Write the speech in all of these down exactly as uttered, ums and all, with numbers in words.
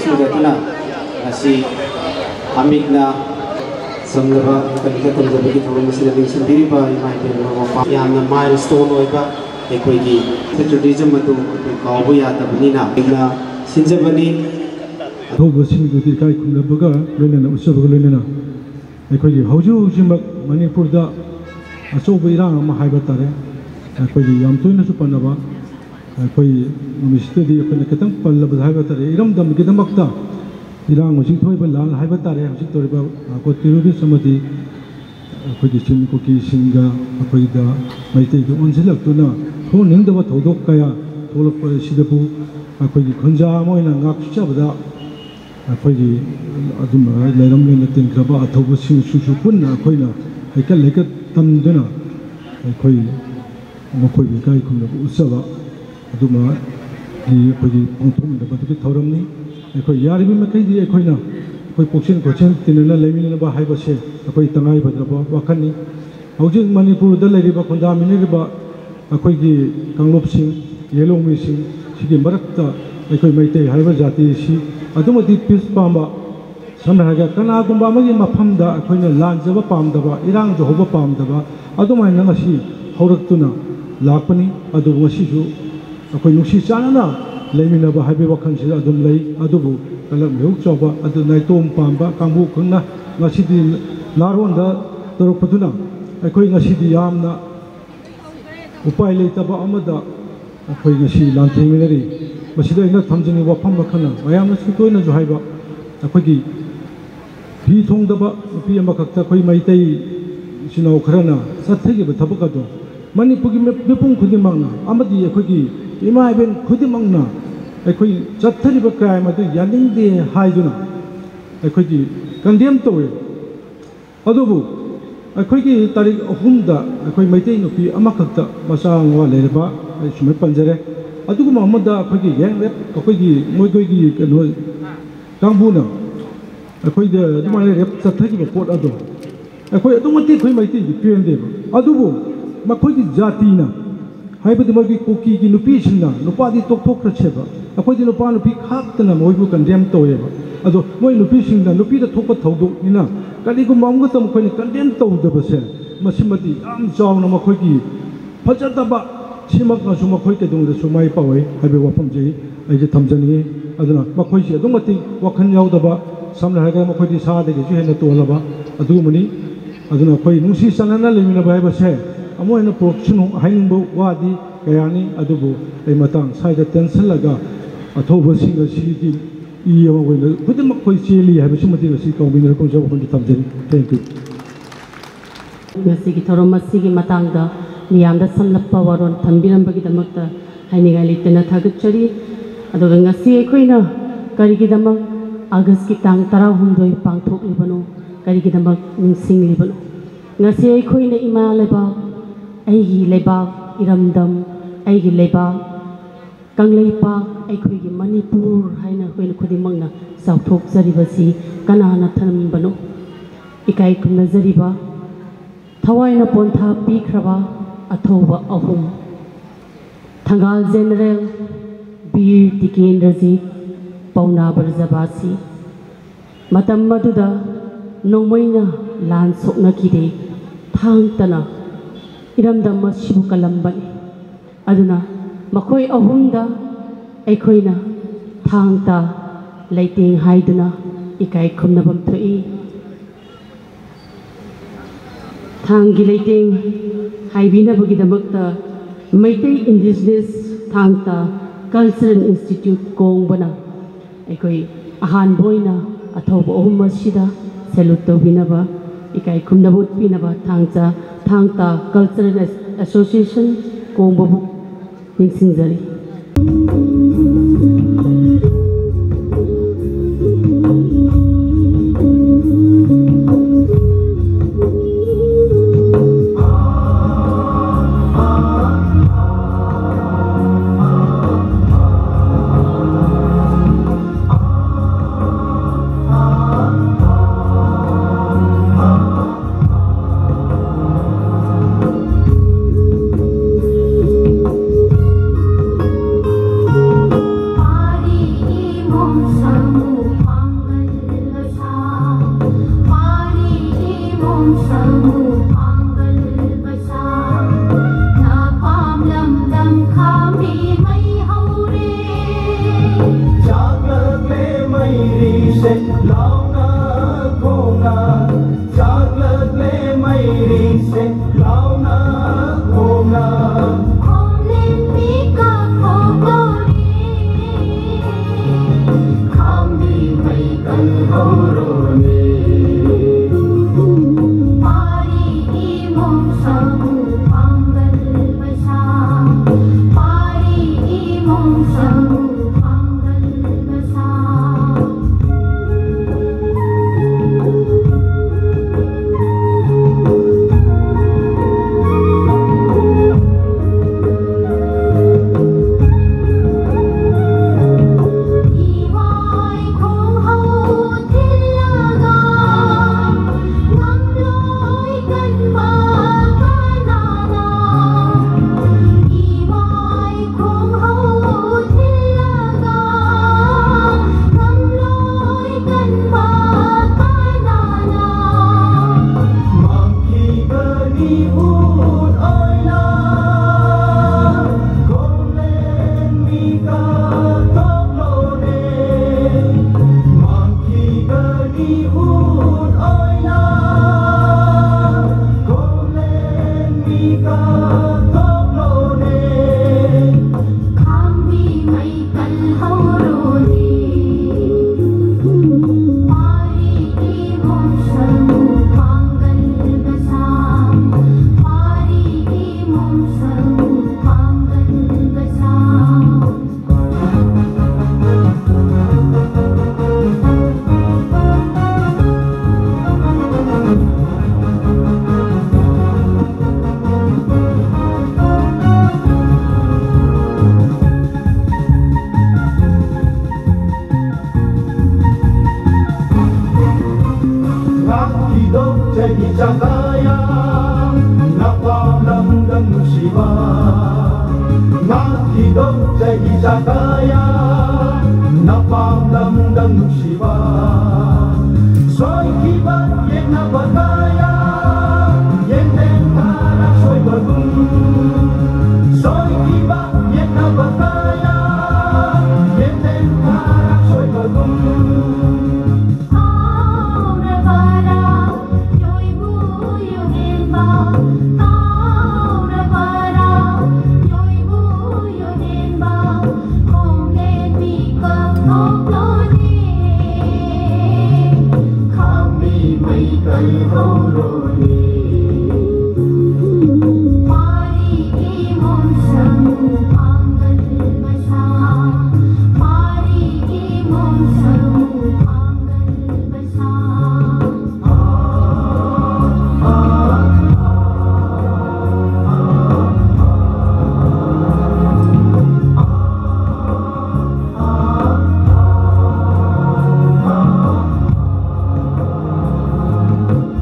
ꯁꯤꯡꯒꯠꯇꯨꯅ ꯉꯁꯤ ꯑꯃꯤꯛꯅ ꯆꯝꯂꯕ ꯀꯂꯤꯀ ꯇꯝꯖꯕꯒꯤ ꯊꯧꯔꯝ ꯑꯁꯤꯗ ꯂꯦꯡꯁꯤꯟꯕꯤꯔꯤꯕ ꯏꯃꯥ ꯏꯕꯦꯟ ꯃꯃꯥ ꯃꯄꯥ, ꯌꯥꯝꯅ ꯃꯥꯏꯜ ꯁ꯭ꯇꯣꯟ ꯑꯣꯏꯕ ꯑꯩꯈꯣꯏꯒꯤ ꯄꯦꯇ꯭ꯔꯤꯌꯣꯇꯤꯖꯝ ꯑꯗꯨ ꯑꯩꯈꯣꯏ ꯀꯥꯎꯕ ꯌꯥꯗꯕꯅꯤꯅ ꯑꯩꯅ ꯁꯤꯟꯖꯕꯅꯤ꯫ ꯑꯊꯧꯕꯁꯤꯡꯗꯨꯗꯤ ꯏꯀꯥꯏ ꯈꯨꯝꯅꯕꯒ ꯂꯣꯏꯅꯅ ꯎꯠꯆꯕꯒ ꯂꯣꯏꯅꯅ ꯑꯩꯈꯣꯏꯒꯤ ꯍꯧꯖꯤꯛ ꯍꯧꯖꯤꯛꯃꯛ ꯃꯅꯤꯄꯨꯔꯗ ꯑꯆꯧꯕ ꯏꯔꯥꯡ ꯑꯃ ꯍꯥꯏꯕ ꯇꯥꯔꯦ, ꯑꯩꯈꯣꯏꯒꯤ ꯌꯥꯝ ꯇꯣꯏꯅꯁꯨ ꯄꯟꯅꯕ, ꯑꯩꯈꯣꯏ ꯅꯨꯃꯤꯠꯁꯤꯗꯗꯤ ꯑꯩꯈꯣꯏꯅ ꯈꯤꯇꯪ ꯄꯜꯂꯕꯗ ꯍꯥꯏꯕ ꯇꯥꯔꯦ, ꯏꯔꯝꯗꯝꯒꯤꯗꯃꯛꯇ ꯏꯔꯥꯡ ꯍꯧꯖꯤꯛ ꯊꯣꯛꯏꯕ ꯂꯥꯟ ꯍꯥꯏꯕ ꯇꯥꯔꯦ, ꯍꯧꯖꯤꯛ ꯇꯧꯔꯤꯕ ꯅꯥꯔꯀꯣ ꯇꯦꯔꯣꯔꯤꯁ ꯑꯃꯗꯤ ꯑꯩꯈꯣꯏꯒꯤ ꯆꯤꯡ ꯀꯨꯀꯤꯁꯤꯡꯒ ꯑꯩꯈꯣꯏꯗ ꯃꯩꯇꯩꯗ ꯑꯣꯟꯁꯤꯜꯂꯛꯇꯨꯅ ꯊꯣꯛꯍꯟꯅꯤꯡꯗꯕ ꯊꯧꯗꯣꯛ ꯀꯌꯥ ꯊꯣꯛꯂꯛꯄ ꯑꯁꯤꯗꯕꯨ ꯑꯩꯈꯣꯏꯒꯤ ꯈꯨꯟꯖꯥ ꯑꯃ ꯑꯣꯏꯅ ꯉꯥꯛꯆꯕꯗ ꯑꯩꯈꯣꯏꯒꯤ ꯑꯗꯨꯝꯕ ꯂꯩꯔꯝꯂꯦꯅ ꯇꯤꯟꯈ꯭ꯔꯕ ꯑꯊꯧꯕꯁꯤꯡꯁꯤꯁꯨ ꯄꯨꯟꯅ ꯑꯩꯈꯣꯏꯅ ꯍꯩꯀꯠ ꯂꯩꯀꯠ ꯇꯝꯗꯨꯅ ꯑꯩꯈꯣꯏ ꯃꯈꯣꯏꯕꯨ ꯏꯀꯥꯏ ꯈꯨꯝꯅꯕ ꯎꯠꯆꯕ ꯑꯗꯨꯃꯒꯤ ꯑꯩꯈꯣꯏꯒꯤ ꯄꯥꯡꯊꯣꯛꯃꯤꯟꯅꯕꯗꯨꯒꯤ ꯊꯧꯔꯝꯅꯤ꯫ ꯑꯩꯈꯣꯏ ꯌꯥꯔꯤꯕ ꯃꯈꯩꯗꯤ ꯑꯩꯈꯣꯏꯅ ꯑꯩꯈꯣꯏ ꯄꯨꯛꯆꯦꯟ ꯈꯣꯠꯆꯦꯟ ꯇꯤꯟꯅꯅ ꯂꯩꯃꯤꯟꯅꯕ ꯍꯥꯏꯕꯁꯦ ꯑꯩꯈꯣꯏ ꯇꯉꯥꯏꯐꯗ꯭ꯔꯕ ꯋꯥꯈꯜꯅꯤ꯫ ꯍꯧꯖꯤꯛ ꯃꯅꯤꯄꯨꯔꯗ ꯂꯩꯔꯤꯕ ꯈꯨꯟꯗꯥꯃꯤꯟꯅꯔꯤꯕ ꯑꯩꯈꯣꯏꯒꯤ ꯀꯥꯡꯂꯨꯞꯁꯤꯡ, ꯌꯦꯂꯣꯡꯃꯤꯁꯤꯡ ꯁꯤꯒꯤ ꯃꯔꯛꯇ ꯑꯩꯈꯣꯏ ꯃꯩꯇꯩ ꯍꯥꯏꯕ ꯖꯥꯇꯤꯁꯤ ꯑꯗꯨꯛ ꯃꯇꯤꯛ ꯄꯤꯁ ꯄꯥꯝꯕ, ꯁꯝꯅ ꯍꯥꯏꯔꯒ ꯀꯅꯥꯒꯨꯝꯕ ꯑꯃꯒꯤ ꯃꯐꯝꯗ ꯑꯩꯈꯣꯏꯅ ꯂꯥꯟꯖꯕ ꯄꯥꯝꯗꯕ, ꯏꯔꯥꯡ ꯇꯧꯍꯧꯕ ꯄꯥꯝꯗꯕ, ꯑꯗꯨꯃꯥꯏꯅ ꯉꯁꯤ ꯍꯧꯔꯛꯇꯨꯅ ꯂꯥꯛꯄꯅꯤ꯫ ꯑꯗꯨꯕꯨ ꯉꯁꯤꯁꯨ ꯑꯩꯈꯣꯏ ꯅꯨꯡꯁꯤ ꯆꯥꯟꯅꯅ ꯂꯩꯃꯤꯟꯅꯕ ꯍꯥꯏꯕꯒꯤ ꯋꯥꯈꯜꯁꯤꯗ ꯑꯗꯨꯝ ꯂꯩ꯫ ꯑꯗꯨꯕꯨ ꯀꯂꯛ ꯃꯍꯨ ꯆꯥꯎꯕ, ꯑꯗꯨ ꯅꯥꯏꯇꯣꯝ ꯄꯥꯝꯕ ꯀꯥꯡꯕꯨ ꯈꯛꯅ ꯉꯁꯤꯗꯤ ꯅꯥꯔꯣꯟꯗ ꯇꯧꯔꯛꯄꯗꯨꯅ ꯑꯩꯈꯣꯏ ꯉꯁꯤꯗꯤ ꯌꯥꯝꯅ ꯎꯄꯥꯏ ꯂꯩꯇꯕ ꯑꯃꯗ ꯑꯩꯈꯣꯏ ꯉꯁꯤ ꯂꯥꯟꯊꯦꯡꯃꯤꯟꯅꯔꯤ꯫ ꯃꯁꯤꯗ ꯑꯩꯅ ꯊꯝꯖꯅꯤꯡꯕ ꯋꯥꯐꯝ ꯑꯃꯈꯛꯅ, ꯃꯌꯥꯝꯅꯁꯨ ꯇꯣꯏꯅꯁꯨ ꯍꯥꯏꯕ, ꯑꯩꯈꯣꯏꯒꯤ ꯐꯤ ꯊꯣꯡꯗꯕ ꯅꯨꯄꯤ ꯑꯃꯈꯛꯇ ꯑꯩꯈꯣꯏ ꯃꯩꯇꯩ ꯏꯆꯤꯟ ꯏꯅꯥꯎ ꯈꯔꯅ ꯆꯠꯊꯈꯤꯕ ꯊꯕꯛ ꯑꯗꯣ ꯃꯅꯤꯄꯨꯔꯒꯤ ꯃꯤ-, ꯃꯤꯄꯨꯝ ꯈꯨꯗꯤꯡꯃꯛꯅ ꯑꯃꯗꯤ ꯑꯩꯈꯣꯏꯒꯤ ꯏꯃꯥ ꯏꯕꯦꯟ ꯈꯨꯗꯤꯡꯃꯛꯅ ꯑꯩꯈꯣꯏ ꯆꯠꯊꯔꯤꯕ ꯀ꯭ꯔꯥꯏꯝ ꯑꯗꯨ ꯌꯥꯅꯤꯡꯗꯦ ꯍꯥꯏꯗꯨꯅ ꯑꯩꯈꯣꯏꯒꯤ ꯀꯟꯗꯦꯝ ꯇꯧꯋꯦ꯫ ꯑꯗꯨꯕꯨ ꯑꯩꯈꯣꯏꯒꯤ ꯇꯥꯔꯤꯛ ꯑꯍꯨꯝꯗ ꯑꯩꯈꯣꯏ ꯃꯩꯇꯩ ꯅꯨꯄꯤ ꯑꯃꯈꯛꯇ ꯃꯆꯥ ꯃꯋꯥ ꯂꯩꯔꯕ, ꯑꯩ ꯁꯨꯃꯥꯏꯅ ꯄꯟꯖꯔꯦ, ꯑꯗꯨꯒꯨꯝꯕ ꯑꯃꯗ ꯑꯩꯈꯣꯏꯒꯤ ꯒꯦꯡ ꯔꯦꯞ, ꯑꯩꯈꯣꯏꯒꯤ ꯃꯣꯏꯈꯣꯏꯒꯤ ꯀꯩꯅꯣ ꯀꯥꯡꯕꯨꯅ ꯑꯩꯈꯣꯏꯗ ꯑꯗꯨꯃꯥꯏꯅ ꯔꯦꯞ ꯆꯠꯊꯈꯤꯕ ꯄꯣꯠ ꯑꯗꯣ ꯑꯩꯈꯣꯏ ꯑꯗꯨꯛ ꯃꯇꯤꯛ ꯑꯩꯈꯣꯏ ꯃꯩꯇꯩꯗꯤ ꯄꯦꯟꯗꯦꯕ꯫ ꯑꯗꯨꯕꯨ ꯃꯈꯣꯏꯒꯤ ꯖꯥꯇꯤꯅ, ꯍꯥꯏꯕꯗꯤ ꯃꯣꯏꯒꯤ ꯀꯨꯀꯤꯒꯤ ꯅꯨꯄꯤꯁꯤꯡꯅ, ꯅꯨꯄꯥꯗꯤ ꯇꯣꯛꯊꯣꯛꯈ꯭ꯔꯁꯦꯕ, ꯑꯩꯈꯣꯏꯗꯤ ꯅꯨꯄꯥ ꯅꯨꯄꯤ ꯈꯥꯛꯇꯅ ꯃꯣꯏꯕꯨ ꯀꯟꯗꯦꯝ ꯇꯧꯋꯦꯕ꯫ ꯑꯗꯣ ꯃꯣꯏ ꯅꯨꯄꯤꯁꯤꯡꯅ ꯅꯨꯄꯤꯗ ꯊꯣꯛꯄ ꯊꯧꯗꯣꯛꯅꯤꯅ ꯀꯔꯤꯒꯨꯝꯕ ꯑꯃꯈꯛꯇ ꯃꯈꯣꯏꯅ ꯀꯟꯗꯦꯝ ꯇꯧꯗꯕꯁꯦ, ꯃꯁꯤꯃꯗꯤ ꯌꯥꯝ ꯆꯥꯎꯅ ꯃꯈꯣꯏꯒꯤ ꯐꯖꯗꯕ ꯁꯤꯃꯛꯅꯁꯨ ꯃꯈꯣꯏ ꯀꯩꯗꯧꯉꯩꯗꯁꯨ ꯃꯥꯏ ꯄꯥꯛꯑꯣꯏ ꯍꯥꯏꯕꯒꯤ ꯋꯥꯐꯝꯁꯤ ꯑꯩꯁꯦ ꯊꯝꯖꯅꯤꯡꯉꯤ꯫ ꯑꯗꯨꯅ ꯃꯈꯣꯏꯁꯤ ꯑꯗꯨꯛ ꯃꯇꯤꯛ ꯋꯥꯈꯜ ꯌꯥꯎꯗꯕ, ꯁꯝꯅ ꯍꯥꯏꯔꯒ ꯃꯈꯣꯏꯗꯤ ꯁꯥꯗꯒꯤꯁꯨ ꯍꯦꯟꯅ ꯇꯣꯜꯂꯕ ꯑꯗꯨꯒꯨꯝꯕꯅꯤ꯫ ꯑꯗꯨꯅ ꯑꯩꯈꯣꯏ ꯅꯨꯡꯁꯤ ꯆꯥꯟꯅꯅ ꯂꯩꯃꯤꯟꯅꯕ ꯍꯥꯏꯕꯁꯦ ꯑꯃꯨꯛ ꯍꯦꯟꯅ ꯄꯨꯔꯛꯁꯅꯨ ꯍꯥꯏꯅꯤꯡꯕ ꯋꯥꯗꯤ ꯀꯌꯥꯅꯤ, ꯑꯗꯨꯕꯨ ꯑꯩ ꯃꯇꯥꯡ ꯁ꯭ꯋꯥꯏꯗ ꯇꯦꯟꯁꯤꯜꯂꯒ ꯑꯊꯧꯕꯁꯤꯡ ꯑꯁꯤꯒꯤ ꯏ ꯑꯃ ꯑꯣꯏꯅ ꯈꯨꯗꯤꯡꯃꯛ ꯑꯩꯈꯣꯏ ꯆꯦꯜꯂꯤ ꯍꯥꯏꯕꯁꯤꯃꯗꯤ ꯉꯁꯤ ꯀꯥꯎꯃꯤꯟꯅꯔꯛꯄ ꯋꯥꯐꯝꯗꯤ ꯊꯝꯖꯔꯤ꯫ Thank you꯫ ꯉꯁꯤꯒꯤ ꯊꯧꯔꯝ ꯑꯁꯤꯒꯤ ꯃꯇꯥꯡꯗ ꯃꯤꯌꯥꯝꯗ ꯁꯝꯂꯞꯄ ꯋꯥꯔꯣꯜ ꯊꯝꯕꯤꯔꯝꯕꯒꯤꯗꯃꯛꯇ ꯍꯥꯏꯅꯤꯡꯉꯥꯏ ꯂꯩꯇꯅ ꯊꯥꯒꯠꯆꯔꯤ꯫ ꯑꯗꯨꯒ ꯉꯁꯤ ꯑꯩꯈꯣꯏꯅ ꯀꯔꯤꯒꯤꯗꯃꯛ ꯑꯥꯒꯁꯀꯤ ꯇꯥꯡ ꯇꯔꯥꯍꯨꯝꯗꯣꯏ ꯄꯥꯡꯊꯣꯛꯂꯤꯕꯅꯣ, ꯀꯔꯤꯒꯤꯗꯃꯛ ꯅꯤꯡꯁꯤꯡꯂꯤꯕꯅꯣ? ꯉꯁꯤ ꯑꯩꯈꯣꯏꯅ ꯏꯃꯥ ꯂꯩꯕꯥꯛ, ꯑꯩꯒꯤ ꯂꯩꯕꯥꯛ, ꯏꯔꯝꯗꯝ, ꯑꯩꯒꯤ ꯂꯩꯕꯥꯛ, ꯀꯪꯂꯩꯄꯥꯛ, ꯑꯩꯈꯣꯏꯒꯤ ꯃꯅꯤꯄꯨꯔ ꯍꯥꯏꯅ ꯑꯩꯈꯣꯏꯅ ꯈꯨꯗꯤꯡꯃꯛꯅ ꯆꯥꯎꯊꯣꯛꯆꯔꯤꯕꯁꯤ ꯀꯅꯥꯅ ꯊꯝꯕꯅꯣ? ꯏꯀꯥꯏ ꯈꯨꯝꯅꯖꯔꯤꯕ, ꯊꯋꯥꯏꯅ ꯄꯣꯟꯊꯥ ꯄꯤꯈ꯭ꯔꯕ ꯑꯊꯧꯕ ꯑꯍꯨꯝ, ꯊꯪꯒꯥꯜ ꯖꯦꯅꯔꯦꯜ ꯕꯤꯔ ꯇꯤꯀꯦꯟꯗ꯭ꯔꯖꯤꯠ, ꯄꯥꯎꯅꯥ ꯕ꯭ꯔꯖꯕꯥꯁꯤ꯫ ꯃꯇꯝ ꯑꯗꯨꯗ ꯅꯣꯡꯃꯩꯅ ꯂꯥꯟ ꯁꯣꯛꯅꯈꯤꯗꯦ, ꯊꯥꯡ ꯇꯥꯅ ꯏꯔꯝꯗꯝ ꯑꯁꯤꯕꯨ ꯀꯜꯂꯝꯕꯅꯤ꯫ ꯑꯗꯨꯅ ꯃꯈꯣꯏ ꯑꯍꯨꯝꯗ ꯑꯩꯈꯣꯏꯅ ꯊꯥꯡ ꯇꯥ ꯂꯩꯇꯦꯡ ꯍꯥꯏꯗꯨꯅ ꯏꯀꯥꯏ ꯈꯨꯝꯅꯐꯝ ꯊꯣꯛꯏ꯫ ꯊꯥꯡꯒꯤ ꯂꯩꯇꯦꯡ ꯍꯥꯏꯕꯤꯅꯕꯒꯤꯗꯃꯛꯇ ꯃꯩꯇꯩ ꯏꯟꯗꯤꯖꯤꯅꯁ ꯊꯥꯡ ꯇꯥ ꯀꯜꯆꯔꯦꯜ ꯏꯟꯁꯇꯤꯇ꯭ꯌꯨꯠ ꯀꯣꯡꯕꯅ ꯑꯩꯈꯣꯏ ꯑꯍꯥꯟꯕ ꯑꯣꯏꯅ ꯑꯊꯧꯕ ꯑꯍꯨꯝ ꯑꯁꯤꯗ ꯁꯦꯂꯨꯠ ꯇꯧꯕꯤꯅꯕ, ꯏꯀꯥꯏ ꯈꯨꯝꯅꯕ ꯎꯠꯄꯤꯅꯕ ꯊꯥꯡꯖ ꯊꯥꯡ ꯇꯥ ꯀꯜꯆꯔꯦꯜ ꯑꯦꯁꯣꯁꯤꯌꯦꯁꯟ ꯀꯣꯡꯕꯕꯨ ꯅꯤꯡꯁꯤꯡꯖꯔꯤ꯫ ꯉꯥꯛꯈꯤꯗꯧ ꯆꯍꯤ ꯆꯒꯥꯌꯥ, ꯅꯄꯥꯝ ꯂꯝꯗꯝ ꯅꯨꯡꯁꯤꯕ꯫ ꯉꯥꯛꯈꯤꯗꯧ ꯆꯍꯤ ꯆꯒꯥꯌꯥ, ꯅꯄꯥꯝ ꯂꯝꯗꯝ ꯅꯨꯡꯁꯤꯕ꯫ ꯁꯣꯏꯈꯤꯕ ꯌꯦꯠꯅꯕ ꯀꯌꯥ, ꯌꯦꯟꯗꯦꯝ ꯈꯔ ꯁꯣꯏꯕꯒꯨꯝ꯫ ꯁꯣꯏꯈꯤꯕ ꯌꯦꯠꯅꯕ ꯀꯌꯥ, ꯌꯦꯟꯗꯦꯝ ꯈꯔ ꯁꯣꯏꯕꯒꯨꯝ꯫ ꯍꯥꯎꯔꯕꯔꯥ ꯌꯣꯏꯕꯨ ꯌꯨꯍꯦꯟꯕ, ꯍꯥꯎꯔꯕꯔꯥ ꯌꯣꯏꯕꯨ ꯌꯨꯍꯦꯟꯕ, ꯈꯣꯡꯂꯦꯟ ꯃꯤꯀꯞ ꯊꯣꯛꯂꯣꯅꯦ, ꯈꯥꯝꯕꯤ ꯃꯩ ꯀꯜꯍꯧꯔꯣꯅꯦ꯫ ꯄꯥꯔꯤꯒꯤ ꯃꯣꯟꯁꯪ ꯄꯥꯡꯒꯜ ꯃꯁꯥ, ꯄꯥꯔꯤꯒꯤ ꯃꯣꯟꯁꯪ ꯄꯥꯡꯒꯜ ꯃꯁꯥ꯫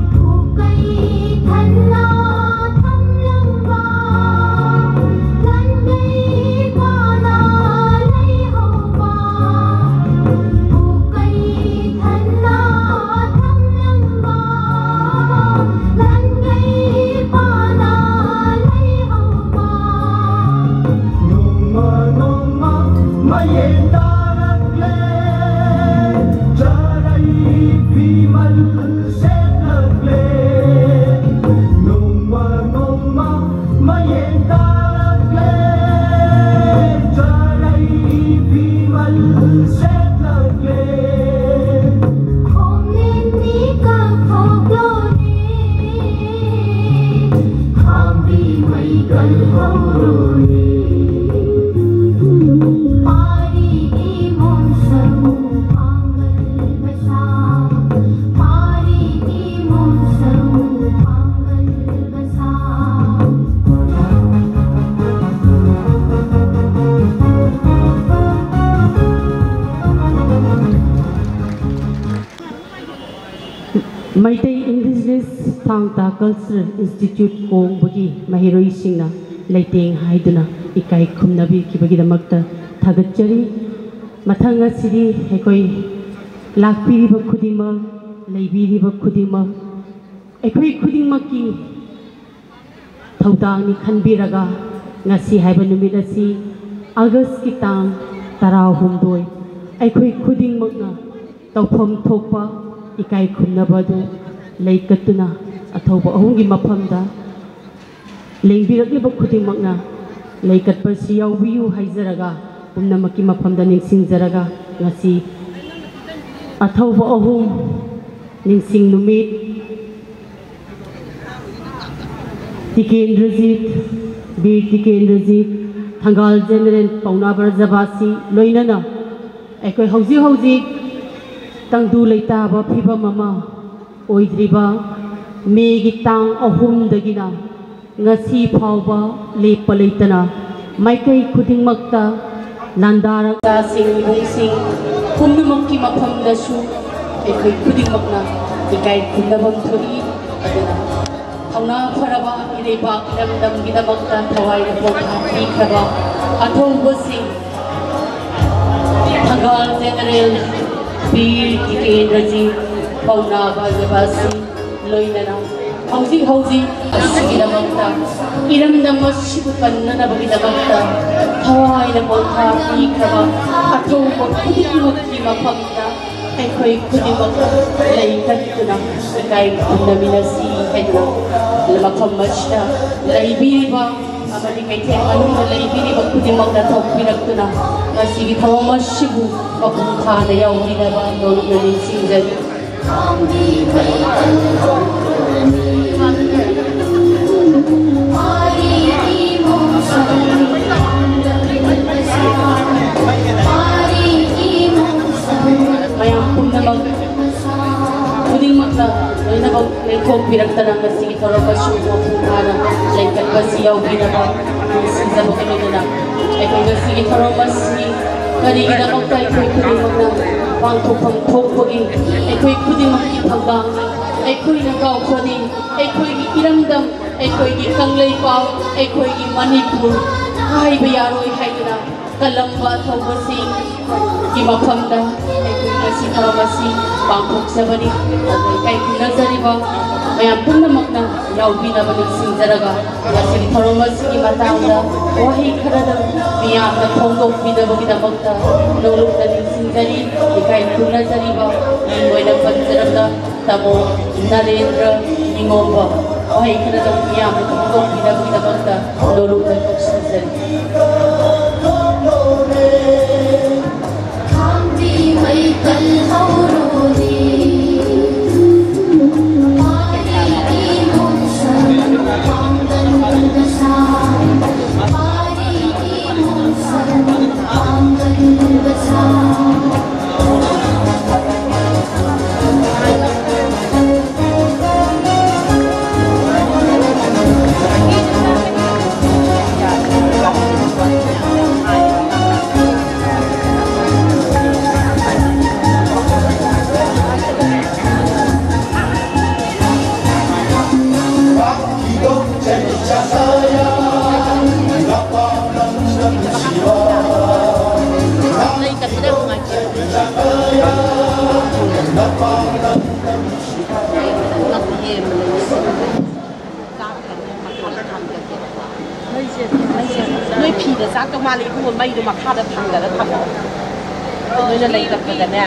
ꯎꯀꯩ ꯊꯟꯅ ꯊꯝꯂꯝꯕ ꯂꯟꯒꯩ ꯄꯥꯅ ꯂꯩꯍꯧꯕ꯫ ꯎꯀꯩ ꯊꯟꯅ ꯊꯝꯂꯝꯕ ꯂꯟꯒꯩ ꯄꯥꯅ ꯂꯩꯍꯧꯕ꯫ ꯅꯣꯡꯃ ꯅꯣꯡꯃ ꯃꯌꯦꯡ ꯇꯥꯔꯛꯂꯦ, ꯆꯔꯩ ꯐꯤꯃꯜ ꯁꯦꯠꯂꯛꯂꯦ꯫ ꯅꯣꯡꯃ ꯅꯣꯡꯃ ꯃꯌꯦꯡ ꯇꯥꯔꯛꯂꯦ, ꯆꯔꯩ ꯐꯤ ꯃꯩꯇꯩ ꯏꯟꯗꯤꯖꯤꯅꯁ ꯊꯥꯡ ꯇꯥ ꯀꯜꯆꯔꯦꯜ ꯏꯟꯁꯇꯤꯇ꯭ꯌꯨꯠ ꯀꯣꯡꯕꯒꯤ ꯃꯍꯩꯔꯣꯏꯁꯤꯡꯅ ꯂꯩꯇꯦꯡ ꯍꯥꯏꯗꯨꯅ ꯏꯀꯥꯏ ꯈꯨꯝꯅꯕꯤꯈꯤꯕꯒꯤꯗꯃꯛꯇ ꯊꯥꯒꯠꯆꯔꯤ꯫ ꯃꯊꯪ ꯑꯁꯤꯗꯤ ꯑꯩꯈꯣꯏ ꯂꯥꯛꯄꯤꯔꯤꯕ ꯈꯨꯗꯤꯡꯃꯛ, ꯂꯩꯕꯤꯔꯤꯕ ꯈꯨꯗꯤꯡꯃꯛ, ꯑꯩꯈꯣꯏ ꯈꯨꯗꯤꯡꯃꯛꯀꯤ ꯊꯧꯗꯥꯡꯅꯤ ꯈꯟꯕꯤꯔꯒ ꯉꯁꯤ ꯍꯥꯏꯕ ꯅꯨꯃꯤꯠ ꯑꯁꯤ ꯑꯥꯒꯁꯀꯤ ꯇꯥꯡ ꯇꯔꯥꯍꯨꯝꯗꯣꯏ ꯑꯩꯈꯣꯏ ꯈꯨꯗꯤꯡꯃꯛꯅ ꯇꯧꯐꯝ ꯊꯣꯛꯄ ꯏꯀꯥꯏ ꯈꯨꯝꯅꯕ ꯑꯗꯨ ꯂꯩꯀꯠꯇꯨꯅ ꯑꯊꯧꯕ ꯑꯍꯨꯝꯒꯤ ꯃꯐꯝꯗ ꯂꯦꯡꯕꯤꯔꯛꯂꯤꯕ ꯈꯨꯗꯤꯡꯃꯛꯅ ꯂꯩꯀꯠꯄꯁꯤ ꯌꯥꯎꯕꯤꯌꯨ ꯍꯥꯏꯖꯔꯒ ꯄꯨꯝꯅꯃꯛꯀꯤ ꯃꯐꯝꯗ ꯅꯤꯡꯁꯤꯡꯖꯔꯒ ꯉꯁꯤ ꯑꯊꯧꯕ ꯑꯍꯨꯝ ꯅꯤꯡꯁꯤꯡ ꯅꯨꯃꯤꯠ ꯇꯤꯀꯦꯟꯗ꯭ꯔꯖꯤꯠ, ꯕꯤꯔ ꯇꯤꯀꯦꯟꯗ꯭ꯔꯖꯤꯠ, ꯊꯪꯒꯥꯜ ꯖꯦꯅꯔꯦꯜ ꯄꯥꯎꯅꯥ ꯕ꯭ꯔꯖꯕꯥꯁꯤ ꯂꯣꯏꯅꯅ ꯑꯩꯈꯣꯏ ꯍꯧꯖꯤꯛ ꯍꯧꯖꯤꯛ ꯇꯪꯗꯨ ꯂꯩꯇꯥꯕ ꯐꯤꯕꯝ ꯑꯃ ꯑꯣꯏꯗ꯭ꯔꯤꯕ ꯃꯦꯒꯤ ꯇꯥꯡ ꯑꯍꯨꯝꯗꯒꯤꯅ ꯉꯁꯤ ꯐꯥꯎꯕ ꯂꯦꯞꯄ ꯂꯩꯇꯅ ꯃꯥꯏꯀꯩ ꯈꯨꯗꯤꯡꯃꯛꯇ ꯂꯥꯟꯗꯥꯔꯛꯄꯁꯤꯡ, ꯏꯕꯨꯡꯁꯤꯡ ꯄꯨꯝꯅꯃꯛꯀꯤ ꯃꯐꯝꯗꯁꯨ ꯑꯩꯈꯣꯏ ꯈꯨꯗꯤꯡꯃꯛꯅ ꯏꯀꯥꯏ ꯈꯨꯝꯅꯐꯝ ꯊꯣꯛꯏ꯫ ꯑꯗꯨꯅ ꯊꯧꯅꯥ ꯐꯔꯕ ꯏꯔꯩꯕꯥꯛ ꯏꯔꯝꯗꯝꯒꯤꯗꯃꯛꯇ ꯊꯋꯥꯏꯅ ꯄꯣꯟꯊꯥ ꯄꯤꯈ꯭ꯔꯕ ꯑꯊꯧꯕꯁꯤꯡ, ꯊꯪꯒꯥꯜ ꯖꯦꯅꯔꯦꯜ ꯕꯤꯔ ꯇꯤꯀꯦꯟꯗ꯭ꯔꯖꯤꯠ ꯄꯥꯎꯅꯥ ꯕ꯭ꯔꯖꯕꯥꯁꯤ ꯂꯣꯏꯅꯅ ꯍꯧꯖꯤꯛ ꯍꯧꯖꯤꯛ ꯑꯁꯤꯒꯤꯗꯃꯛꯇ, ꯏꯔꯝꯗꯝ ꯑꯁꯤꯕꯨ ꯀꯟꯅꯅꯕꯒꯤꯗꯃꯛꯇ ꯊꯋꯥꯏꯅ ꯄꯣꯟꯊꯥ ꯄꯤꯈ꯭ꯔꯕ ꯑꯊꯧꯕ ꯈꯨꯗꯤꯡꯃꯛꯀꯤ ꯃꯐꯝꯗ ꯑꯩꯈꯣꯏ ꯈꯨꯗꯤꯡꯃꯛ ꯂꯩ ꯀꯠꯇꯨꯅ ꯏꯀꯥꯏ ꯈꯨꯝꯅꯃꯤꯟꯅꯁꯤ ꯍꯥꯏꯗꯨꯅ ꯃꯐꯝ ꯑꯁꯤꯗ ꯂꯩꯕꯤꯔꯤꯕ ꯑꯃꯗꯤ ꯀꯩꯊꯦꯜ ꯃꯅꯨꯡꯗ ꯂꯩꯕꯤꯔꯤꯕ ꯈꯨꯗꯤꯡꯃꯛꯅ ꯊꯣꯛꯄꯤꯔꯛꯇꯨꯅ ꯉꯁꯤꯒꯤ ꯊꯧꯔꯝ ꯑꯁꯤꯕꯨ ꯃꯄꯨꯡ ꯐꯥꯅ ꯌꯥꯎꯕꯤꯅꯕ ꯅꯣꯂꯨꯛꯅ ꯅꯤꯡꯁꯤꯡꯖꯔꯤ꯫ ꯃꯌꯥꯝ ꯄꯨꯝꯅꯃꯛ ꯈꯨꯗꯤꯡꯃꯛꯅ ꯂꯣꯏꯅꯃꯛ ꯂꯦꯡꯊꯣꯛꯄꯤꯔꯛꯇꯅ ꯉꯁꯤꯒꯤ ꯊꯧꯔꯝ ꯑꯁꯤꯕꯨ ꯃꯄꯨꯡ ꯐꯥꯅ ꯂꯩꯈꯠꯄꯁꯤ ꯌꯥꯎꯕꯤꯅꯕ ꯅꯤꯡꯁꯤꯡꯖꯕꯒ ꯂꯣꯏꯅꯅ ꯑꯩꯈꯣꯏ ꯉꯁꯤꯒꯤ ꯊꯧꯔꯝ ꯑꯁꯤ ꯀꯔꯤꯒꯤꯗꯃꯛꯇ ꯑꯩꯈꯣꯏ ꯈꯨꯗꯤꯡꯃꯛꯅ ꯄꯥꯡꯊꯣꯛꯐꯝ ꯊꯣꯛꯄꯒꯦ? ꯑꯩꯈꯣꯏ ꯈꯨꯗꯤꯡꯃꯛꯀꯤ ꯊꯧꯗꯥꯡꯅꯤ꯫ ꯑꯩꯈꯣꯏꯅ ꯀꯥꯎꯊꯣꯛꯏ꯫ ꯑꯩꯈꯣꯏꯒꯤ ꯏꯔꯝꯗꯝ, ꯑꯩꯈꯣꯏꯒꯤ ꯀꯪꯂꯩꯄꯥꯛ, ꯑꯩꯈꯣꯏꯒꯤ ꯃꯅꯤꯄꯨꯔ ꯍꯥꯏꯕ ꯌꯥꯔꯣꯏ ꯍꯥꯏꯗꯨꯅ ꯀꯜꯂꯝꯕ ꯑꯊꯧꯕꯁꯤꯡꯒꯤ ꯃꯐꯝꯗ ꯑꯩꯈꯣꯏ ꯉꯁꯤ ꯊꯧꯔꯝ ꯑꯁꯤ ꯄꯥꯡꯊꯣꯛꯆꯕꯅꯤ꯫ ꯑꯗꯨ ꯏꯀꯥꯏ ꯈꯨꯝꯅꯖꯔꯤꯕ ꯃꯌꯥꯝ ꯄꯨꯝꯅꯃꯛꯅ ꯌꯥꯎꯕꯤꯅꯕ ꯅꯤꯡꯁꯤꯡꯖꯔꯒ, ꯉꯁꯤꯒꯤ ꯊꯧꯔꯝ ꯑꯁꯤꯒꯤ ꯃꯇꯥꯡꯗ ꯋꯥꯍꯩ ꯈꯔꯗꯪ ꯃꯤꯌꯥꯝꯅ ꯐꯣꯡꯗꯣꯛꯄꯤꯅꯕꯒꯤꯗꯃꯛꯇ ꯅꯣꯂꯨꯛꯅ ꯅꯤꯡꯁꯤꯡꯖꯔꯤ꯫ ꯏꯀꯥꯏ ꯈꯨꯝꯅꯖꯔꯤꯕ ꯃꯤꯡ ꯑꯣꯏꯅ ꯄꯟꯖꯔꯕꯗ ꯇꯥꯃꯣ ꯅꯔꯦꯟꯗ꯭ꯔ ꯅꯤꯉꯣꯝꯕ ꯋꯥꯍꯩ ꯈꯔꯗꯪ ꯃꯤꯌꯥꯝꯅ ꯐꯣꯡꯗꯣꯛꯄꯤꯅꯕꯒꯤꯗꯃꯛꯇ ꯅꯣꯂꯨꯛꯅ ꯅꯤꯡꯁꯤꯡꯖꯔꯤ꯫ ꯈꯥꯝꯕꯤ ꯃꯩ ꯀꯜꯍꯧꯔꯣꯅꯦ꯫ ꯄꯥꯔꯤꯒꯤ ꯃꯣꯟꯁꯪ ꯄꯥꯡꯒꯟꯕ ꯁꯥ, ꯄꯥꯔꯤꯒꯤ ꯃꯣꯟꯁꯪ ꯄꯥꯡꯒꯟꯕ ꯁꯥ꯫ ꯅꯣꯏ ꯐꯤꯗ ꯆꯥꯛꯇꯧ ꯃꯥꯜꯂꯦ ꯏꯕꯨꯡꯉꯣ, ꯃꯩꯗꯣ ꯃꯈꯥꯗ ꯊꯥꯡꯗꯔ ꯊꯝꯃꯣ꯫ ꯅꯣꯏꯅ ꯂꯩꯇꯕꯗꯅꯦ꯫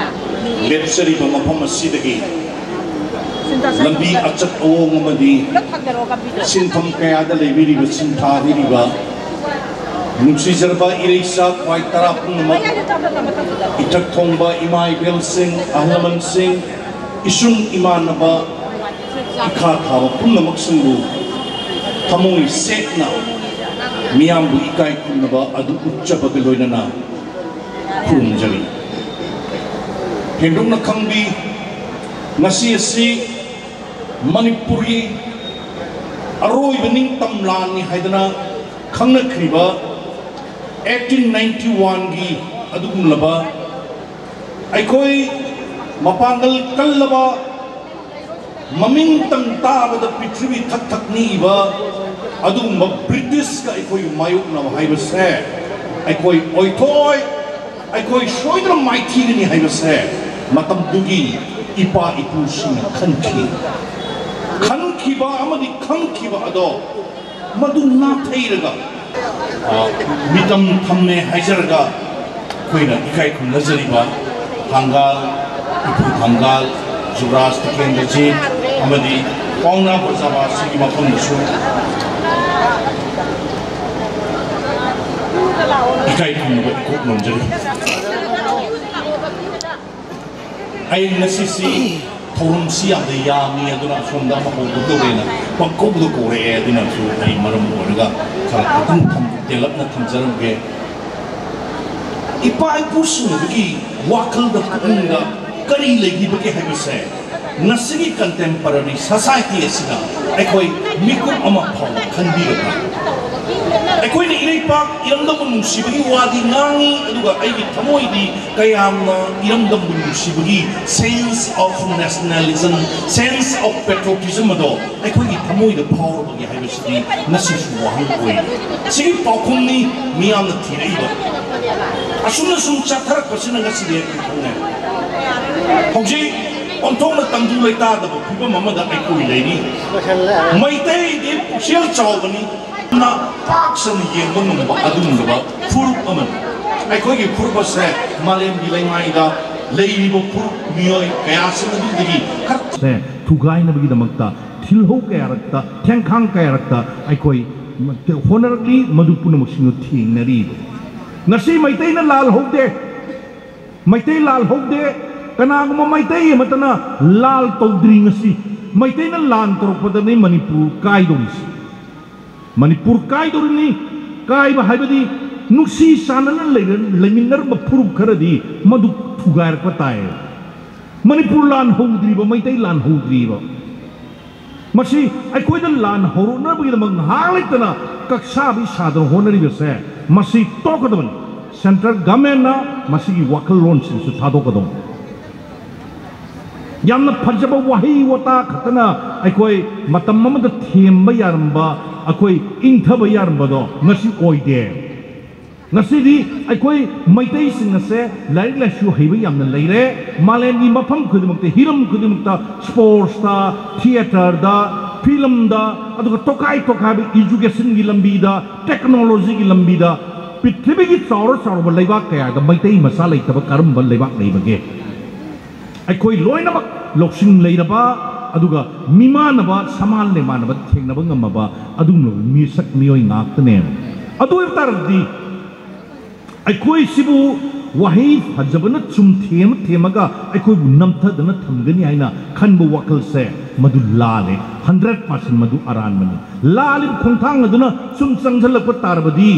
ꯂꯦꯞꯆꯔꯤꯕ ꯃꯐꯝ ꯑꯁꯤꯗꯒꯤ ꯂꯝꯕꯤ ꯑꯆꯠ ꯑꯋꯣꯡ ꯑꯃꯗꯤ ꯄꯨꯂꯞ ꯊꯥꯡꯗꯔꯣ ꯂꯝꯕꯤꯗꯣ꯫ ꯁꯤꯟꯐꯝ ꯀꯌꯥꯗ ꯂꯩꯕꯤꯔꯤꯕ ꯁꯤꯟꯊꯥꯕꯤꯔꯤꯕ ꯅꯨꯡꯁꯤꯖꯔꯕ ꯏꯔꯩꯆꯥ ꯈ꯭ꯋꯥꯏ ꯇꯔꯥ ꯄꯨꯝꯅꯃꯛ, ꯏꯊꯛ ꯊꯣꯡꯕ ꯏꯃꯥ ꯏꯕꯦꯜꯁꯤꯡ, ꯑꯍꯜ ꯂꯃꯟꯁꯤꯡ, ꯏꯁꯨꯡ ꯏꯃꯥꯟꯅꯕ, ꯏꯈꯥ ꯊꯥꯕ ꯄꯨꯝꯅꯃꯛꯁꯤꯡꯕꯨ ꯊꯃꯣꯏ ꯁꯦꯡꯅ ꯃꯤꯌꯥꯝꯕꯨ ꯏꯀꯥꯏ ꯈꯨꯝꯅꯕ ꯑꯗꯨ ꯎꯠꯆꯕꯒ ꯂꯣꯏꯅꯅ ꯈꯨꯔꯨꯝꯖꯔꯤ꯫ ꯍꯦꯟꯗꯣꯛꯅ ꯈꯪꯕꯤ, ꯉꯁꯤ ꯑꯁꯤ ꯃꯅꯤꯄꯨꯔꯒꯤ ꯑꯔꯣꯏꯕ ꯅꯤꯡꯇꯝ ꯂꯥꯟꯅꯤ ꯍꯥꯏꯗꯅ ꯈꯪꯅꯈ꯭ꯔꯤꯕ eighteen ninety one ꯒꯤ ꯑꯗꯨꯒꯨꯝꯂꯕ ꯑꯩꯈꯣꯏ ꯃꯄꯥꯡꯒꯜ ꯀꯜꯂꯕ ꯃꯃꯤꯡꯇꯪ ꯇꯥꯕꯗ ꯄ꯭ꯔꯤꯊꯤꯕꯤ ꯊꯛ ꯊꯛ ꯅꯤꯛꯏꯕ ꯑꯗꯨꯒꯨꯝꯕ ꯕ꯭ꯔꯤꯇꯤꯁꯀ ꯑꯩꯈꯣꯏ ꯃꯥꯌꯣꯛꯅꯕ ꯍꯥꯏꯕꯁꯦ ꯑꯩꯈꯣꯏ ꯑꯣꯏꯊꯣꯛꯑꯣꯏ꯫ ꯑꯩꯈꯣꯏ ꯁꯣꯏꯗꯅ ꯃꯥꯏꯊꯤꯒꯅꯤ ꯍꯥꯏꯕꯁꯦ ꯃꯇꯝꯗꯨꯒꯤ ꯏꯄꯥ ꯏꯄꯨꯁꯤꯡꯅ ꯈꯟꯈꯤ꯫ ꯈꯟꯈꯤꯕ ꯑꯃꯗꯤ ꯈꯪꯈꯤꯕ ꯑꯗꯣ ꯃꯗꯨ ꯅꯥꯊꯩꯔꯒ, ꯑ, ꯃꯤꯇꯝ ꯊꯝꯃꯦ ꯍꯥꯏꯖꯔꯒ ꯑꯩꯈꯣꯏꯅ ꯏꯀꯥꯏ ꯈꯨꯝꯅꯖꯔꯤꯕ ꯊꯥꯡꯒꯥꯜ, ꯏꯄꯨ ꯊꯥꯡꯒꯥꯜ, ꯖꯨꯕꯔꯥꯖ ꯇꯤꯀꯦꯟꯗ꯭ꯔꯖꯤꯠ ꯑꯃꯗꯤ ꯄꯥꯎꯅꯥ ꯄ꯭ꯔꯖꯥꯕꯥꯁꯤꯒꯤ ꯃꯐꯝꯗꯁꯨ ꯏꯀꯥꯏ ꯈꯨꯝꯅꯕ ꯏꯀꯣꯛ ꯅꯣꯝꯖꯔꯤ꯫ ꯑꯩ ꯉꯁꯤꯁꯤ ꯊꯧꯔꯝꯁꯤ ꯌꯥꯝꯅ ꯌꯥꯝꯃꯤ, ꯑꯗꯨꯅ ꯑꯁꯣꯝꯗ ꯑꯃ ꯍꯧꯒꯗꯧꯔꯦꯅ ꯄꯪꯀꯧꯗ ꯀꯧꯔꯛꯑꯦ꯫ ꯑꯗꯨꯅꯁꯨ ꯑꯩ ꯃꯔꯝ ꯑꯣꯏꯔꯒ ꯈꯔ ꯈꯤꯇꯪ ꯊꯝ-, ꯇꯦꯜꯂꯞꯅ ꯊꯝꯖꯔꯝꯒꯦ꯫ ꯏꯄꯥ ꯏꯄꯨꯁꯤꯡ ꯑꯗꯨꯒꯤ ꯋꯥꯈꯜꯗ, ꯄꯨꯛꯅꯤꯡꯗ ꯀꯔꯤ ꯂꯩꯈꯤꯕꯒꯦ ꯍꯥꯏꯕꯁꯦ ꯉꯁꯤꯒꯤ contemporary society ꯑꯁꯤꯗ ꯑꯩꯈꯣꯏ ꯃꯤꯀꯨꯞ ꯑꯃ ꯐꯥꯎꯕ ꯈꯟꯕꯤꯔꯕ꯭ꯔꯥ? ꯑꯩꯈꯣꯏꯅ ꯏꯔꯩꯄꯥꯛ ꯏꯔꯝꯗꯝꯕꯨ ꯅꯨꯡꯁꯤꯕꯒꯤ ꯋꯥꯗꯤ ꯉꯥꯡꯉꯤ, ꯑꯗꯨꯒ ꯑꯩꯒꯤ ꯊꯃꯣꯏꯗꯤ ꯀꯌꯥꯝꯅ ꯏꯔꯝꯗꯝꯕꯨ ꯅꯨꯡꯁꯤꯕꯒꯤ sense of nationalism, sense of patriotism ꯑꯗꯣ ꯑꯩꯈꯣꯏꯒꯤ ꯊꯃꯣꯏꯗ ꯐꯥꯎꯔꯕꯒꯦ ꯍꯥꯏꯕꯁꯤꯗꯤ ꯉꯁꯤꯁꯨ ꯋꯥꯍꯪ ꯑꯣꯏꯔꯤ꯫ ꯁꯤꯒꯤ ꯄꯥꯎꯈꯨꯝꯅꯤ ꯃꯤꯌꯥꯝꯅ ꯊꯤꯔꯛꯏꯕ꯫ ꯑꯁꯨꯝꯅ ꯁꯨꯝ ꯆꯠꯊꯔꯛꯄꯁꯤꯅ ꯉꯁꯤꯗꯤ ꯑꯩꯈꯣꯏ ꯈꯪꯉꯦ꯫ ꯍꯧꯖꯤꯛ ꯑꯣꯟꯊꯣꯛꯅ ꯇꯪꯗꯨ ꯂꯩꯇꯥꯗꯕ ꯐꯤꯕꯝ ꯑꯃꯗ ꯑꯩꯈꯣꯏ ꯂꯩꯔꯤ꯫ ꯃꯩꯇꯩꯗꯤ ꯄꯨꯛꯆꯦꯜ ꯆꯥꯎꯕꯅꯤ꯫ ꯌꯥꯝꯅ ꯄꯥꯛ ꯁꯟꯅ ꯌꯦꯡꯕ ꯉꯝꯕ ꯑꯗꯨꯒꯨꯝꯂꯕ ꯐꯨꯔꯨꯞ ꯑꯃꯅꯤ꯫ ꯑꯩꯈꯣꯏꯒꯤ ꯐꯨꯔꯨꯞ ꯑꯁꯦ ꯃꯥꯂꯦꯝꯒꯤ ꯂꯩꯃꯥꯏꯗ ꯂꯩꯔꯤꯕ ꯐꯨꯔꯨꯞ ꯃꯤꯑꯣꯏ ꯀꯌꯥꯁꯤꯡ ꯑꯗꯨꯗꯒꯤ ꯈꯔ ꯁꯦ ꯊꯨꯒꯥꯏꯅꯕꯒꯤꯗꯃꯛꯇ ꯊꯤꯜꯍꯧ ꯀꯌꯥꯔꯛꯇ, ꯊꯦꯡꯈꯥꯡ ꯀꯌꯥꯔꯛꯇ ꯑꯩꯈꯣꯏ ꯍꯣꯠꯅꯔꯛꯂꯤ꯫ ꯃꯗꯨ ꯄꯨꯝꯅꯃꯛꯁꯤꯡꯗꯨ ꯊꯦꯡꯅꯔꯤꯕ ꯉꯁꯤ ꯃꯩꯇꯩꯅ ꯂꯥꯜꯍꯧꯗꯦ꯫ ꯃꯩꯇꯩ ꯂꯥꯜꯍꯧꯗꯦ꯫ ꯀꯅꯥꯒꯨꯝꯕ ꯃꯩꯇꯩ ꯑꯃꯠꯇꯅ ꯂꯥꯜ ꯇꯧꯗ꯭ꯔꯤ ꯉꯁꯤ꯫ ꯃꯩꯇꯩꯅ ꯂꯥꯟ ꯇꯧꯔꯛꯄꯗꯅꯤ ꯃꯅꯤꯄꯨꯔ ꯀꯥꯏꯗꯧꯔꯤꯁꯤ꯫ ꯃꯅꯤꯄꯨꯔ ꯀꯥꯏꯗꯧꯔꯤꯅꯤ꯫ ꯀꯥꯏꯕ ꯍꯥꯏꯕꯗꯤ ꯅꯨꯡꯁꯤ ꯆꯥꯟꯅꯅ ꯂꯩꯔ-, ꯂꯩꯃꯤꯟꯅꯔꯝꯕ ꯐꯨꯔꯨꯞ ꯈꯔꯗꯤ ꯃꯗꯨ ꯊꯨꯒꯥꯏꯔꯛꯄ ꯇꯥꯏ꯫ ꯃꯅꯤꯄꯨꯔ ꯂꯥꯟ ꯍꯧꯗ꯭ꯔꯤꯕ, ꯃꯩꯇꯩ ꯂꯥꯟ ꯍꯧꯗ꯭ꯔꯤꯕ꯫ ꯃꯁꯤ ꯑꯩꯈꯣꯏꯗ ꯂꯥꯟ ꯍꯧꯔꯛꯅꯕꯒꯤꯗꯃꯛ ꯉꯥꯏꯍꯥꯛ ꯂꯩꯇꯅ ꯀꯛꯁꯥꯕꯤ ꯁꯥꯗꯅ ꯍꯣꯠꯅꯔꯤꯕꯁꯦ ꯃꯁꯤ ꯇꯣꯛꯀꯗꯕꯅꯤ꯫ Central Governmentꯅ ꯃꯁꯤꯒꯤ ꯋꯥꯈꯜꯂꯣꯟꯁꯤꯡꯁꯨ ꯊꯥꯗꯣꯛꯀꯗꯕꯅꯤ꯫ ꯌꯥꯝꯅ ꯐꯖꯕ ꯋꯥꯍꯩ ꯋꯥꯇꯥ ꯈꯛꯇꯅ ꯑꯩꯈꯣꯏ ꯃꯇꯝ ꯑꯃꯗ ꯊꯦꯝꯕ ꯌꯥꯔꯝꯕ, ꯑꯩꯈꯣꯏ ꯏꯪꯊꯕ ꯌꯥꯔꯝꯕꯗꯣ ꯉꯁꯤ ꯑꯣꯏꯗꯦ꯫ ꯉꯁꯤꯗꯤ ꯑꯩꯈꯣꯏ ꯃꯩꯇꯩꯁꯤꯡ ꯑꯁꯦ ꯂꯥꯏꯔꯤꯛ ꯂꯥꯏꯁꯨ ꯍꯩꯕ ꯌꯥꯝꯅ ꯂꯩꯔꯦ꯫ ꯃꯥꯂꯦꯝꯒꯤ ꯃꯐꯝ ꯈꯨꯗꯤꯡꯃꯛꯇ, ꯍꯤꯔꯝ ꯈꯨꯗꯤꯡꯃꯛꯇ, ꯁ꯭ꯄꯣꯔꯠꯁꯇ, ꯊꯤꯌꯦꯇꯔꯗ, ꯐꯤꯂꯝꯗ, ꯑꯗꯨꯒ ꯇꯣꯈꯥꯏ ꯇꯣꯈꯥꯏꯕ ꯏꯖꯨꯀꯦꯁꯟꯒꯤ ꯂꯝꯕꯤꯗ, ꯇꯦꯛꯅꯣꯂꯣꯖꯤꯒꯤ ꯂꯝꯕꯤꯗ, ꯄ꯭ꯔꯤꯊꯤꯕꯤꯒꯤ ꯆꯥꯎꯔ ꯆꯥꯎꯔꯕ ꯂꯩꯕꯥꯛ ꯀꯌꯥꯗ ꯃꯩꯇꯩ ꯃꯆꯥ ꯂꯩꯇꯕ ꯀꯔꯝꯕ ꯂꯩꯕꯥꯛ ꯂꯩꯕꯒꯦ? ꯑꯩꯈꯣꯏ ꯂꯣꯏꯅꯃꯛ ꯂꯧꯁꯤꯡ ꯂꯩꯔꯕ, ꯑꯗꯨꯒ ꯃꯤꯃꯥꯟꯅꯕ, ꯁꯃꯥꯟ ꯂꯩꯃꯥꯟꯅꯕ ꯊꯦꯡꯅꯕ ꯉꯝꯃꯕ ꯑꯗꯨꯒꯨꯝꯂꯕ ꯃꯤꯁꯛ ꯃꯤꯑꯣꯏ ꯉꯥꯛꯇꯅꯦ꯫ ꯑꯗꯨ ꯑꯣꯏꯕ ꯇꯥꯔꯒꯗꯤ ꯑꯩꯈꯣꯏꯁꯤꯕꯨ ꯋꯥꯍꯩ ꯐꯖꯕꯅ ꯁꯨꯝ ꯊꯦꯝ ꯊꯦꯝꯃꯒ ꯑꯩꯈꯣꯏꯕꯨ ꯅꯝꯊꯗꯅ ꯊꯝꯒꯅꯤ ꯍꯥꯏꯅ ꯈꯟꯕ ꯋꯥꯈꯜꯁꯦ ꯃꯗꯨ ꯂꯥꯜꯂꯦ, ꯍꯟꯗ꯭ꯔꯦꯠ ꯄꯥꯔꯁꯦꯟ ꯃꯗꯨ ꯑꯔꯥꯟꯕꯅꯤ꯫ ꯂꯥꯜꯂꯤꯕ ꯈꯣꯡꯊꯥꯡ ꯑꯗꯨꯅ ꯁꯨꯝ ꯆꯪꯁꯤꯜꯂꯛꯄ ꯇꯥꯔꯕꯗꯤ,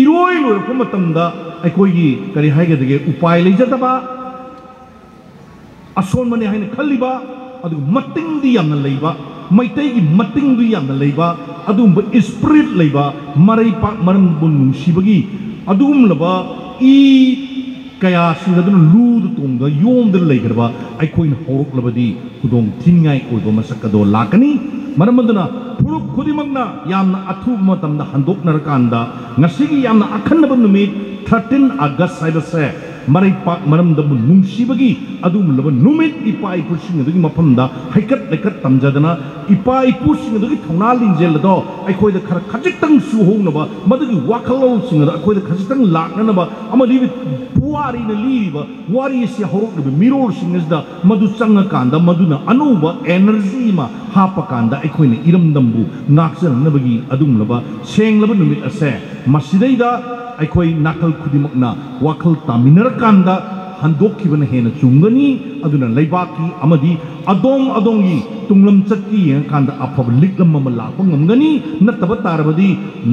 ꯏꯔꯣꯏ ꯂꯣꯏꯔꯛꯄ ꯃꯇꯝꯗ ꯑꯩꯈꯣꯏꯒꯤ ꯀꯔꯤ ꯍꯥꯏꯒꯗꯒꯦ, ꯎꯄꯥꯏ ꯂꯩꯖꯗꯕ, ꯑꯁꯣꯟꯕꯅꯤ ꯍꯥꯏꯅ ꯈꯜꯂꯤꯕ, ꯑꯗꯨꯒ ꯃꯇꯤꯡꯗꯤ ꯌꯥꯝꯅ ꯂꯩꯕ, ꯃꯩꯇꯩꯒꯤ ꯃꯇꯤꯡꯗꯤ ꯌꯥꯝꯅ ꯂꯩꯕ, ꯑꯗꯨꯒꯨꯝꯕ ꯏꯁꯄꯤꯔꯤꯠ ꯂꯩꯕ, ꯃꯔꯩꯄꯥꯛ ꯃꯔꯝꯕꯨ ꯅꯨꯡꯁꯤꯕꯒꯤ ꯑꯗꯨꯒꯨꯝꯂꯕ ꯏ ꯀꯌꯥꯁꯤꯡ ꯑꯗꯨꯅ ꯂꯨꯗ ꯇꯣꯡꯗ ꯌꯣꯝꯗꯨꯅ ꯂꯩꯈ꯭ꯔꯕ ꯑꯩꯈꯣꯏꯅ ꯍꯧꯔꯛꯂꯕꯗꯤ ꯈꯨꯗꯣꯡ ꯊꯤꯅꯤꯡꯉꯥꯏ ꯑꯣꯏꯕ ꯃꯁꯛ ꯑꯗꯣ ꯂꯥꯛꯀꯅꯤ꯫ ꯃꯔꯝ ꯑꯗꯨꯅ ꯐꯨꯔꯨꯞ ꯈꯨꯗꯤꯡꯃꯛꯅ ꯌꯥꯝꯅ ꯑꯊꯨꯕ ꯃꯇꯝꯗ ꯍꯟꯗꯣꯛꯅꯔꯀꯥꯟꯗ, ꯉꯁꯤꯒꯤ ꯌꯥꯝꯅ ꯑꯈꯟꯅꯕ ꯅꯨꯃꯤꯠ, ꯊꯥꯔꯇꯤꯟ ꯑꯥꯒꯁ ꯍꯥꯏꯕꯁꯦ, ꯃꯔꯩꯄꯥꯛ ꯃꯔꯝꯗꯕꯨ ꯅꯨꯡꯁꯤꯕꯒꯤ ꯑꯗꯨꯒꯨꯝꯂꯕ ꯅꯨꯃꯤꯠ, ꯏꯄꯥ ꯏꯄꯨꯁꯤꯡ ꯑꯗꯨꯒꯤ ꯃꯐꯝꯗ ꯍꯩꯀꯠ ꯂꯩꯀꯠ ꯇꯝꯖꯗꯅ, ꯏꯄꯥ ꯏꯄꯨꯁꯤꯡ ꯑꯗꯨꯒꯤ ꯊꯧꯅꯥ ꯂꯤꯡꯖꯦꯜ ꯑꯗꯣ ꯑꯩꯈꯣꯏꯗ ꯈꯔ ꯈꯖꯤꯛꯇꯪ ꯆꯨꯍꯧꯅꯕ, ꯃꯗꯨꯒꯤ ꯋꯥꯈꯜꯂꯣꯟꯁꯤꯡ ꯑꯗꯣ ꯑꯩꯈꯣꯏꯗ ꯈꯖꯤꯛꯇꯪ ꯂꯥꯛꯅꯅꯕ, ꯑꯃꯗꯤ ꯄꯨꯋꯥꯔꯤꯅ ꯂꯤꯔꯤꯕ ꯋꯥꯔꯤ ꯑꯁꯤ ꯍꯧꯔꯛꯂꯤꯕ ꯃꯤꯔꯣꯜꯁꯤꯡ ꯑꯁꯤꯗ ꯃꯗꯨ ꯆꯪꯉꯀꯥꯟꯗ, ꯃꯗꯨꯅ ꯑꯅꯧꯕ ꯑꯦꯅꯔꯖꯤ ꯑꯃ ꯍꯥꯞꯄꯀꯥꯟꯗ, ꯑꯩꯈꯣꯏꯅ ꯏꯔꯝꯗꯝꯕꯨ ꯉꯥꯛꯆꯅꯅꯕꯒꯤ ꯑꯗꯨꯒꯨꯝꯂꯕ ꯁꯦꯡꯂꯕ ꯅꯨꯃꯤꯠ ꯑꯁꯦ, ꯃꯁꯤꯗꯩꯗ ꯑꯩꯈꯣꯏ ꯅꯥꯀꯜ ꯈꯨꯗꯤꯡꯃꯛꯅ ꯋꯥꯈꯜ ꯇꯥꯃꯤꯟꯅꯔꯀꯥꯟꯗ ꯍꯟꯗꯣꯛꯈꯤꯕꯅ ꯍꯦꯟꯅ ꯆꯨꯝꯒꯅꯤ꯫ ꯑꯗꯨꯅ ꯂꯩꯕꯥꯛꯀꯤ ꯑꯃꯗꯤ ꯑꯗꯣꯝ ꯑꯗꯣꯝꯒꯤ ꯇꯨꯡꯂꯝ ꯆꯠꯀꯤ ꯌꯦꯡꯉꯀꯥꯟꯗ ꯑꯐꯕ ꯂꯤꯛꯂꯝ ꯑꯃ ꯂꯥꯛꯄ ꯉꯝꯒꯅꯤ꯫ ꯅꯠꯇꯕ ꯇꯥꯔꯕꯗꯤ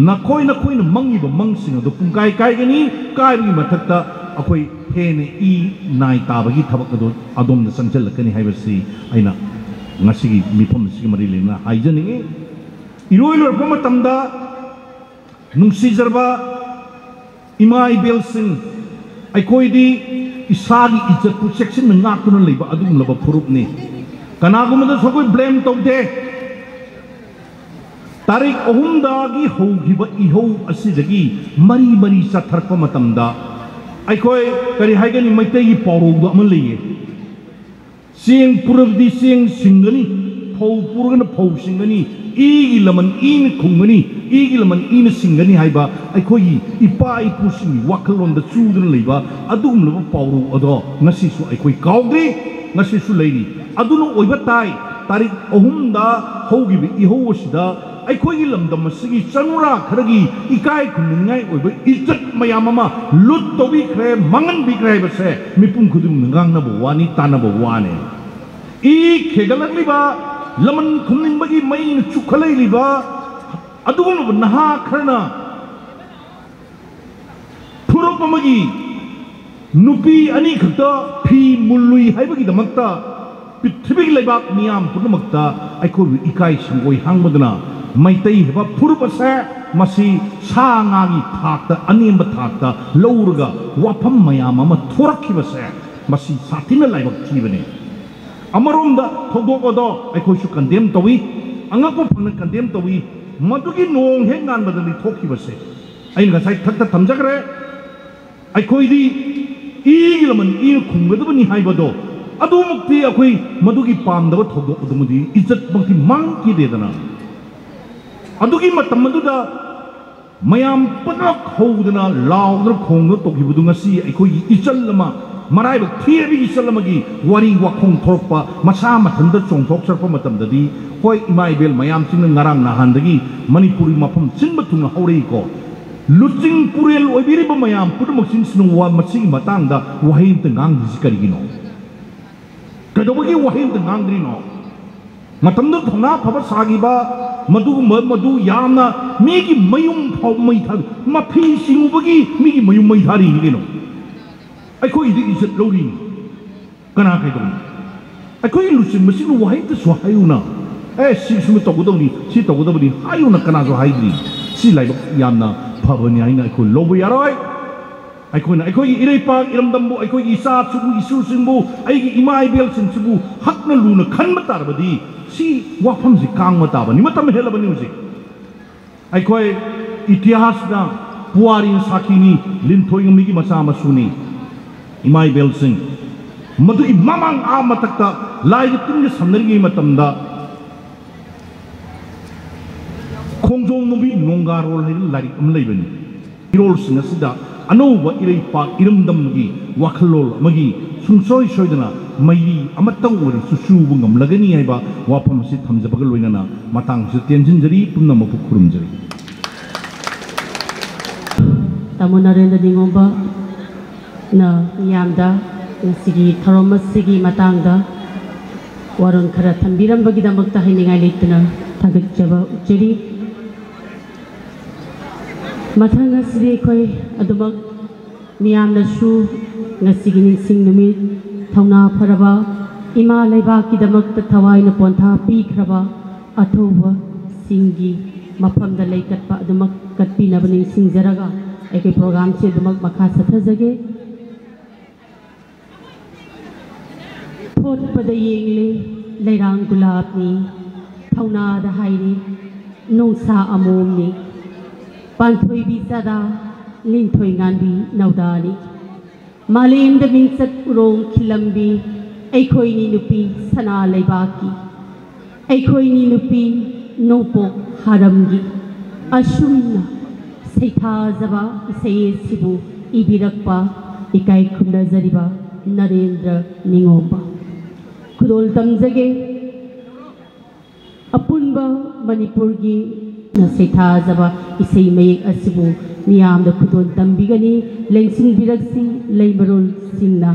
ꯅꯈꯣꯏ ꯅꯈꯣꯏꯅ ꯃꯪꯉꯤꯕ ꯃꯪꯁꯤꯡ ꯑꯗꯨ ꯄꯨꯡꯀꯥꯏ ꯀꯥꯏꯒꯅꯤ꯫ ꯀꯥꯏꯕꯒꯤ ꯃꯊꯛꯇ ꯑꯩꯈꯣꯏ ꯍꯦꯟꯅ ꯏ ꯅꯥꯏ ꯇꯥꯕꯒꯤ ꯊꯕꯛ ꯑꯗꯨ ꯑꯗꯣꯝꯗ ꯆꯪꯁꯤꯜꯂꯛꯀꯅꯤ ꯍꯥꯏꯕꯁꯤ ꯑꯩꯅ ꯉꯁꯤꯒꯤ ꯃꯤꯐꯝ ꯑꯁꯤꯒ ꯃꯔꯤ ꯂꯩꯅꯅ ꯍꯥꯏꯖꯅꯤꯡꯏ꯫ ꯏꯔꯣꯏ ꯂꯣꯏꯔꯛꯄ ꯃꯇꯝꯗ, ꯅꯨꯡꯁꯤꯖꯔꯕ ꯏꯃꯥ ꯏꯕꯦꯜꯁꯤꯡ, ꯑꯩꯈꯣꯏꯗꯤ ꯏꯁꯥꯒꯤ ꯏꯖꯠꯄꯨ ꯆꯦꯛꯁꯤꯟꯅ ꯉꯥꯛꯇꯨꯅ ꯂꯩꯕ ꯑꯗꯨꯒꯨꯝꯂꯕ ꯐꯨꯔꯨꯞꯅꯤ꯫ ꯀꯅꯥꯒꯨꯝꯕꯗꯁꯨ ꯑꯩꯈꯣꯏ ꯕ꯭ꯂꯦꯝ ꯇꯧꯗꯦ꯫ ꯇꯥꯔꯤꯛ ꯑꯍꯨꯝꯗꯒꯤ ꯍꯧꯈꯤꯕ ꯏꯍꯧ ꯑꯁꯤꯗꯒꯤ ꯃꯔꯤ ꯃꯔꯤ ꯆꯠꯊꯔꯛꯄ ꯃꯇꯝꯗ ꯑꯩꯈꯣꯏ ꯀꯔꯤ ꯍꯥꯏꯒꯅꯤ, ꯃꯩꯇꯩꯒꯤ ꯄꯥꯎꯔꯧꯗ ꯑꯃ ꯂꯩꯌꯦ, "ꯆꯦꯡ ꯄꯨꯔꯕꯗꯤ ꯆꯦꯡ ꯁꯤꯡꯒꯅꯤ, ꯐꯧ ꯄꯨꯔꯒꯅ ꯐꯧ ꯁꯤꯡꯒꯅꯤ, ꯏꯒꯤ ꯂꯃꯟ ꯏꯅ ꯈꯨꯝꯒꯅꯤ, ꯏꯒꯤ ꯂꯃꯟ ꯏꯅ ꯁꯤꯡꯒꯅꯤ" ꯍꯥꯏꯕ ꯑꯩꯈꯣꯏꯒꯤ ꯏꯄꯥ ꯏꯄꯨꯁꯤꯡꯒꯤ ꯋꯥꯈꯜꯂꯣꯟꯗ ꯆꯨꯗꯨꯅ ꯂꯩꯕ ꯑꯗꯨꯒꯨꯝꯂꯕ ꯄꯥꯎꯔꯧ ꯑꯗꯣ ꯉꯁꯤꯁꯨ ꯑꯩꯈꯣꯏ ꯀꯥꯎꯗ꯭ꯔꯤ, ꯉꯁꯤꯁꯨ ꯂꯩꯔꯤ꯫ ꯑꯗꯨꯅ ꯑꯣꯏꯕ ꯇꯥꯏ, ꯇꯥꯔꯤꯛ ꯑꯍꯨꯝꯗ ꯍꯧꯈꯤꯕ ꯏꯍꯧ ꯑꯁꯤꯗ ꯑꯩꯈꯣꯏꯒꯤ ꯂꯝꯗꯝ ꯑꯁꯤꯒꯤ ꯆꯅꯨꯔꯥ ꯈꯔꯒꯤ ꯏꯀꯥꯏ ꯈꯨꯝꯅꯅꯤꯡꯉꯥꯏ ꯑꯣꯏꯕ ꯏꯖꯠ ꯃꯌꯥꯝ ꯑꯃ ꯂꯨꯠ ꯇꯧꯕꯤꯈ꯭ꯔꯦ, ꯃꯥꯡꯍꯟꯕꯤꯈ꯭ꯔꯦ ꯍꯥꯏꯕꯁꯦ ꯃꯤꯄꯨꯝ ꯈꯨꯗꯤꯡꯃꯛꯅ ꯉꯥꯡꯅꯕ ꯋꯥꯅꯤ, ꯇꯥꯟꯅꯕ ꯋꯥꯅꯤ꯫ ꯏ ꯈꯦꯒꯠꯂꯛꯂꯤꯕ, ꯂꯃꯟ ꯈꯨꯝꯅꯤꯡꯕꯒꯤ ꯃꯩꯅ ꯆꯨꯈꯠꯂꯛꯂꯤꯕ ꯑꯗꯨꯒꯨꯝꯂꯕ ꯅꯍꯥ ꯈꯔꯅ ꯐꯨꯔꯨꯞ ꯑꯃꯒꯤ ꯅꯨꯄꯤ ꯑꯅꯤꯈꯛꯇ ꯐꯤ ꯃꯨꯜꯂꯨꯏ ꯍꯥꯏꯕꯒꯤꯗꯃꯛꯇ ꯄ꯭ꯔꯤꯊꯤꯕꯤꯒꯤ ꯂꯩꯕꯥꯛ ꯃꯤꯌꯥꯝ ꯄꯨꯝꯅꯃꯛꯇ ꯑꯩꯈꯣꯏꯕꯨ ꯏꯀꯥꯏ ꯁꯪꯒꯣꯏ ꯍꯥꯡꯕꯗꯨꯅ ꯃꯩꯇꯩ ꯍꯥꯏꯕ ꯐꯨꯔꯨꯞ ꯑꯁꯦ ꯃꯁꯤ ꯁꯥ ꯉꯥꯒꯤ ꯊꯥꯛꯇ, ꯑꯅꯦꯝꯕ ꯊꯥꯛꯇ ꯂꯧꯔꯒ ꯋꯥꯐꯝ ꯃꯌꯥꯝ ꯑꯃ ꯊꯣꯔꯛꯈꯤꯕꯁꯦ ꯃꯁꯤ ꯁꯥꯊꯤꯅ ꯂꯥꯏꯕꯛ ꯊꯤꯕꯅꯤ꯫ ꯑꯃꯔꯣꯝꯗ ꯊꯧꯗꯣꯛ ꯑꯗꯣ ꯑꯩꯈꯣꯏꯁꯨ ꯀꯟꯗꯦꯝ ꯇꯧꯏ, ꯑꯉꯛꯄ ꯐꯪꯅ ꯀꯟꯗꯦꯝ ꯇꯧꯏ꯫ ꯃꯗꯨꯒꯤ ꯅꯣꯡ ꯍꯦꯛ ꯉꯥꯟꯕꯗꯅꯤ ꯊꯣꯛꯈꯤꯕꯁꯦ꯫ ꯑꯩꯅ ꯉꯁꯥꯏ ꯊꯛꯇ ꯊꯝꯖꯈ꯭ꯔꯦ, ꯑꯩꯈꯣꯏꯗꯤ ꯏꯒꯤ ꯂꯃꯟ ꯏꯅ ꯈꯨꯝꯒꯗꯕꯅꯤ ꯍꯥꯏꯕꯗꯣ꯫ ꯑꯗꯨꯃꯛꯇꯤ ꯑꯩꯈꯣꯏ ꯃꯗꯨꯒꯤ ꯄꯥꯝꯗꯕ ꯊꯧꯗꯣꯛ ꯑꯗꯨꯃꯗꯤ ꯏꯖꯠꯃꯛꯇꯤ ꯃꯥꯡꯈꯤꯗꯦꯗꯅ꯫ ꯑꯗꯨꯒꯤ ꯃꯇꯝ ꯑꯗꯨꯗ ꯃꯌꯥꯝ ꯄꯨꯝꯅꯃꯛ ꯍꯧꯗꯅ, ꯂꯥꯎꯗꯅ, ꯈꯣꯡꯗꯅ ꯇꯧꯈꯤꯕꯗꯨ ꯉꯁꯤ ꯑꯩꯈꯣꯏꯒꯤ ꯏꯆꯜ ꯑꯃ, ꯃꯔꯥꯏꯕꯛ ꯊꯤꯔꯕꯤ ꯏꯆꯜ ꯑꯃꯒꯤ ꯋꯥꯔꯤ ꯋꯥꯈꯣꯡ ꯊꯣꯔꯛꯄ, ꯃꯁꯥ ꯃꯊꯟꯇ ꯆꯣꯡꯊꯣꯛꯆꯔꯛꯄ ꯃꯇꯝꯗꯗꯤ, ꯍꯣꯏ, ꯏꯃꯥ ꯏꯕꯦꯜ ꯃꯌꯥꯝꯁꯤꯡꯅ ꯉꯔꯥꯡ ꯅꯍꯥꯟꯗꯒꯤ ꯃꯅꯤꯄꯨꯔꯒꯤ ꯃꯐꯝ ꯁꯤꯟꯕ ꯊꯨꯡꯅ ꯍꯧꯔꯛꯏꯀꯣ꯫ ꯂꯨꯆꯤꯡ ꯄꯨꯔꯦꯜ ꯑꯣꯏꯕꯤꯔꯤꯕ ꯃꯌꯥꯝ ꯄꯨꯝꯅꯃꯛꯁꯤꯡꯁꯤꯅ ꯋꯥ-, ꯃꯁꯤꯒꯤ ꯃꯇꯥꯡꯗ ꯋꯥꯍꯩ ꯑꯃꯇ ꯉꯥꯡꯗ꯭ꯔꯤꯁꯤ ꯀꯔꯤꯒꯤꯅꯣ? ꯀꯩꯗꯧꯕꯒꯤ ꯋꯥꯍꯩ ꯑꯃꯇ ꯉꯥꯡꯗ꯭ꯔꯤꯅꯣ? ꯃꯇꯝꯗꯨ ꯊꯧꯅꯥ ꯐꯕ ꯁꯥꯈꯤꯕ, ꯃꯗꯨꯒꯨꯝꯕ, ꯃꯗꯨ ꯌꯥꯝꯅ ꯃꯤꯒꯤ ꯃꯌꯨꯝ ꯐꯥꯎ ꯃꯩ ꯊꯥ-, ꯃꯐꯤ ꯆꯤꯡꯉꯨꯕꯒꯤ ꯃꯤꯒꯤ ꯃꯌꯨꯝ ꯃꯩ ꯊꯥꯔꯤꯅꯤ ꯀꯩꯅꯣ꯫ ꯑꯩꯈꯣꯏꯒꯤꯗꯤ ꯏꯖꯠ ꯂꯧꯔꯤꯅꯤ꯫ ꯀꯅꯥ ꯀꯩꯗꯧꯅꯤ? ꯑꯩꯈꯣꯏꯒꯤ ꯂꯨꯆꯤꯡꯕꯁꯤꯡꯅ ꯋꯥꯍꯩ ꯑꯃꯇꯁꯨ ꯍꯥꯏꯌꯨꯅ, "ꯑꯦ, ꯁꯤ ꯁꯨꯝ ꯇꯧꯒꯗꯧꯅꯤ, ꯁꯤ ꯇꯧꯒꯗꯕꯅꯤ" ꯍꯥꯏꯌꯨꯅ ꯀꯅꯥꯁꯨ ꯍꯥꯏꯗ꯭ꯔꯤ꯫ ꯁꯤ ꯂꯥꯏꯕꯛ ꯌꯥꯝꯅ ꯐꯕꯅꯤ ꯍꯥꯏꯅ ꯑꯩꯈꯣꯏ ꯂꯧꯕ ꯌꯥꯔꯣꯏ꯫ ꯑꯩꯈꯣꯏꯅ ꯑꯩꯈꯣꯏꯒꯤ ꯏꯔꯩꯄꯥꯛ ꯏꯔꯝꯗꯝꯕꯨ, ꯑꯩꯈꯣꯏꯒꯤ ꯏꯆꯥꯁꯤꯕꯨ, ꯏꯁꯨꯁꯤꯡꯕꯨ, ꯑꯩꯒꯤ ꯏꯃꯥ ꯏꯕꯦꯜꯁꯤꯡꯁꯤꯕꯨ ꯍꯛꯅ ꯂꯨꯅ ꯈꯟꯕ ꯇꯥꯔꯕꯗꯤ, ꯁꯤ ꯋꯥꯐꯝꯁꯤ ꯀꯥꯡꯕ ꯇꯥꯕꯅꯤ꯫ ꯃꯇꯝ ꯍꯦꯜꯂꯕꯅꯤ ꯍꯧꯖꯤꯛ꯫ ꯑꯩꯈꯣꯏ ꯏꯇꯤꯍꯥꯁꯅ, ꯄꯨꯋꯥꯔꯤꯅ ꯁꯥꯈꯤꯅꯤ, ꯂꯤꯟꯊꯣꯏ ꯉꯝꯕꯤꯒꯤ ꯃꯆꯥ ꯃꯁꯨꯅꯤ꯫ ꯏꯃꯥ ꯏꯕꯦꯜꯁꯤꯡ, ꯃꯗꯨꯒꯤ ꯃꯃꯥꯡ ꯑꯥ ꯃꯊꯛꯇ ꯂꯥꯏꯒ ꯇꯤꯟꯒ ꯁꯝꯅꯔꯤꯉꯩ ꯃꯇꯝꯗ ꯈꯣꯡꯖꯣꯝ ꯅꯨꯕꯤ ꯅꯣꯡꯒꯥꯔꯣꯜ ꯍꯥꯏꯅ ꯂꯥꯏꯔꯤꯛ ꯑꯃ ꯂꯩꯕꯅꯤ꯫ ꯃꯤꯔꯣꯜꯁꯤꯡ ꯑꯁꯤꯗ ꯑꯅꯧꯕ ꯏꯔꯩꯄꯥꯛ ꯏꯔꯝꯗꯝꯒꯤ ꯋꯥꯈꯜꯂꯣꯟ ꯑꯃꯒꯤ ꯁꯨꯡꯁꯣꯏ ꯁꯣꯏꯗꯅ ꯃꯩꯔꯤ ꯑꯃꯠꯇ ꯑꯣꯏꯔꯁꯨ ꯆꯨꯕ ꯉꯝꯂꯒꯅꯤ ꯍꯥꯏꯕ ꯋꯥꯐꯝ ꯑꯁꯤ ꯊꯝꯖꯕꯒ ꯂꯣꯏꯅꯅ ꯃꯇꯥꯡꯁꯤꯗ ꯇꯦꯟꯁꯤꯟꯖꯔꯤ꯫ ꯄꯨꯝꯅꯃꯛꯄꯨ ꯈꯨꯔꯨꯝꯖꯔꯤ꯫ ꯇꯥꯃꯣ ꯅꯔꯦꯟꯗ꯭ꯔ ꯅꯤꯉꯣꯝꯕꯅ ꯃꯤꯌꯥꯝꯗ ꯉꯁꯤꯒꯤ ꯊꯧꯔꯝ ꯑꯁꯤꯒꯤ ꯃꯇꯥꯡꯗ ꯋꯥꯔꯣꯜ ꯈꯔ ꯊꯝꯕꯤꯔꯝꯕꯒꯤꯗꯃꯛꯇ ꯍꯥꯏꯅꯤꯡꯉꯥꯏ ꯂꯩꯇꯅ ꯊꯥꯒꯠꯆꯕ ꯎꯠꯆꯔꯤ꯫ ꯃꯊꯪ ꯑꯁꯤꯗꯤ ꯑꯩꯈꯣꯏ ꯑꯗꯨꯃꯛ ꯃꯤꯌꯥꯝꯅꯁꯨ ꯉꯁꯤꯒꯤ ꯅꯤꯡꯁꯤꯡ ꯅꯨꯃꯤꯠ ꯊꯧꯅꯥ ꯐꯔꯕ ꯏꯃꯥ ꯂꯩꯕꯥꯛꯀꯤꯗꯃꯛꯇ ꯊꯋꯥꯏꯅ ꯄꯣꯟꯊꯥ ꯄꯤꯈ꯭ꯔꯕ ꯑꯊꯧꯕꯁꯤꯡꯒꯤ ꯃꯐꯝꯗ ꯂꯩ ꯀꯠꯄ ꯑꯗꯨꯃꯛ ꯀꯠꯄꯤꯅꯕ ꯅꯤꯡꯁꯤꯡꯖꯔꯒ ꯑꯩꯈꯣꯏ ꯄ꯭ꯔꯣꯒ꯭ꯔꯥꯝꯁꯤ ꯑꯗꯨꯃꯛ ꯃꯈꯥ ꯆꯠꯊꯖꯒꯦ꯫ ꯊꯣꯠꯄꯗ ꯌꯦꯡꯂꯤ ꯂꯩꯔꯥꯡ ꯒꯨꯂꯥꯞꯅꯤ, ꯊꯧꯅꯥꯗ ꯍꯥꯏꯔꯤ ꯅꯣꯡꯁꯥ ꯑꯃꯣꯝꯅꯤ, ꯄꯥꯟꯊꯣꯏꯕꯤ ꯆꯥꯗꯥ, ꯂꯤꯟꯊꯣꯏ ꯉꯥꯟꯕꯤ ꯅꯧꯗꯥꯅꯤ꯫ ꯃꯥꯂꯦꯝꯗ ꯃꯤꯡꯆꯠ ꯎꯔꯣꯡ ꯈꯤꯜꯂꯝꯕꯤ ꯑꯩꯈꯣꯏꯅꯤ ꯅꯨꯄꯤ ꯁꯅꯥ ꯂꯩꯕꯥꯛꯀꯤ, ꯑꯩꯈꯣꯏꯅꯤ ꯅꯨꯄꯤ ꯅꯣꯡꯄꯣꯛ ꯍꯥꯔꯝꯒꯤ꯫ ꯑꯁꯨꯝꯅ ꯁꯩꯊꯥꯖꯕ ꯏꯁꯩ ꯑꯁꯤꯕꯨ ꯏꯕꯤꯔꯛꯄ ꯏꯀꯥꯏ ꯈꯨꯝꯅꯖꯔꯤꯕ ꯅꯔꯦꯟꯗ꯭ꯔ ꯅꯤꯉꯣꯝꯕ꯫ ꯈꯨꯗꯣꯜ ꯇꯝꯖꯒꯦ꯫ ꯑꯄꯨꯟꯕ ꯃꯅꯤꯄꯨꯔꯒꯤ ꯁꯩꯊꯥꯖꯕ ꯏꯁꯩ ꯃꯌꯦꯛ ꯑꯁꯤꯕꯨ ꯃꯤꯌꯥꯝꯗ ꯈꯨꯗꯣꯜ ꯇꯝꯕꯤꯒꯅꯤ ꯂꯦꯡꯁꯤꯟꯕꯤꯔꯛꯁꯤ ꯂꯩꯃꯔꯣꯜꯁꯤꯡꯅ꯫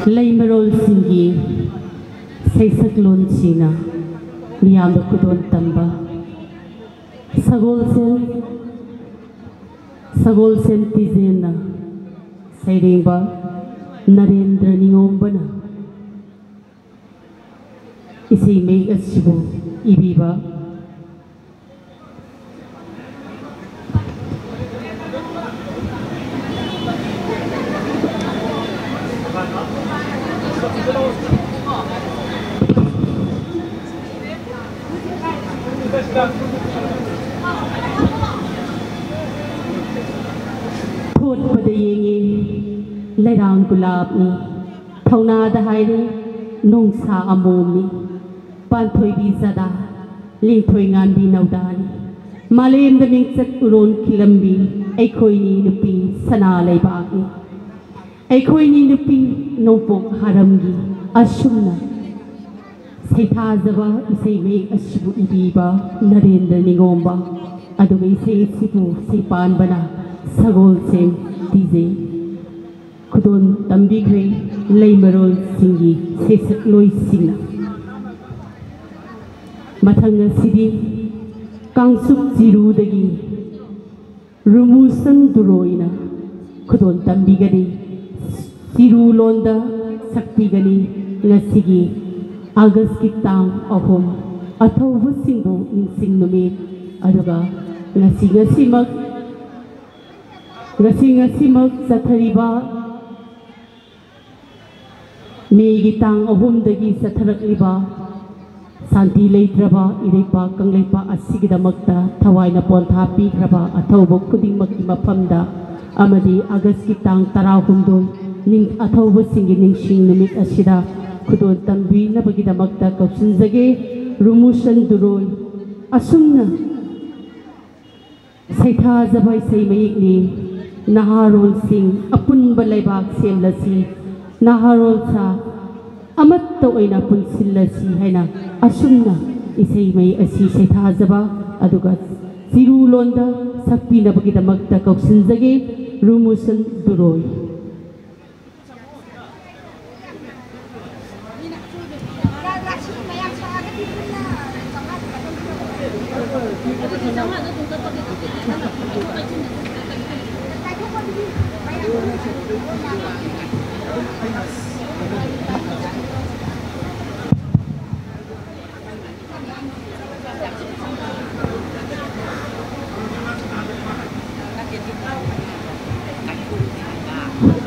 ꯂꯩꯃꯔꯣꯜꯁꯤꯡꯒꯤ ꯁꯩꯁꯛꯂꯣꯟꯁꯤꯡꯅ ꯃꯤꯌꯥꯝꯗ ꯈꯨꯗꯣꯜ ꯇꯝꯕ ꯁꯒꯣꯜꯁꯦꯟ, ꯁꯒꯣꯜꯁꯦꯟ ꯇꯤꯖꯦꯟꯅ ꯁꯩꯔꯦꯡꯕ ꯅꯔꯦꯟꯗ꯭ꯔ ꯅꯤꯉꯣꯝꯕꯅ ꯏꯁꯩ ꯃꯌꯦꯛ ꯑꯁꯤꯕꯨ ꯏꯕꯤꯕ ꯊꯣꯠꯄꯗ ꯌꯦꯡꯉꯤ ꯂꯩꯔꯥꯡ ꯒꯨꯂꯥꯞꯅꯤ, ꯊꯧꯅꯥꯗ ꯍꯥꯏꯔꯤ ꯅꯣꯡꯁꯥ ꯑꯃꯣꯝꯅꯤ, ꯄꯥꯟꯊꯣꯏꯕꯤ ꯆꯥꯗꯥ, ꯂꯤꯡꯊꯣꯏ ꯉꯥꯟꯕꯤ ꯅꯧꯗꯥꯅꯤ, ꯃꯥꯂꯦꯝꯗ ꯃꯤꯡꯆꯠ ꯎꯔꯣꯟ ꯈꯤꯜꯂꯝꯕꯤ ꯑꯩꯈꯣꯏꯅꯤ ꯅꯨꯄꯤ ꯁꯅꯥ ꯂꯩꯕꯥꯛꯅꯤ꯫ ꯑꯩꯈꯣꯏꯅꯤ ꯅꯨꯄꯤ ꯅꯣꯡꯄꯣꯛ ꯍꯥꯔꯝꯒꯤ ꯑꯁꯨꯝꯅ ꯁꯩꯊꯥꯖꯕ ꯏꯁꯩ ꯃꯌꯦꯛ ꯑꯁꯤꯕꯨ ꯏꯕꯤꯕ ꯅꯔꯦꯟꯗ꯭ꯔ ꯅꯤꯉꯣꯝꯕ, ꯑꯗꯨꯒ ꯏꯁꯩ ꯑꯁꯤꯕꯨ ꯁꯩꯄꯥꯟꯕꯅ ꯁꯒꯣꯜꯁꯦꯝ ꯇꯤꯖꯦ꯫ ꯈꯨꯗꯣꯜ ꯇꯝꯕꯤꯈ꯭ꯔꯦ ꯂꯩꯃꯔꯣꯜꯁꯤꯡꯒꯤ ꯁꯩꯁꯛꯂꯣꯏꯁꯤꯡꯅ꯫ ꯃꯊꯪ ꯑꯁꯤꯗꯤ ꯀꯥꯡꯆꯨꯞ ꯆꯤꯔꯨꯗꯒꯤ ꯔꯨꯃꯨꯁꯟ ꯗꯨꯔꯣꯏꯅ ꯈꯨꯗꯣꯜ ꯇꯝꯕꯤꯒꯅꯤ꯫ ꯆꯤꯔꯨ ꯂꯣꯟꯗ ꯁꯛꯄꯤꯒꯅꯤ ꯉꯁꯤꯒꯤ ꯑꯥꯒꯁꯀꯤ ꯇꯥꯡ ꯑꯍꯨꯝ, ꯑꯊꯧꯕꯁꯤꯡꯕꯨ ꯅꯤꯡꯁꯤꯡ ꯅꯨꯃꯤꯠ꯫ ꯑꯗꯨꯒ ꯉꯁꯤ, ꯉꯁꯤꯃꯛ, ꯉꯁꯤ, ꯉꯁꯤꯃꯛ ꯆꯠꯊꯔꯤꯕ ꯃꯦꯒꯤ ꯇꯥꯡ ꯑꯍꯨꯝꯗꯒꯤ ꯆꯠꯊꯔꯛꯂꯤꯕ ꯁꯥꯟꯇꯤ ꯂꯩꯇ꯭ꯔꯕ ꯏꯔꯩꯄꯥꯛ ꯀꯪꯂꯩꯄꯥꯛ ꯑꯁꯤꯒꯤꯗꯃꯛꯇ ꯊꯋꯥꯏꯅ ꯄꯣꯟꯊꯥ ꯄꯤꯈ꯭ꯔꯕ ꯑꯊꯧꯕ ꯈꯨꯗꯤꯡꯃꯛꯀꯤ ꯃꯐꯝꯗ ꯑꯃꯗꯤ ꯑꯥꯒꯁꯀꯤ ꯇꯥꯡ ꯇꯔꯥꯍꯨꯝꯗꯣꯏ ꯅꯤꯡ-, ꯑꯊꯧꯕꯁꯤꯡꯒꯤ ꯅꯤꯡꯁꯤꯡ ꯅꯨꯃꯤꯠ ꯑꯁꯤꯗ ꯈꯨꯗꯣꯜ ꯇꯝꯕꯤꯅꯕꯒꯤꯗꯃꯛꯇ ꯀꯧꯁꯤꯟꯖꯒꯦ꯫ ꯔꯨꯃꯨꯁꯟ ꯗꯨꯔꯣꯏ꯫ ꯑꯁꯨꯝꯅ ꯁꯩꯊꯥꯖꯕ ꯏꯁꯩ ꯃꯌꯦꯛꯅꯤ꯫ ꯅꯍꯥꯔꯣꯜꯁꯤꯡ ꯑꯄꯨꯟꯕ ꯂꯩꯕꯥꯛ ꯁꯦꯝꯂꯁꯤ, ꯅꯍꯥꯔꯣꯜ ꯁꯥ ꯑꯃꯠꯇ ꯑꯣꯏꯅ ꯄꯨꯟꯁꯤꯜꯂꯁꯤ ꯍꯥꯏꯅ ꯑꯁꯨꯝꯅ ꯏꯁꯩ ꯃꯌꯦꯛ ꯑꯁꯤ ꯁꯩꯊꯥꯖꯕ ꯑꯗꯨꯒ ꯆꯤꯔꯨ ꯂꯣꯟꯗ ꯁꯛꯄꯤꯅꯕꯒꯤꯗꯃꯛꯇ ꯀꯧꯁꯤꯟꯖꯒꯦ ꯔꯨꯃꯨꯁꯟ ꯗꯨꯔꯣꯏ꯫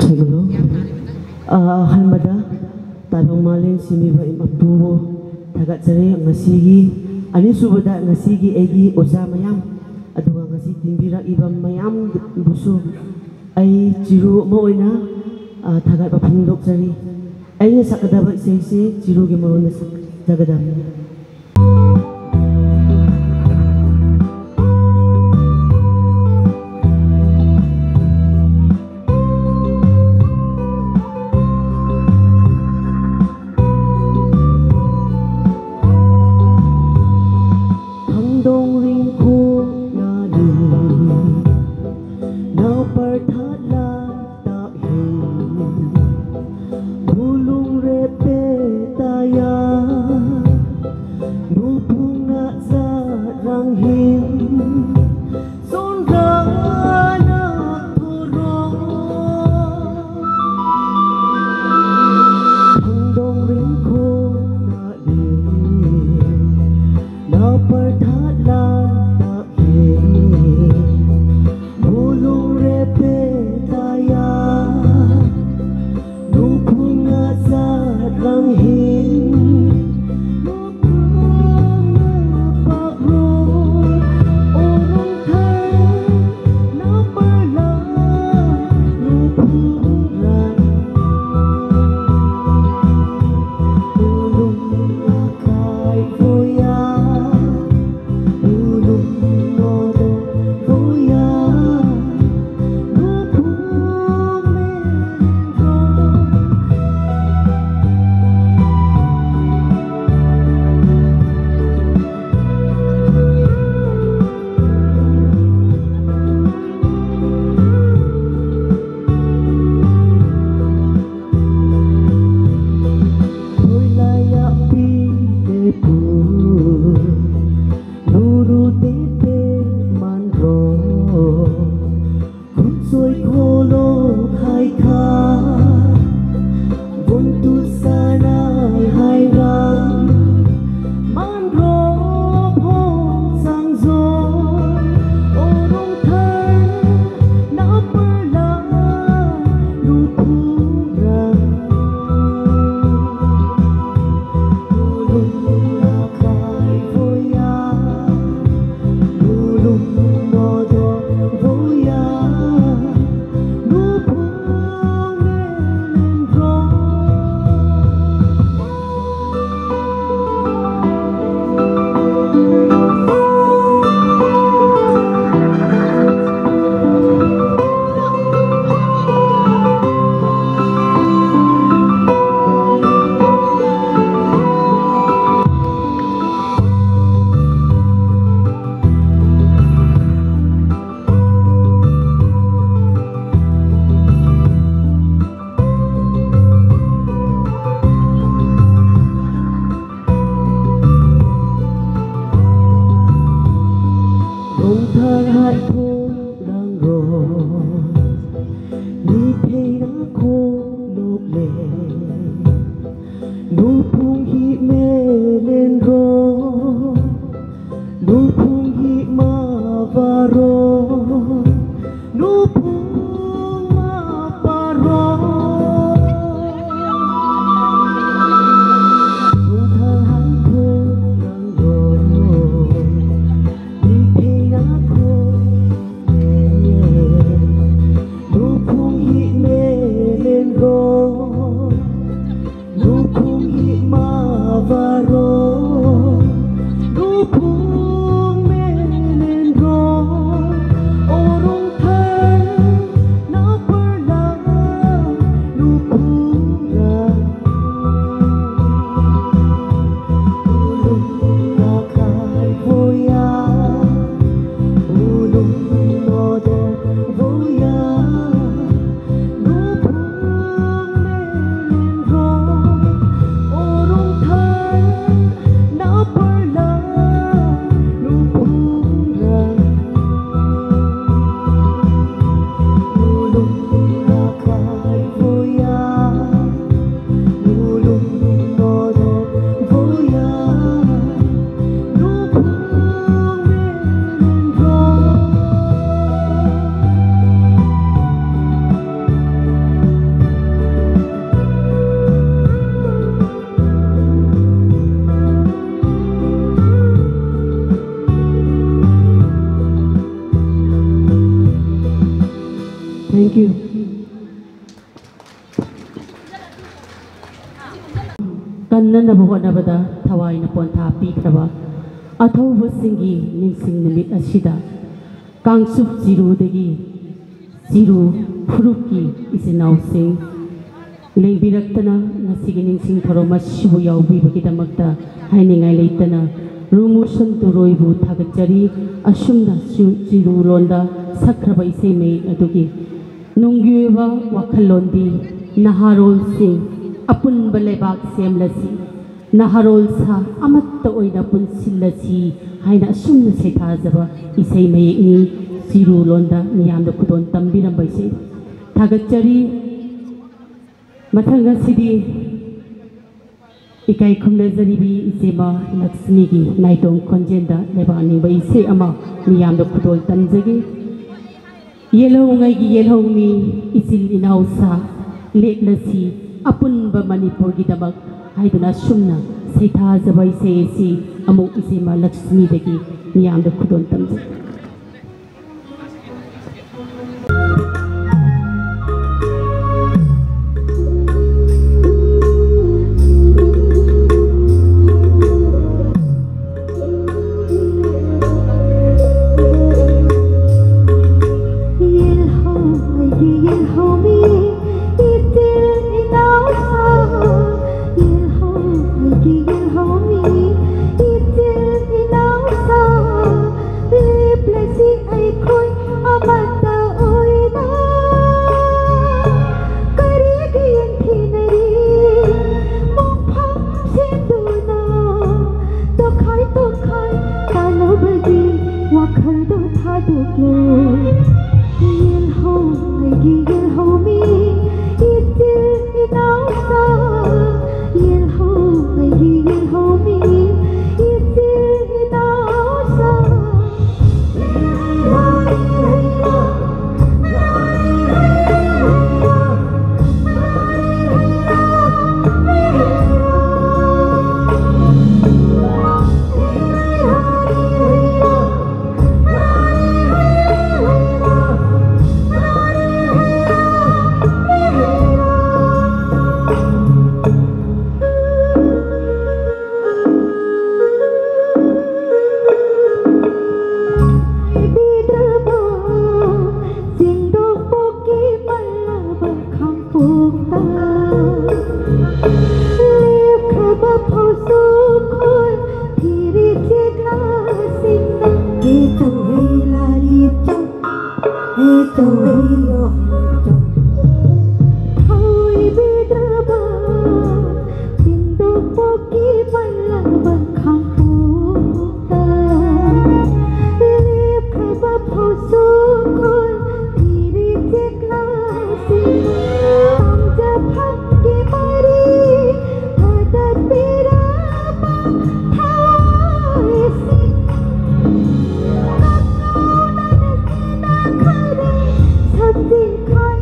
ꯊꯦꯡꯂꯨ꯫ ꯑ, ꯑꯍꯥꯟꯕꯗ ꯇꯥꯏꯕꯪ ꯃꯥꯂꯦꯝ ꯁꯦꯝꯕꯤꯕ ꯏꯃꯥ ꯏꯄꯨꯕꯨ ꯊꯥꯒꯠꯆꯔꯤ꯫ ꯉꯁꯤꯒꯤ, ꯑꯅꯤꯁꯨꯕꯗ ꯉꯁꯤꯒꯤ ꯑꯩꯒꯤ ꯑꯣꯖꯥ ꯃꯌꯥꯝ, ꯑꯗꯨꯒ ꯉꯁꯤ ꯇꯤꯟꯕꯤꯔꯛꯏꯕ ꯃꯌꯥꯝꯕꯨꯁꯨ ꯑꯩ ꯆꯤꯔꯨ ꯑꯃ ꯑꯣꯏꯅ, ꯑ, ꯊꯥꯒꯠꯄ ꯐꯣꯡꯗꯣꯛꯆꯔꯤ꯫ ꯑꯩꯅ ꯁꯛꯀꯗꯕ ꯏꯁꯩꯁꯦ ꯆꯤꯔꯨꯒꯤ ꯃꯔꯣꯟꯗ ꯁꯛꯆꯒꯗꯕꯅꯤ꯫ ꯈꯥꯡꯗꯣꯡ ꯔꯤꯡꯈꯣꯛꯅ ꯂꯨ, ꯅꯥꯎ ꯄꯔꯊꯥꯠ ꯂꯥꯏ ꯇꯥꯛꯍꯤꯡ, ꯕꯨꯂꯨꯡ ꯔꯦꯄꯦ ꯇꯥꯌꯥ, ꯁꯣꯏꯈꯣꯂꯣ ꯈꯥꯏꯈꯥ ꯕꯨꯟꯇꯨ ꯁꯥꯅꯥꯏ ꯍꯥꯏꯔꯥ ꯃꯥꯟꯔꯣ ꯐꯣ ꯁꯥꯡꯖꯣ ꯑꯣꯔꯣꯡ ꯊꯥꯏ ꯅꯥꯄꯔꯂꯥ ꯂꯨꯊꯨꯔꯥ ꯂꯨꯂꯨ ꯂꯥꯈꯥꯏ ꯐꯣꯌꯥ ꯂꯨꯂꯨ ꯅꯣꯗꯣ ꯐꯣꯌꯥ ꯂꯨ Thank you. ꯀꯟꯅꯅꯕ ꯍꯣꯠꯅꯕꯗ ꯊꯋꯥꯏꯅ ꯄꯣꯟꯊꯥ ꯄꯤꯈ꯭ꯔꯕ ꯑꯊꯧꯕꯁꯤꯡꯒꯤ ꯅꯤꯡꯁꯤꯡ ꯅꯨꯃꯤꯠ ꯑꯁꯤꯗ ꯀꯥꯡꯆꯨꯞ ꯆꯤꯔꯨꯗꯒꯤ ꯆꯤꯔꯨ ꯐꯨꯔꯨꯞꯀꯤ ꯏꯆꯤꯟ ꯏꯅꯥꯎꯁꯤꯡ ꯂꯦꯡꯕꯤꯔꯛꯇꯅ ꯉꯁꯤꯒꯤ ꯅꯤꯡꯁꯤꯡ ꯊꯧꯔꯝ ꯑꯁꯤꯕꯨ ꯌꯥꯎꯕꯤꯕꯒꯤꯗꯃꯛꯇ ꯍꯥꯏꯅꯤꯡꯉꯥꯏ ꯂꯩꯇꯅ ꯔꯨꯃꯨ ꯁꯟꯇꯨꯔꯣꯏꯕꯨ ꯊꯥꯒꯠꯆꯔꯤ꯫ ꯑꯁꯨꯝꯅ ꯆꯨ-, ꯆꯤꯔꯨ ꯂꯣꯟꯗ ꯁꯛꯈ꯭ꯔꯕ ꯏꯁꯩ ꯃꯌꯦꯛ ꯑꯗꯨꯒꯤ ꯅꯨꯡꯒꯤ ꯑꯣꯏꯕ ꯋꯥꯈꯜꯂꯣꯟꯗꯤ ꯅꯍꯥꯔꯣꯜꯁꯤꯡ ꯑꯄꯨꯟꯕ ꯂꯩꯕꯥꯛ ꯁꯦꯝꯂꯁꯤ, ꯅꯍꯥꯔꯣꯜ ꯁꯥ ꯑꯃꯠꯇ ꯑꯣꯏꯅ ꯄꯨꯟꯁꯤꯜꯂꯁꯤ ꯍꯥꯏꯅ ꯑꯁꯨꯝꯅ ꯁꯩꯊꯥꯖꯕ ꯏꯁꯩ ꯃꯌꯦꯛꯅꯤ꯫ ꯆꯤꯔꯨ ꯂꯣꯟꯗ ꯃꯤꯌꯥꯝꯗ ꯈꯨꯗꯣꯜ ꯇꯝꯕꯤꯔꯝꯕ ꯏꯁꯩ ꯊꯥꯒꯠꯆꯔꯤ꯫ ꯃꯊꯪ ꯑꯁꯤꯗꯤ ꯏꯀꯥꯏ ꯈꯨꯝꯅꯖꯔꯤꯕꯤ ꯏꯆꯦꯃ ꯂꯛꯁꯃꯤꯒꯤ ꯅꯥꯏꯇꯣꯝ ꯈꯣꯟꯖꯦꯜꯗ ꯂꯩꯕꯥꯛ ꯅꯤꯡꯕ ꯏꯁꯩ ꯑꯃ ꯃꯤꯌꯥꯝꯗ ꯈꯨꯗꯣꯜ ꯇꯝꯖꯒꯦ꯫ ꯌꯦꯜꯍꯧꯉꯩꯒꯤ ꯌꯦꯜꯍꯧꯃꯤ ꯏꯆꯤꯜ ꯏꯅꯥꯎ ꯁꯥ ꯂꯦꯞꯂꯁꯤ ꯑꯄꯨꯟꯕ ꯃꯅꯤꯄꯨꯔꯒꯤꯗꯃꯛ ꯍꯥꯏꯗꯨꯅ ꯑꯁꯨꯝꯅ ꯁꯩꯊꯥꯖꯕ ꯏꯁꯩ ꯑꯁꯤ ꯑꯃꯨꯛ ꯏꯆꯦꯃ ꯂꯛꯁꯃꯤꯗꯒꯤ ꯃꯤꯌꯥꯝꯗ ꯈꯨꯗꯣꯜ ꯇꯝꯖꯩ꯫ ꯍꯧꯏꯕꯤꯗ꯭ꯔꯕ ꯇꯤꯟꯗꯣꯛꯄꯣꯛꯀꯤ ꯄꯜꯂꯕ ꯈꯥꯡꯄꯣꯛꯇ ꯂꯦꯞꯈ꯭ꯔꯕ ꯐꯧꯁꯨ ꯈꯣꯏ ꯏꯔꯤꯛ ꯆꯦꯛꯂꯥꯁꯤꯡ ꯄꯥꯝꯖꯐꯝꯒꯤ ꯃꯔꯤ ꯊꯥꯗꯠꯄꯤꯔꯕ ꯊꯋꯥꯏꯁꯤꯡ ꯀꯛꯉꯧꯅ ꯅꯁꯤꯅ ꯈꯔꯤ ꯁꯛꯇꯤ ꯈꯣꯏ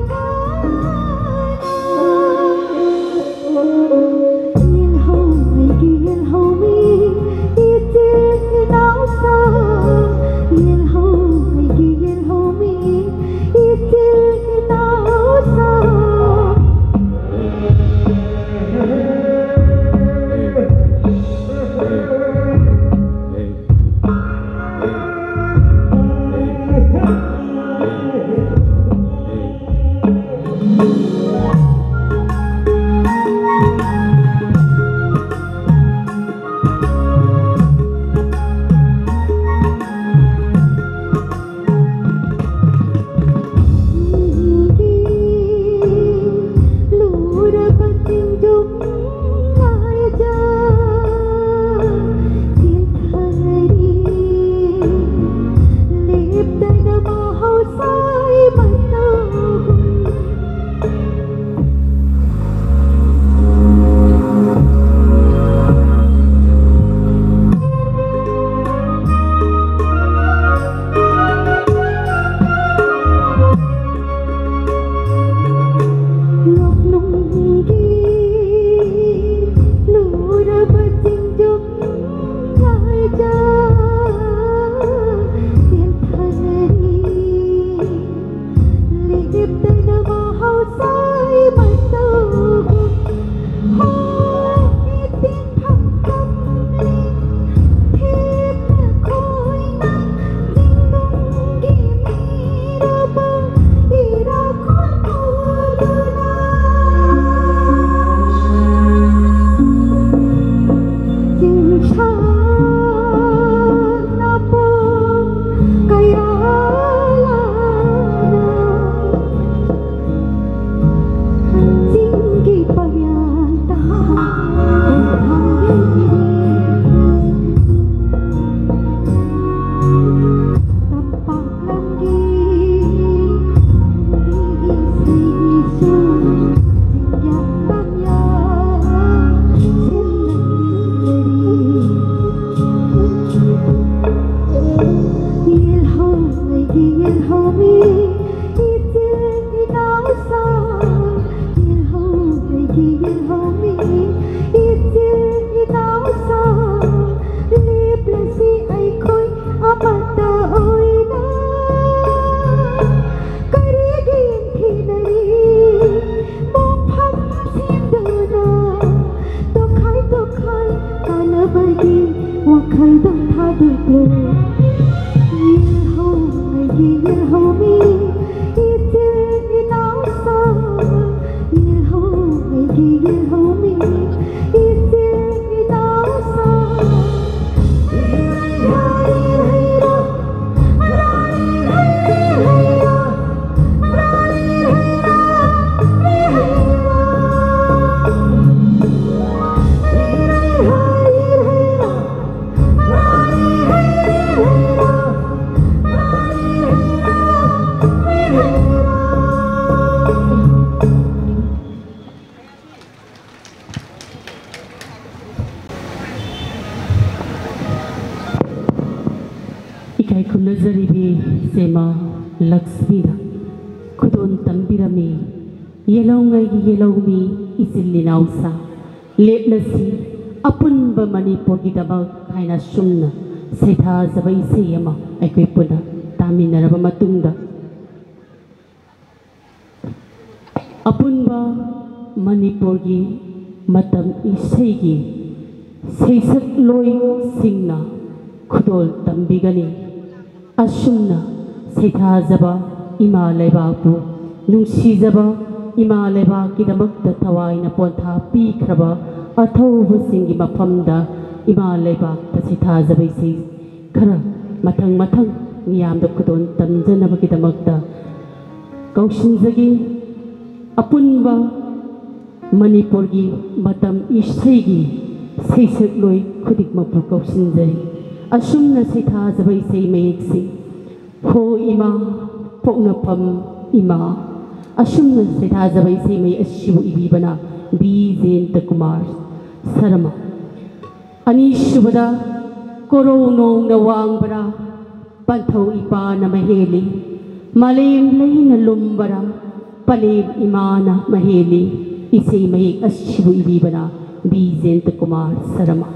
ꯁꯤꯕꯤꯅ ꯈꯨꯗꯣꯜ ꯇꯝꯕꯤꯔꯝꯃꯤ꯫ ꯌꯦꯜꯍꯧꯉꯩꯒꯤ ꯌꯦꯜꯍꯧꯃꯤ ꯏꯆꯤꯜ ꯏꯅꯥꯎꯁꯥ ꯂꯦꯞꯂꯁꯤ ꯑꯄꯨꯟꯕ ꯃꯅꯤꯄꯨꯔꯒꯤꯗꯃꯛ ꯍꯥꯏꯅ ꯑꯁꯨꯝꯅ ꯁꯩꯊꯥꯖꯕ ꯏꯁꯩ ꯑꯃ ꯑꯩꯈꯣꯏ ꯄꯨꯟꯅ ꯇꯥꯃꯤꯟꯅꯔꯕ ꯃꯇꯨꯡꯗ, ꯑꯄꯨꯟꯕ ꯃꯅꯤꯄꯨꯔꯒꯤ ꯃꯇꯝ ꯏꯁꯩꯒꯤ ꯁꯩꯁꯛꯂꯣꯏꯁꯤꯡꯅ ꯈꯨꯗꯣꯜ ꯇꯝꯕꯤꯒꯅꯤ꯫ ꯑꯁꯨꯝꯅ ꯁꯩꯊꯥꯖꯕ ꯏꯃꯥ ꯂꯩꯕꯥꯛꯄꯨ ꯅꯨꯡꯁꯤꯖꯕ ꯏꯃꯥ ꯂꯩꯕꯥꯛꯀꯤꯗꯃꯛꯇ ꯊꯋꯥꯏꯅ ꯄꯣꯟꯊꯥ ꯄꯤꯈ꯭ꯔꯕ ꯑꯊꯧꯕꯁꯤꯡꯒꯤ ꯃꯐꯝꯗ ꯏꯃꯥ ꯂꯩꯕꯥꯛꯇ ꯁꯩꯊꯥꯖꯕ ꯏꯁꯩ ꯈꯔ ꯃꯊꯪ ꯃꯊꯪ ꯃꯤꯌꯥꯝꯗ ꯈꯨꯗꯣꯜ ꯇꯝꯖꯅꯕꯒꯤꯗꯃꯛꯇ ꯀꯧꯁꯤꯟꯖꯒꯦ꯫ ꯑꯄꯨꯟꯕ ꯃꯅꯤꯄꯨꯔꯒꯤ ꯃꯇꯝ ꯏꯁꯩꯒꯤ ꯁꯩꯁꯛꯂꯣꯏ ꯈꯨꯗꯤꯡꯃꯛꯄꯨ ꯀꯧꯁꯤꯟꯖꯔꯤ꯫ ꯑꯁꯨꯝꯅ ꯁꯩꯊꯥꯖꯕ ꯏꯁꯩ ꯃꯌꯦꯛꯁꯤꯡ, ꯍꯣ ꯏꯃꯥ, ꯄꯣꯛꯅꯐꯝ ꯏꯃꯥ꯫ ꯑꯁꯨꯝꯅ ꯁꯩꯊꯥꯖꯕ ꯏꯁꯩ ꯃꯌꯦꯛ ꯑꯁꯤꯕꯨ ꯏꯕꯤꯕꯅ ꯕꯤ ꯖꯌꯟꯇ ꯀꯨꯃꯥꯔ ꯁꯔꯃ꯫ ꯑꯅꯤꯁꯨꯕꯗ, ꯀꯣꯔꯧ ꯅꯣꯡꯅ ꯋꯥꯡꯕꯔꯥ, ꯄꯟꯊꯧ ꯏꯄꯥꯅ ꯃꯍꯦꯜꯂꯤ, ꯃꯥꯂꯦꯝ ꯂꯩꯅ ꯂꯨꯝꯕꯔꯥ, ꯄꯂꯦꯝ ꯏꯃꯥꯅ ꯃꯍꯦꯜꯂꯤ꯫ ꯏꯁꯩ ꯃꯌꯦꯛ ꯑꯁꯤꯕꯨ ꯏꯕꯤꯕꯅ ꯕꯤ ꯖꯌꯟꯇ ꯀꯨꯃꯥꯔ ꯁꯔꯃ꯫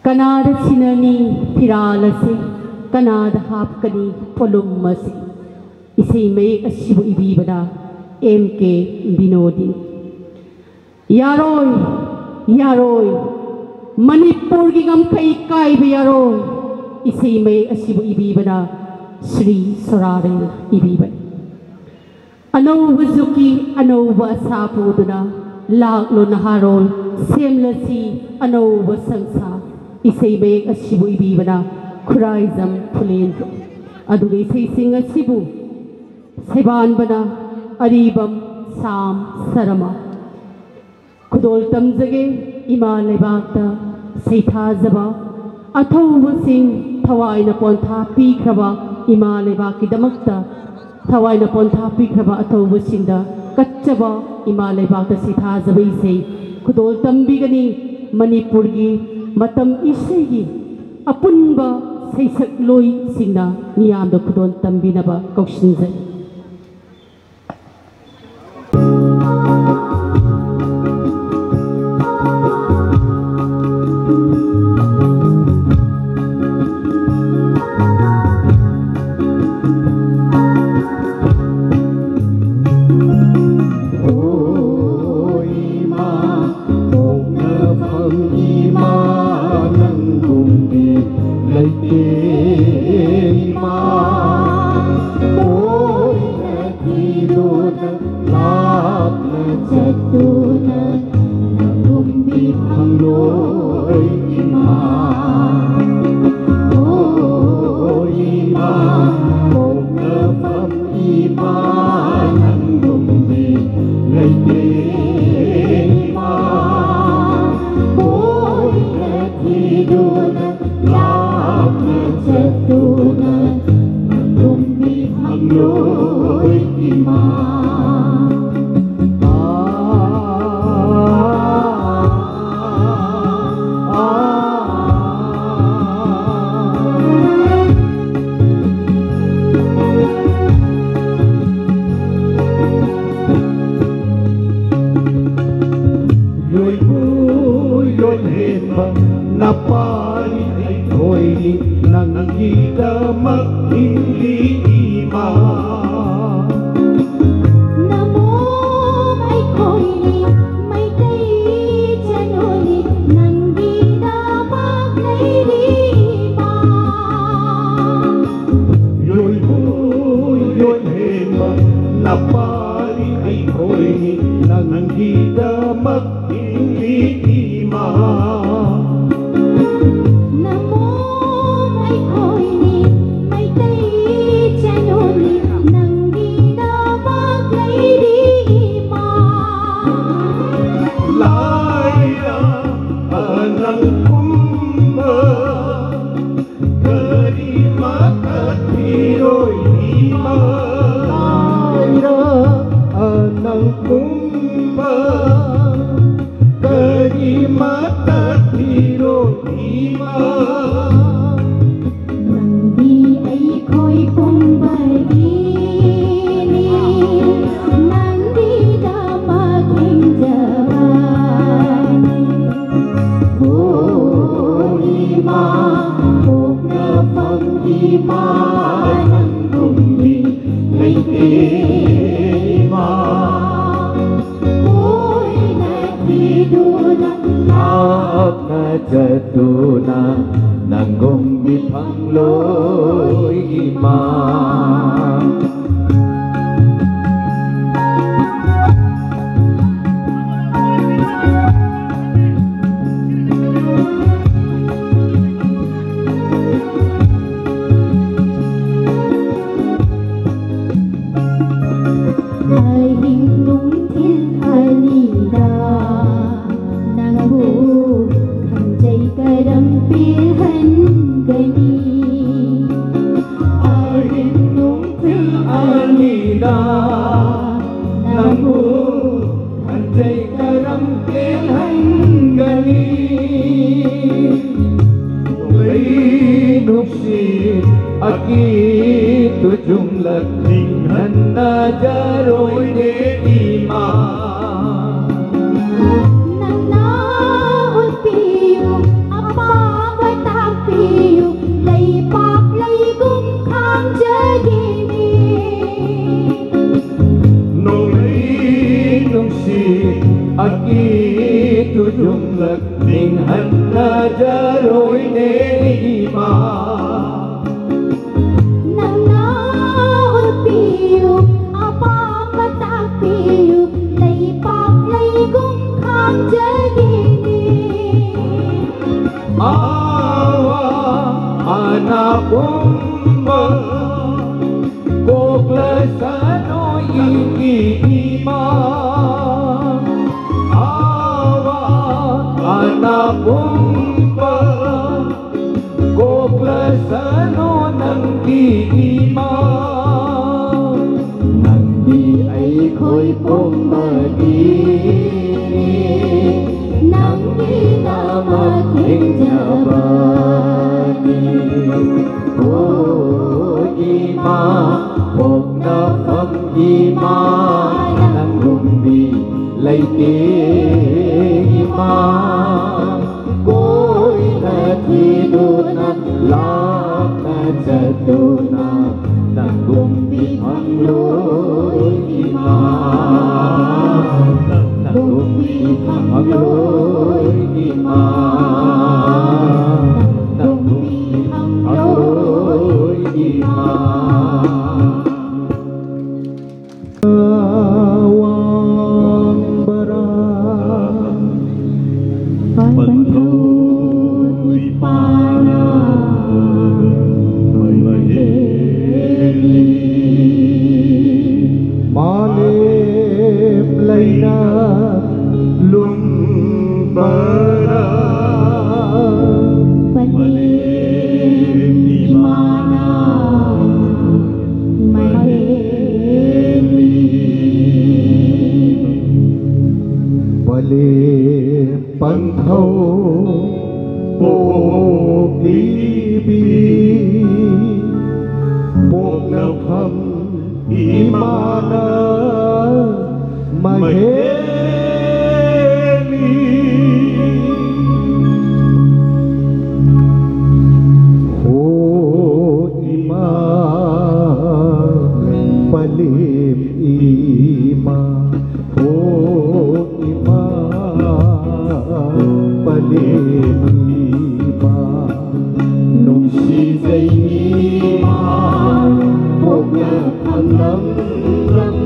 ꯀꯅꯥꯗ ꯁꯤꯟꯅꯅꯤ ꯐꯤꯔꯥꯜ ꯑꯁꯤ, ꯀꯅꯥꯗ ꯍꯥꯞꯀꯅꯤ ꯄꯣꯠꯂꯨꯝ ꯑꯁꯤ? ꯏꯁꯩ ꯃꯌꯦꯛ ꯑꯁꯤꯕꯨ ꯏꯕꯤꯕꯗ ꯑꯦꯝ ꯀꯦ ꯕꯤꯅꯣꯗꯤꯅꯤ꯫ ꯌꯥꯔꯣꯏ, ꯌꯥꯔꯣꯏ, ꯃꯅꯤꯄꯨꯔꯒꯤ ꯉꯝꯈꯩ ꯀꯥꯏꯕ ꯌꯥꯔꯣꯏ꯫ ꯏꯁꯩ ꯃꯌꯦꯛ ꯑꯁꯤꯕꯨ ꯏꯕꯤꯕꯅ ꯁ꯭ꯔꯤ ꯁꯣꯔꯥꯔꯦꯜ ꯏꯕꯤꯕꯅꯤ꯫ ꯑꯅꯧꯕ ꯖꯨꯛꯀꯤ ꯑꯅꯧꯕ ꯑꯁꯥ ꯄꯨꯗꯨꯅ ꯂꯥꯛꯂꯣ ꯅꯍꯥꯔꯣꯜ, ꯁꯦꯝꯂꯁꯤ ꯑꯅꯧꯕ ꯁꯪꯁꯥꯔ꯫ ꯏꯁꯩ ꯃꯌꯦꯛ ꯑꯁꯤꯕꯨ ꯏꯕꯤꯕꯅ ꯈꯨꯔꯥꯏꯖꯝ ꯐꯨꯂꯦꯟꯗ꯭ꯔꯣ꯫ ꯑꯗꯨꯒ ꯏꯁꯩꯁꯤꯡ ꯑꯁꯤꯕꯨ ꯁꯩꯕꯥꯟꯕꯅ ꯑꯔꯤꯕꯝ ꯁꯥꯝ ꯁꯔꯃ꯫ ꯈꯨꯗꯣꯜ ꯇꯝꯖꯒꯦ ꯏꯃꯥ ꯂꯩꯕꯥꯛꯇ ꯁꯩꯊꯥꯖꯕ ꯑꯊꯧꯕꯁꯤꯡ, ꯊꯋꯥꯏꯅ ꯄꯣꯟꯊꯥ ꯄꯤꯈ꯭ꯔꯕ ꯏꯃꯥ ꯂꯩꯕꯥꯛꯀꯤꯗꯃꯛꯇ ꯊꯋꯥꯏꯅ ꯄꯣꯟꯊꯥ ꯄꯤꯈ꯭ꯔꯕ ꯑꯊꯧꯕꯁꯤꯡꯗ ꯀꯠꯆꯕ ꯏꯃꯥ ꯂꯩꯕꯥꯛꯇ ꯁꯩꯊꯥꯖꯕ ꯏꯁꯩ ꯈꯨꯗꯣꯜ ꯇꯝꯕꯤꯒꯅꯤ꯫ ꯃꯅꯤꯄꯨꯔꯒꯤ ꯃꯇꯝ ꯏꯁꯩꯒꯤ ꯑꯄꯨꯟꯕ ꯁꯩꯁꯛꯂꯣꯏꯁꯤꯡꯅ ꯃꯤꯌꯥꯝꯗ ꯈꯨꯗꯣꯜ ꯇꯝꯕꯤꯅꯕ ꯀꯧꯁꯤꯟꯖꯔꯤ꯫ ꯄꯣꯛꯅꯐꯝ ꯏꯃꯥ ꯅꯪꯒꯨꯝꯕꯤ ꯂꯩꯇꯦ ꯏꯃꯥ꯫ ꯀꯣꯏꯅ ꯊꯤꯗꯨꯅ ꯂꯥꯞꯅ ꯆꯠꯇꯨꯅ ꯅꯪꯒꯨꯝꯕꯤ ꯐꯪꯂꯣꯏ ꯏꯃꯥ꯫ ꯑꯣ ꯏꯃꯥ, ꯄꯣꯛꯅꯐꯝ ꯏꯃꯥ ꯅꯪꯒꯨꯝꯕꯤ ꯂꯩꯇꯦ ꯏꯃꯥ꯫ ꯀꯣꯏꯅ ꯊꯤꯗꯨꯅ ꯂꯥꯞꯅ ꯆꯠꯇꯨꯅ ꯅꯪꯒꯨꯝꯕꯤ ꯐꯪꯂꯣꯏ ꯏꯃꯥ꯫ ꯂꯣꯏꯕꯨ ꯂꯣꯏꯍꯦꯟꯕ ꯅꯄꯥꯅꯤ ꯑꯩꯈꯣꯏꯅꯤ ꯅꯪꯒꯤꯗꯃꯛ ꯍꯤꯡꯂꯤ ꯏꯃꯥ꯫ ꯅꯃꯣꯝ ꯑꯩꯈꯣꯏꯅꯤ ꯃꯩꯇꯩ ꯆꯅꯨꯅꯤ ꯅꯪꯒꯤꯗꯃꯛ ꯂꯩꯔꯤ ꯏꯃꯥ꯫ ꯌꯣꯏꯕꯨ ꯌꯣꯏꯍꯦꯟꯕ ꯅꯄꯥꯅꯤ ꯑꯩꯈꯣꯏꯅꯤ ꯅꯪꯒꯤꯗꯃꯛ ꯍꯤꯡꯂꯤ ꯏꯃꯥ꯫ ꯅꯃꯣꯝ ꯑꯩꯈꯣꯏꯅꯤ ꯃꯩꯇꯩ ꯆꯅꯨꯅꯤ ꯅꯪꯒꯤꯗꯃꯛ ꯂꯩꯔꯤ ꯏꯃꯥ꯫ ꯂꯥꯏꯔ ꯑꯅꯪ ꯀꯨꯝꯕ ꯀꯔꯤꯃꯠꯇ ꯊꯤꯔꯣꯏ ꯏꯃꯥ꯫ ꯂꯥꯏꯔ ꯑꯅꯪ ꯀꯨꯝꯕ ꯀꯔꯤꯃꯠꯇ ꯊꯤꯔꯣꯏ ꯏꯃꯥ꯫ ꯆꯠꯇꯨꯅ ꯅꯪꯒꯨꯝꯕꯤ ꯐꯪꯂꯣꯏ ꯏꯃꯥ꯫ ꯑꯍꯤꯡ ꯅꯨꯡꯊꯤꯜ ꯑꯅꯤꯗ ꯅꯪꯕꯨ ꯈꯟꯖꯩ ꯀꯔꯝ ꯄꯦꯜꯍꯟꯒꯅꯤ? ꯑꯍꯤꯡ ꯅꯨꯡꯊꯤꯜ ꯑꯅꯤꯗ ꯅꯪꯕꯨ ꯈꯟꯖꯩ ꯀꯔꯝ ꯄꯦꯜꯍꯟꯒꯅꯤ? ꯅꯣꯡꯂꯩ ꯅꯨꯡꯁꯤꯠ ꯑꯀꯤ ꯇꯨꯖꯨꯡꯂꯛ ꯅꯤꯡꯍꯟꯅꯖꯔꯣꯏꯅꯦ ꯏꯃꯥ꯫ ꯅꯪꯅ ꯎꯠꯄꯤꯌꯨ, ꯑꯄꯥꯝꯕ ꯇꯥꯛꯄꯤꯌꯨ, ꯂꯩꯄꯥꯛ ꯂꯩꯒꯨꯝ ꯈꯥꯡꯖꯒꯦꯅꯦ꯫ ꯅꯣꯡꯂꯩ ꯅꯨꯡꯁꯤꯠ ꯑꯀꯤ ꯇꯨꯖꯨꯡꯂꯛ ꯅꯤꯡꯍꯟꯅꯖꯔꯣꯏꯅꯦ ꯏꯃꯥ꯫ ꯅꯪꯅ ꯎꯠꯄꯤꯌꯨ, ꯑꯄꯥꯝꯕ ꯇꯥꯛꯄꯤꯌꯨ, ꯂꯩꯄꯥꯛ ꯂꯩꯒꯨꯝ ꯈꯥꯡꯖꯒꯦꯅꯦ꯫ ꯑꯋꯥ ꯑꯅꯥ ꯄꯨꯝꯕ ꯀꯣꯛꯂꯁꯅꯨ ꯏꯪꯒꯤ ꯏꯃꯥ꯫ ꯑꯋꯥ ꯑꯅꯥ ꯄꯨꯝꯕ ꯀꯣꯛꯂꯁꯅꯨ ꯅꯪꯒꯤ ꯏꯃꯥ꯫ ꯅꯪꯗꯤ ꯑꯩꯈꯣꯏ ꯄꯨꯝꯕꯒꯤꯅꯤ, ꯅꯪꯒꯤꯗꯃꯛ ꯍꯤꯡꯖꯕꯅꯤ꯫ ꯑꯣ ꯏꯃꯥ, ꯄꯣꯛꯅꯐꯝ ꯏꯃꯥ, ꯅꯪꯒꯨꯝꯕꯤ ꯂꯩꯇꯦ ꯏꯃꯥ꯫ ꯀꯣꯏꯅ ꯊꯤꯗꯨꯅ ꯂꯥꯞꯅ ꯆꯠꯇꯨꯅ ꯅꯪꯒꯨꯝꯕꯤ ꯐꯪꯂꯣꯏ ꯏꯃꯥ, ꯅꯪꯒꯨꯝꯕꯤ ꯐꯪꯂꯣꯏ ꯏꯃꯥ꯫ ꯃꯍꯦꯂꯤ꯫ ꯍꯣ ꯏꯃꯥ ꯄꯂꯦꯝ ꯏꯃꯥ, ꯍꯣ ꯏꯃꯥ ꯄꯂꯦꯝ ꯏꯃꯥ, ꯅꯨꯡꯁꯤꯖꯩ ꯏꯃꯥ ꯄꯣꯛꯅ ꯐꯪꯂꯝꯂꯝ,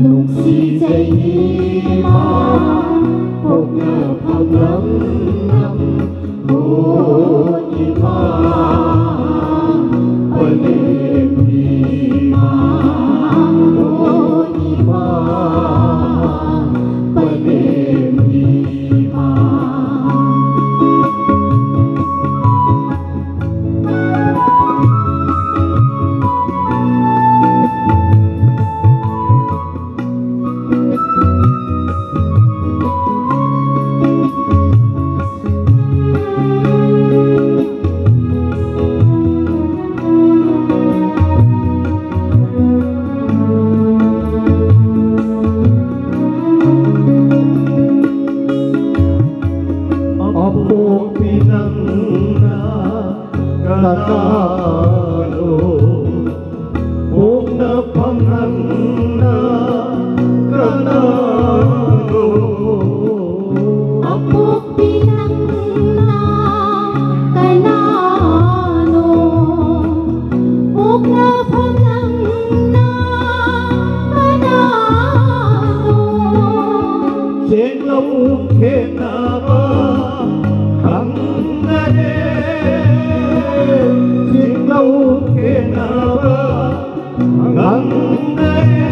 ꯅꯨꯡꯁꯤꯖꯩ ꯏꯃꯥ ꯄꯣꯛꯅ ꯐꯪꯂꯝꯂꯝ꯫ ꯍꯣ ꯏꯃꯥ ꯄꯂꯦꯝ ꯏꯃꯥ, ꯍꯣ ꯏꯃꯥ ꯄꯂꯦꯝ ꯏꯃꯥ꯫ ꯑꯄꯣꯛꯄꯤ ꯅꯪꯅ ꯀꯅꯥꯅꯣ? ꯄꯣꯛꯅꯐꯝ ꯅꯪꯅ ꯀꯅꯥꯅꯣ? ꯑꯄꯣꯛꯄꯤ ꯅꯪꯅ ꯀꯅꯥꯅꯣ? ꯄꯣꯛꯅꯐꯝ ꯅꯪꯅ ꯀꯅꯥꯅꯣ? ꯆꯦꯡꯂꯧ ꯈꯦꯠꯅꯕ ꯈꯪꯗꯔꯦ, ꯆꯦꯡꯂꯧ ꯈꯦꯠꯅꯕ ꯈꯪꯗꯔꯦ꯫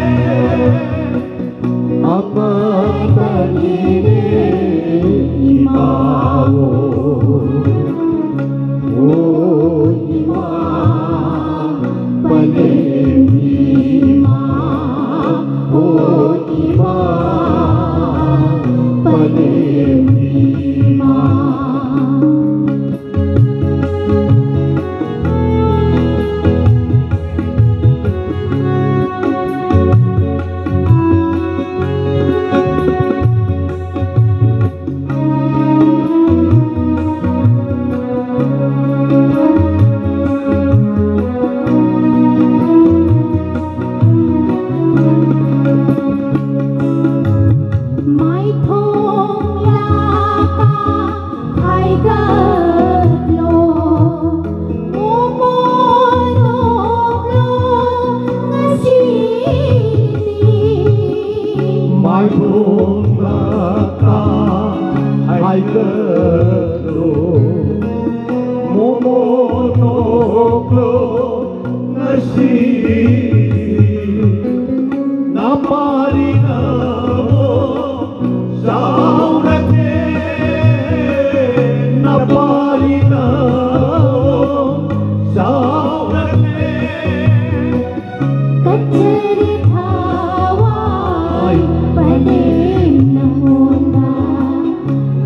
ꯊꯋꯥꯏ ꯄꯂꯦꯝꯅ ꯍꯣꯟꯕ,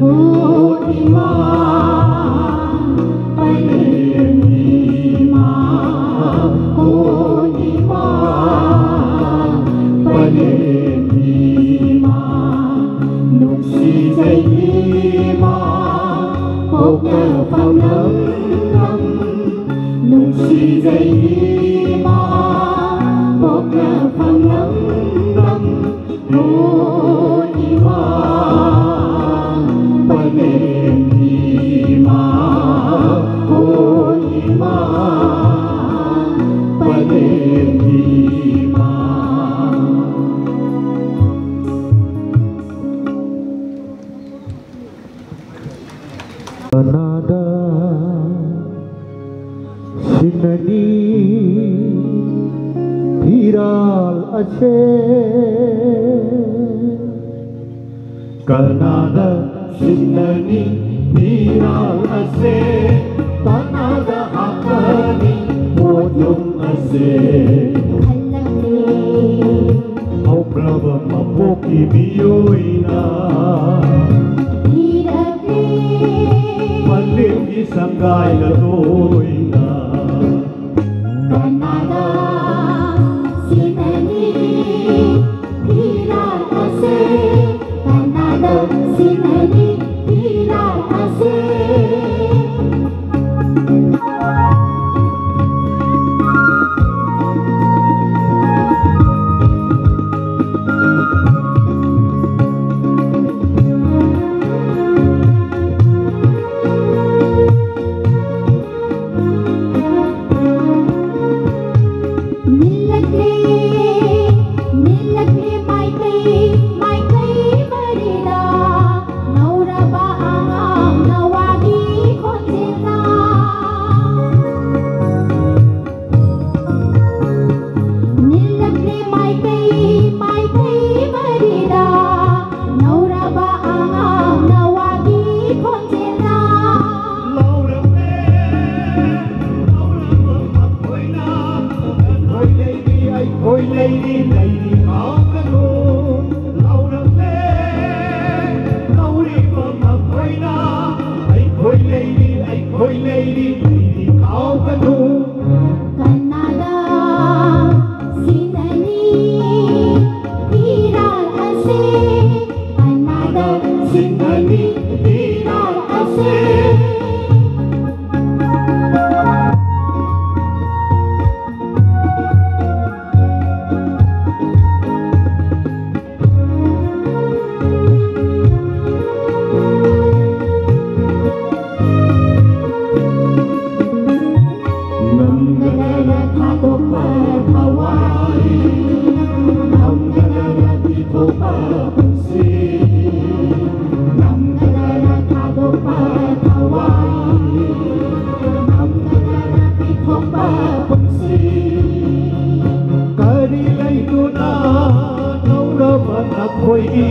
ꯍꯣ ꯏꯃꯥ, ꯄꯂꯦꯝꯒꯤ ꯏꯃꯥ, ꯍꯣ ꯏꯃꯥ, ꯄꯂꯦꯝꯒꯤ ꯏꯃꯥ, ꯅꯨꯡꯁꯤꯖꯩ ꯏꯃꯥ, ꯄꯣꯛꯅꯐꯝ ꯂꯝꯗꯝ, ꯅꯨꯡꯁꯤꯖꯩ ꯏꯃꯥ, ꯄꯣꯛꯅꯐꯝ ꯂꯝꯗꯝ, ꯍꯣ ꯏꯃꯥ, ꯄꯂꯦꯝꯒꯤ ꯏꯃꯥ, ꯍꯣ ꯏꯃꯥ, ꯄꯂꯦꯝꯒꯤ ꯏꯃꯥ꯫ ꯀꯅꯥꯗ ꯁꯤꯟꯅꯅꯤ ꯐꯤꯔꯥꯜ ꯑꯁꯦ? ꯀꯅꯥꯗ ꯁꯤꯟꯅꯅꯤ ꯐꯤꯔꯥꯜ ꯑꯁꯦ? ꯀꯅꯥꯗ ꯍꯥꯞꯀꯅꯤ ꯄꯣꯠꯂꯨꯝ ꯑꯁꯦ? ꯈꯜꯂꯛꯂꯦ꯫ ꯍꯧꯈ꯭ꯔꯕ ꯃꯄꯣꯛꯀꯤ ꯃꯤꯑꯣꯏꯅ ꯊꯤꯔꯛꯂꯦ꯫ ꯃꯥꯂꯦꯝꯒꯤ ꯁꯪꯒꯥꯏꯗ ꯇꯣꯏꯅ ꯀꯅꯥꯗ ꯁꯤꯟꯅꯅꯤ ꯐꯤꯔꯥꯜ ꯑꯁꯦ? ꯀꯅꯥꯗ ꯁꯤꯟꯅꯅꯤ ꯐꯤꯔꯥꯜ ꯑꯁꯦ? ꯅꯤꯜꯂꯛꯂꯦ, ꯅꯤꯜꯂꯛꯂꯦ ꯃꯥꯏꯀꯩ, ꯃꯥꯏꯀꯩ ꯃꯔꯤꯗ ꯅꯧꯔꯕ ꯑꯉꯥꯡ ꯅꯋꯥꯒꯤ ꯈꯣꯟꯖꯦꯜꯅ꯫ ꯅꯤꯜꯂꯛꯂꯦ ꯃꯥꯏꯀꯩ, ꯃꯥꯏꯀꯩ ꯃꯔꯤꯗ ꯅꯧꯔꯕ ꯑꯉꯥꯡ ꯅꯋꯥꯒꯤ ꯈꯣꯟꯖꯦꯜꯅ꯫ ꯂꯥꯎꯔꯝꯃꯦ, ꯂꯥꯎꯔꯝꯕ ꯃꯈꯣꯏꯅ, ꯑꯩꯈꯣꯏ ꯂꯩꯔꯤ, ꯑꯩꯈꯣꯏ ꯂꯩꯔꯤ ꯀꯥꯎꯒꯅꯨ ꯂꯥꯎꯔꯝꯂꯦ ꯂꯧꯔꯤꯕ ꯃꯈꯣꯏꯅ꯫ ꯑꯩꯈꯣꯏ ꯂꯩꯔꯤ, ꯑꯩꯈꯣꯏ ꯂꯩꯔꯤ, ꯂꯩꯔꯤ ꯀꯥꯎꯒꯅꯨ꯫ ꯀꯅꯥꯗ ꯁꯤꯟꯅꯅꯤ ꯐꯤꯔꯥꯜ ꯑꯁꯤ? ꯀꯅꯥꯗ ꯁꯤꯟꯅꯅꯤ ꯐꯤꯔꯥꯜ ꯑꯁꯤ? ꯉꯝꯒꯗ꯭ꯔꯥ ꯊꯥꯗꯣꯛꯄ ꯊꯋꯥꯏ? ꯉꯝꯒꯗ꯭ꯔꯥ ꯄꯤꯊꯣꯛꯄ ꯄꯨꯟꯁꯤ? ꯉꯝꯒꯗ꯭ꯔꯥ ꯊꯥꯗꯣꯛꯄ ꯊꯋꯥꯏ? ꯉꯝꯒꯗ꯭ꯔꯥ ꯄꯤꯊꯣꯛꯄ ꯄꯨꯟꯁꯤ? ꯀꯔꯤ ꯂꯩꯗꯨꯅ ꯂꯧꯔꯕ ꯅꯈꯣꯏꯒꯤ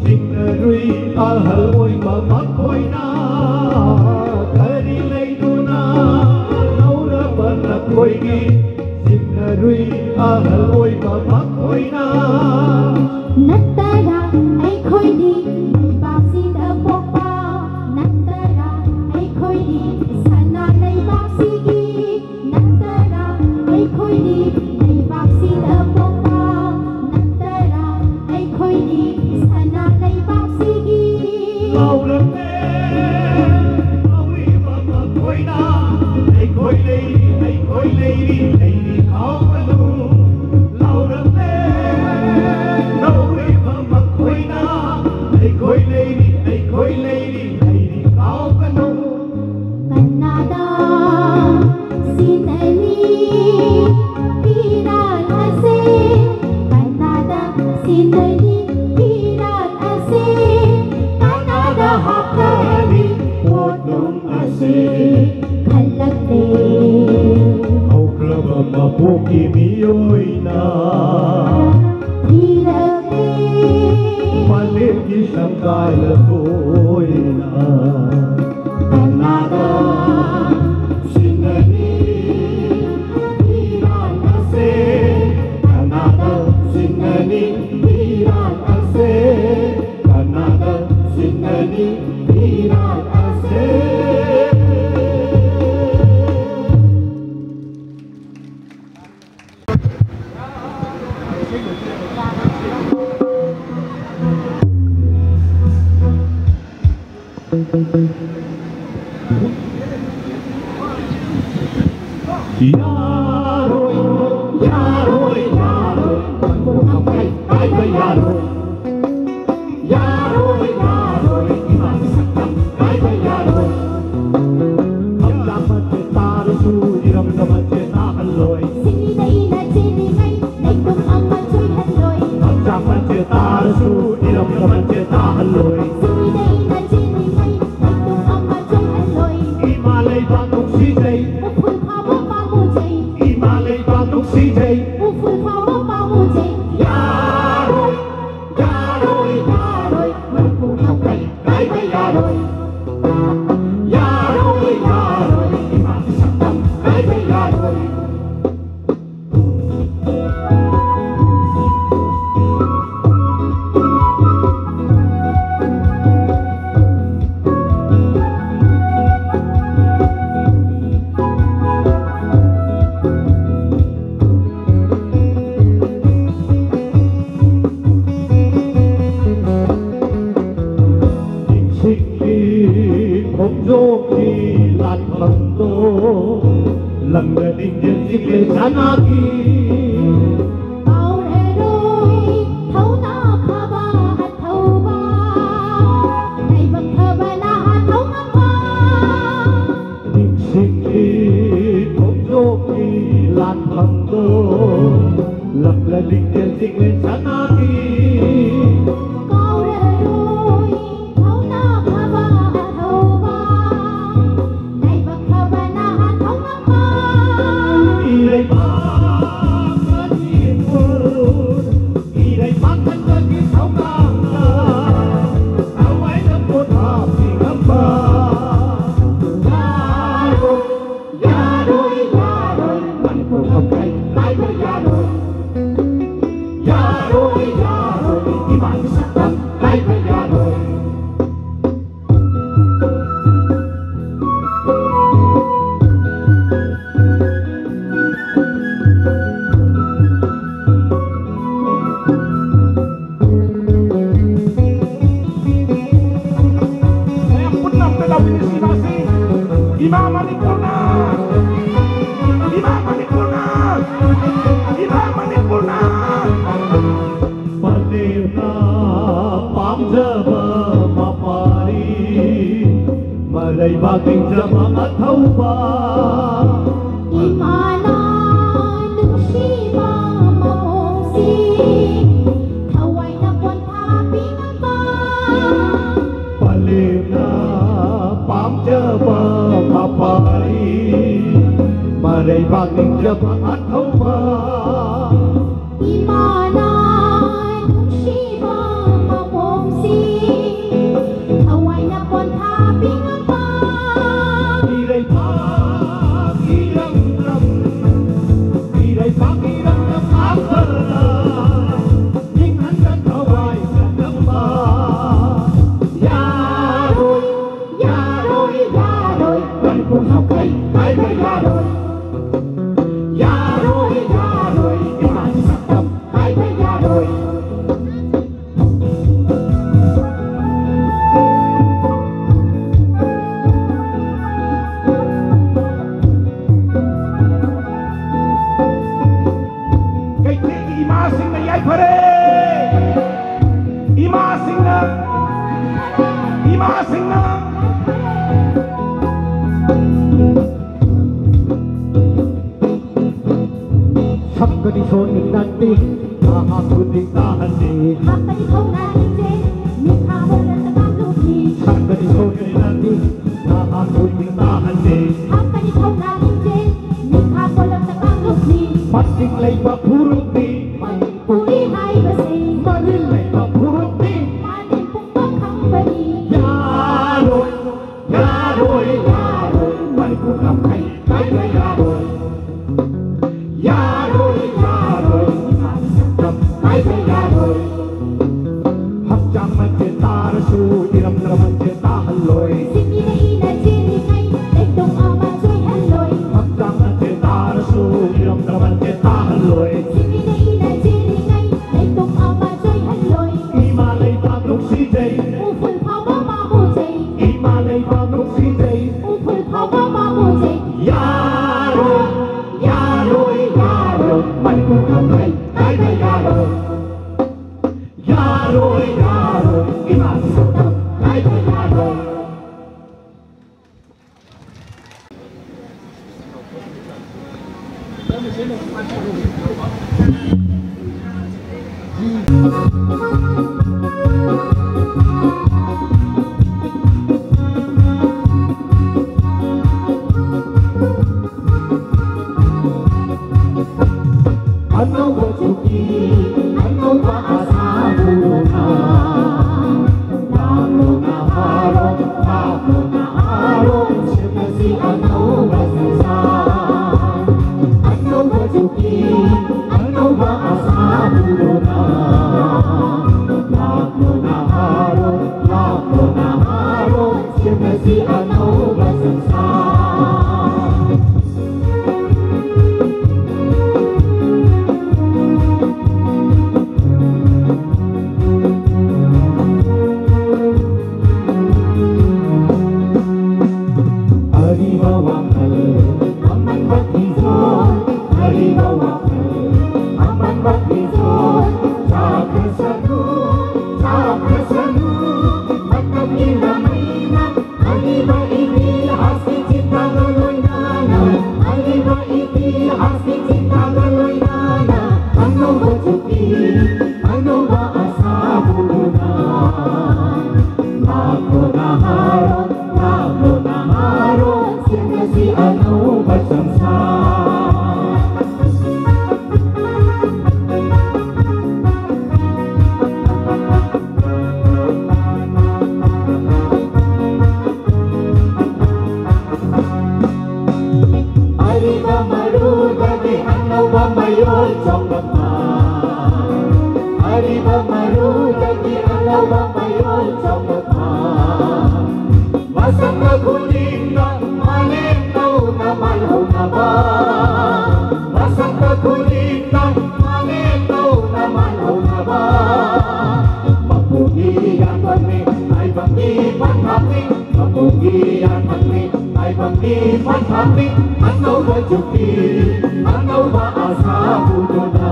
ꯆꯤꯡꯅꯔꯨꯏ ꯑꯍꯜ ꯑꯣꯏꯕ ꯃꯈꯣꯏꯅ? ꯀꯔꯤ ꯂꯩꯗꯨꯅ ꯂꯧꯔꯕ ꯅꯈꯣꯏꯒꯤ ꯆꯤꯡꯅꯔꯨꯏ ꯑꯍꯜ ꯑꯣꯏꯕ ꯃꯈꯣꯏꯅ? ꯅꯠꯇꯔꯥ ꯑꯩꯈꯣꯏꯗꯤ ꯂꯩꯕꯥꯛꯁꯤꯗ ꯄꯣꯛꯄ? ꯅꯠꯇꯔꯥ ꯑꯩꯈꯣꯏꯗꯤ ꯁꯅꯥ ꯂꯩꯕꯥꯛꯁꯤꯒꯤ? ꯅꯠꯇꯔꯥ ꯑꯩꯈꯣꯏꯗꯤ ꯂꯩꯕꯥꯛꯁꯤꯗ ꯄꯣꯛꯄ? ꯅꯠꯇꯔꯥ ꯑꯩꯈꯣꯏꯗꯤ ꯁꯅꯥ ꯂꯩꯕꯥꯛꯁꯤꯒꯤ? ꯂꯥꯎꯔꯝꯃꯦ ꯂꯧꯔꯤꯕ ꯃꯈꯣꯏꯅ꯫ ꯑꯩꯈꯣꯏ ꯂꯩꯔꯤ, ꯑꯩꯈꯣꯏ ꯂꯩꯔꯤ, ꯂꯩꯔꯤ ꯀꯥꯎꯒꯅꯨ꯫ ꯂꯥꯎꯔꯝꯃꯦ ꯂꯧꯔꯤꯕ ꯃꯈꯣꯏꯅ꯫ ꯑꯩꯈꯣꯏ ꯂꯩꯔꯤ, ꯑꯩꯈꯣꯏ ꯂꯩꯔꯤ, ꯂꯩꯔꯤ ꯀꯥꯎꯒꯅꯨ꯫ ꯀꯅꯥꯗ ꯁꯤꯟꯅꯅꯤ ꯐꯤꯔꯥꯜ ꯑꯁꯤ? ꯀꯅꯥꯗ ꯁꯤꯟꯅꯅꯤ ꯐꯤꯔꯥꯜ ꯑꯁꯤ? ꯀꯅꯥꯗ ꯍꯥꯞꯀꯅꯤ ꯄꯣꯠꯂꯨꯝ ꯑꯁꯤ? ꯈꯜꯂꯛꯂꯦ ꯍꯧꯈ꯭ꯔꯕ ꯃꯄꯣꯛꯀꯤ ꯃꯤꯑꯣꯏꯅ꯫ ꯊꯤꯔꯛꯂꯦ ꯃꯥꯂꯦꯝꯒꯤ ꯁꯪꯒꯥꯏꯗ ꯂꯣꯏꯅ꯫ ꯀꯅꯥꯗ ꯁꯤꯟꯅꯅꯤ ꯐꯤꯔꯥꯜ ꯑꯁꯤ? ꯀꯅꯥꯗ ꯌꯥꯔꯣꯏ, ꯌꯥꯔꯣꯏ, ꯌꯥꯔꯣꯏ, ꯃꯅꯤꯄꯨꯔ ꯀꯥꯏꯕ ꯌꯥꯔꯣꯏ꯫ ꯌꯥꯔꯣꯏ, ꯌꯥꯔꯣꯏ, ꯏꯃꯥꯒꯤ ꯁꯛꯇꯝ ꯀꯥꯏꯕ ꯌꯥꯔꯣꯏ꯫ ꯈꯝꯖꯥ ꯃꯆꯦ ꯇꯥꯔꯁꯨ ꯏꯔꯝꯗꯝ ꯃꯆꯦ ꯇꯥꯍꯜꯂꯣꯏ꯫ ꯁꯤꯡꯂꯤꯗ ꯏꯅ ꯆꯦꯜꯂꯤꯉꯩ ꯂꯩꯇꯨꯝ ꯑꯃ ꯆꯣꯏꯍꯜꯂꯣꯏ꯫ ꯈꯝꯖꯥ ꯃꯆꯦ ꯇꯥꯔꯁꯨ ꯏꯔꯝꯗꯝ ꯃꯆꯦ ꯇꯥꯍꯜꯂꯣꯏ꯫ ꯁꯤꯡꯂꯤꯗ ꯏꯅ ꯆꯦꯜꯂꯤꯉꯩ ꯂꯩꯇꯨꯝ ꯑꯃ ꯆꯣꯏꯍꯜꯂꯣꯏ꯫ ꯏꯃꯥ ꯂꯩꯕꯥꯛ ꯅꯨꯡꯁꯤꯖꯩ꯫ ꯎꯐꯨꯜ ꯐꯥꯎꯕ ꯄꯥꯝꯃꯨꯖꯩ꯫ ꯏꯃꯥ ꯂꯩꯕꯥꯛ ꯅꯨꯡꯁꯤꯖꯩ꯫ ꯎꯐꯨꯜ ꯐꯥꯎꯕ ꯄꯥꯝꯃꯨꯖꯩ꯫ ꯌꯥꯔꯣꯏ, ꯌꯥꯔꯣꯏ, ꯌꯥꯔꯣꯏ, ꯃꯅꯤꯄꯨꯔ ꯂꯧꯈꯩ ꯀꯥꯏꯕ ꯌꯥꯔꯣꯏ꯫ ꯌꯥꯔꯣꯏ, ꯌꯥꯔꯣꯏ, ꯏꯃꯥꯒꯤ ꯁꯛꯇꯝ ꯀꯥꯏꯕ ꯌꯥꯔꯣꯏ꯫ ꯅꯤꯡꯁꯤꯡꯂꯤ ꯈꯣꯡꯖꯣꯝꯒꯤ ꯂꯥꯟꯐꯝꯗꯣ, ꯂꯝꯗ ꯅꯤꯡꯖꯦꯜ ꯆꯤꯡꯂꯦ ꯁꯅꯥꯒꯤ꯫ ꯀꯥꯎꯔꯔꯣꯏ ꯊꯧꯅꯥ ꯐꯕ ꯑꯊꯧꯕ, ꯂꯥꯏꯕꯛ ꯐꯕ ꯅꯍꯥ ꯊꯧꯉꯝꯕ꯫ ꯅꯤꯡꯁꯤꯡꯂꯤ ꯈꯣꯡꯖꯣꯝꯒꯤ ꯂꯥꯟꯐꯝꯗꯣ, ꯂꯝꯂ ꯂꯤꯡꯖꯦꯜ ꯆꯤꯡꯂꯦꯟ ꯁꯅꯥꯒꯤ꯫ ꯀꯥꯎꯔꯔꯣꯏ ꯊꯧꯅꯥ ꯐꯕ ꯑꯊꯧꯕ, ꯂꯥꯏꯕꯛ ꯐꯕ ꯅꯍꯥ ꯊꯧꯉꯝꯕ꯫ ꯏꯔꯩꯕꯥꯛ ꯃꯅꯤꯄꯨꯔ, ꯏꯔꯩꯄꯥꯛ ꯀꯟꯕꯒꯤ ꯊꯧꯗꯥꯡꯗ ꯊꯋꯥꯏꯅ ꯄꯣꯊꯥ ꯄꯤꯔꯝꯕ꯫ ꯌꯥꯔꯣꯏ, ꯌꯥꯔꯣꯏ, ꯌꯥꯔꯣꯏ, ꯃꯅꯤꯄꯨꯔ ꯂꯝꯈꯩ ꯀꯥꯏꯕ ꯌꯥꯔꯣꯏ꯫ ꯌꯥꯔꯣꯏ, ꯌꯥꯔꯣꯏ, ꯏꯃꯥꯒꯤ ꯁꯛꯇꯝ ꯀꯥꯏꯕ ꯌꯥꯔꯣꯏ꯫ ꯄꯥꯛ ꯅꯤꯡꯖꯕ ꯑꯊꯧꯕ꯫ ꯏꯃꯥꯅ ꯅꯨꯡꯁꯤꯕ ꯃꯑꯣꯡꯁꯤ ꯊꯋꯥꯏꯅ ꯄꯣꯟꯊꯥ ꯄꯤꯉꯝꯕ꯫ ꯄꯂꯦꯝꯅ ꯄꯥꯝꯖꯕ ꯃꯄꯥꯔꯤ꯫ ꯃꯔꯩꯕꯥꯛ ꯅꯤꯡꯖꯕ ꯑꯊꯧꯕ꯫ ꯏꯃꯥꯅ ꯅꯨꯡꯁꯤꯕ ꯃꯑꯣꯡꯁꯤ ꯊꯋꯥꯏꯅ ꯄꯣꯟꯊꯥ ꯄꯤꯉꯝꯕ꯫ ꯏꯔꯩꯄꯥꯛ ꯏꯔꯝꯗꯝ, ꯏꯔꯩꯄꯥꯛ ꯏꯔꯝꯗꯝ ꯉꯥꯛꯄꯗ ꯅꯤꯡꯍꯟꯅ ꯊꯋꯥꯏ ꯆꯅꯝꯕ꯫ ꯌꯥꯔꯣꯏ, ꯌꯥꯔꯣꯏ, ꯌꯥꯔꯣꯏ, ꯃꯅꯤꯄꯨꯔ ꯉꯝꯈꯩ ꯀꯥꯏꯕ ꯌꯥꯔꯣꯏ꯫ ꯌꯥꯔꯣꯏ, ꯌꯥꯔꯣꯏ, ꯏꯃꯥꯒꯤ ꯁꯛꯇꯝ ꯀꯥꯏꯕ ꯌꯥꯔꯣꯏ꯫ ꯀꯩꯊꯦꯜꯒꯤ ꯏꯃꯥꯁꯤꯡꯅ ꯌꯥꯏꯐꯔꯦ꯫ ꯏꯃꯥꯁꯤꯡꯅ, ꯏꯃꯥꯁꯤꯡꯅ꯫ ꯁꯛꯀꯅꯤ ꯁꯣꯟꯒꯅꯤ ꯅꯠꯇꯦ, ꯅꯍꯥ ꯈꯨꯗꯤꯡ ꯇꯥꯍꯟꯅꯤ꯫ ꯍꯥꯞꯀꯅꯤ ꯊꯧꯅꯥ ꯂꯤꯡꯖꯦꯜ, ꯃꯤꯈꯥ ꯄꯣꯜꯂꯛꯇ ꯀꯥꯡꯂꯨꯞꯅꯤ꯫ ꯁꯛꯀꯅꯤ ꯁꯣꯟꯒꯅꯤ ꯅꯠꯇꯦ, ꯅꯍꯥ ꯈꯨꯗꯤꯡ ꯇꯥꯍꯟꯅꯤ꯫ ꯍꯥꯞꯀꯅꯤ ꯊꯧꯅꯥ ꯂꯤꯡꯖꯦꯜ, ꯃꯤꯈꯥ ꯄꯣꯜꯂꯛꯇ ꯀꯥꯡꯂꯨꯞꯅꯤ꯫ ꯃꯁꯤꯡ ꯂꯩꯕ ꯐꯨꯔꯨꯞꯅꯤ꯫ ꯃꯅꯤꯄꯨꯔꯤ ꯍꯥꯏꯕꯁꯤ ꯃꯔꯤꯜ ꯂꯩꯕ ꯐꯨꯔꯨꯞꯅꯤ꯫ ꯃꯥꯂꯦꯝ ꯄꯨꯝꯕ ꯈꯪꯕꯅꯤ꯫ ꯌꯥꯔꯣꯏ, ꯌꯥꯔꯣꯏ, ꯌꯥꯔꯣꯏ, ꯃꯅꯤꯄꯨꯔ ꯉꯝꯈꯩ ꯀꯥꯏꯕ ꯌꯥꯔꯣꯏ꯫ ꯌꯥꯔꯣꯏ, ꯌꯥꯔꯣꯏ, ꯏꯃꯥꯒꯤ ꯁꯛꯇꯝ ꯀꯥꯏꯕ ꯌꯥꯔꯣꯏ꯫ ꯍꯛꯆꯥꯡ ꯃꯆꯦꯠ ꯇꯥꯔꯁꯨ ꯏꯔꯝꯗꯝ ꯃꯆꯦꯠ ꯇꯥꯍꯜꯂꯣꯏ꯫ ꯁꯤꯡꯂꯤꯅ ꯏꯅ ꯆꯦꯜꯂꯤꯉꯩ ꯂꯩꯇꯣꯡ ꯑꯃ ꯆꯣꯏꯍꯜꯂꯣꯏ꯫ ꯍꯛꯆꯥꯡ ꯃꯆꯦꯠ ꯇꯥꯔꯁꯨ ꯏꯔꯝꯗꯝ ꯃꯆꯦꯠ ꯇꯥꯍꯜꯂꯣꯏ꯫ ꯁꯤꯡꯂꯤꯅ ꯏꯅ ꯆꯦꯜꯂꯤꯉꯩ ꯂꯩꯇꯣꯡ ꯑꯃ ꯆꯣꯏꯍꯜꯂꯣꯏ꯫ ꯏꯃꯥ ꯂꯩꯕꯥꯛ ꯅꯨꯡꯁꯤꯖꯩ꯫ ꯎꯐꯨꯜ ꯐꯥꯎꯕ ꯄꯥꯝꯃꯨꯖꯩ꯫ ꯏꯃꯥ ꯂꯩꯕꯥꯛ ꯅꯨꯡꯁꯤꯖꯩ꯫ ꯎꯐꯨꯜ ꯐꯥꯎꯕ ꯄꯥꯝꯃꯨꯖꯩ꯫ ꯌꯥꯔꯣꯏ, ꯌꯥꯔꯣꯏ, ꯌꯥꯔꯣꯏ, ꯃꯅꯤꯄꯨꯔ ꯉꯝꯈꯩ ꯀꯥꯏꯕ ꯌꯥꯔꯣꯏ꯫ ꯌꯥꯔꯣꯏ, ꯌꯥꯔꯣꯏ, ꯏꯃꯥꯒꯤ ꯁꯛꯇꯝ ꯀꯥꯏꯕ ꯌꯥꯔꯣꯏ꯫ ꯑꯁꯥꯕꯨꯅ ꯂꯥꯛꯂꯣꯅ ꯍꯥꯔꯣ, ꯂꯥꯛꯂꯣꯅ ꯍꯥꯔꯣ, ꯁꯦꯝꯂꯁꯤ ꯑꯅꯧꯕ ꯁꯪꯁꯥꯔ꯫ ꯑꯅꯧꯕ ꯆꯨꯍꯤ, ꯑꯅꯧꯕ ꯑꯁꯥꯕꯨꯅ ꯂꯥꯛꯂꯣꯅ ꯍꯥꯔꯣ, ꯂꯥꯛꯂꯣꯅ ꯍꯥꯔꯣ, ꯁꯦꯝꯂꯁꯤ ꯑꯅꯧꯕ ꯁꯪꯁꯥꯔ꯫ ꯑꯔꯤꯕ ꯋꯥꯈꯜ, ꯑꯃꯟꯕ ꯐꯤꯖꯣꯜ, ꯑꯔꯤꯕ ꯋꯥꯈꯜ, ꯑꯃꯟꯕ ꯐꯤꯖꯣꯜ, ꯆꯥꯈ꯭ꯔꯁꯅꯨ, ꯆꯥꯈ꯭ꯔꯁꯅꯨ, ꯃꯇꯝꯒꯤ ꯂꯃꯩꯅ ꯑꯔꯤꯕ ꯏꯇꯤꯍꯥꯁꯀꯤ ꯆꯤꯟꯊꯥꯒ ꯂꯣꯏꯅꯅ, ꯑꯔꯤꯕ ꯏꯇꯤꯍꯥꯁꯀꯤ ꯆꯤꯟꯊꯥꯒ ꯂꯣꯏꯅꯅ, ꯑꯅꯧꯕ ꯆꯨꯍꯤ, ꯑꯅꯧꯕ ꯑꯁꯥꯕꯨꯅ ꯂꯥꯛꯂꯣ ꯅꯍꯥꯔꯣꯜ, ꯂꯥꯛꯂꯣ ꯅꯍꯥꯔꯣꯜ, ꯁꯦꯝꯂꯁꯤ ꯑꯅꯧꯕ ꯁꯪꯁꯥꯔ꯫ ꯑꯔꯤꯕ ꯃꯔꯨꯗꯒꯤ ꯑꯅꯧꯕ ꯃꯌꯣꯜ ꯆꯣꯡꯂꯛꯄ, ꯑꯔꯤꯕ ꯃꯔꯨꯗꯒꯤ ꯑꯅꯧꯕ ꯃꯌꯣꯜ ꯆꯣꯡꯂꯛꯄ, ꯃꯁꯛ ꯈꯨꯗꯤꯡꯗ ꯃꯥꯂꯦꯝ ꯅꯧꯅ ꯃꯥꯜꯍꯧꯅꯕ, ꯃꯁꯛ ꯈꯨꯗꯤꯡꯗ ꯃꯥꯂꯦꯝ ꯅꯧꯅ ꯃꯥꯜꯍꯧꯅꯕ, ꯃꯄꯨꯒꯤ ꯌꯥꯊꯪꯅꯤ, ꯇꯥꯏꯕꯪꯒꯤ ꯄꯊꯥꯞꯅꯤ, ꯃꯄꯨꯒꯤ ꯌꯥꯊꯪꯅꯤ, ꯇꯥꯏꯕꯪꯒꯤ ꯄꯊꯥꯞꯅꯤ, ꯑꯅꯧꯕ ꯆꯨꯍꯤ, ꯑꯅꯧꯕ ꯑꯁꯥ ꯄꯨꯗꯨꯅ,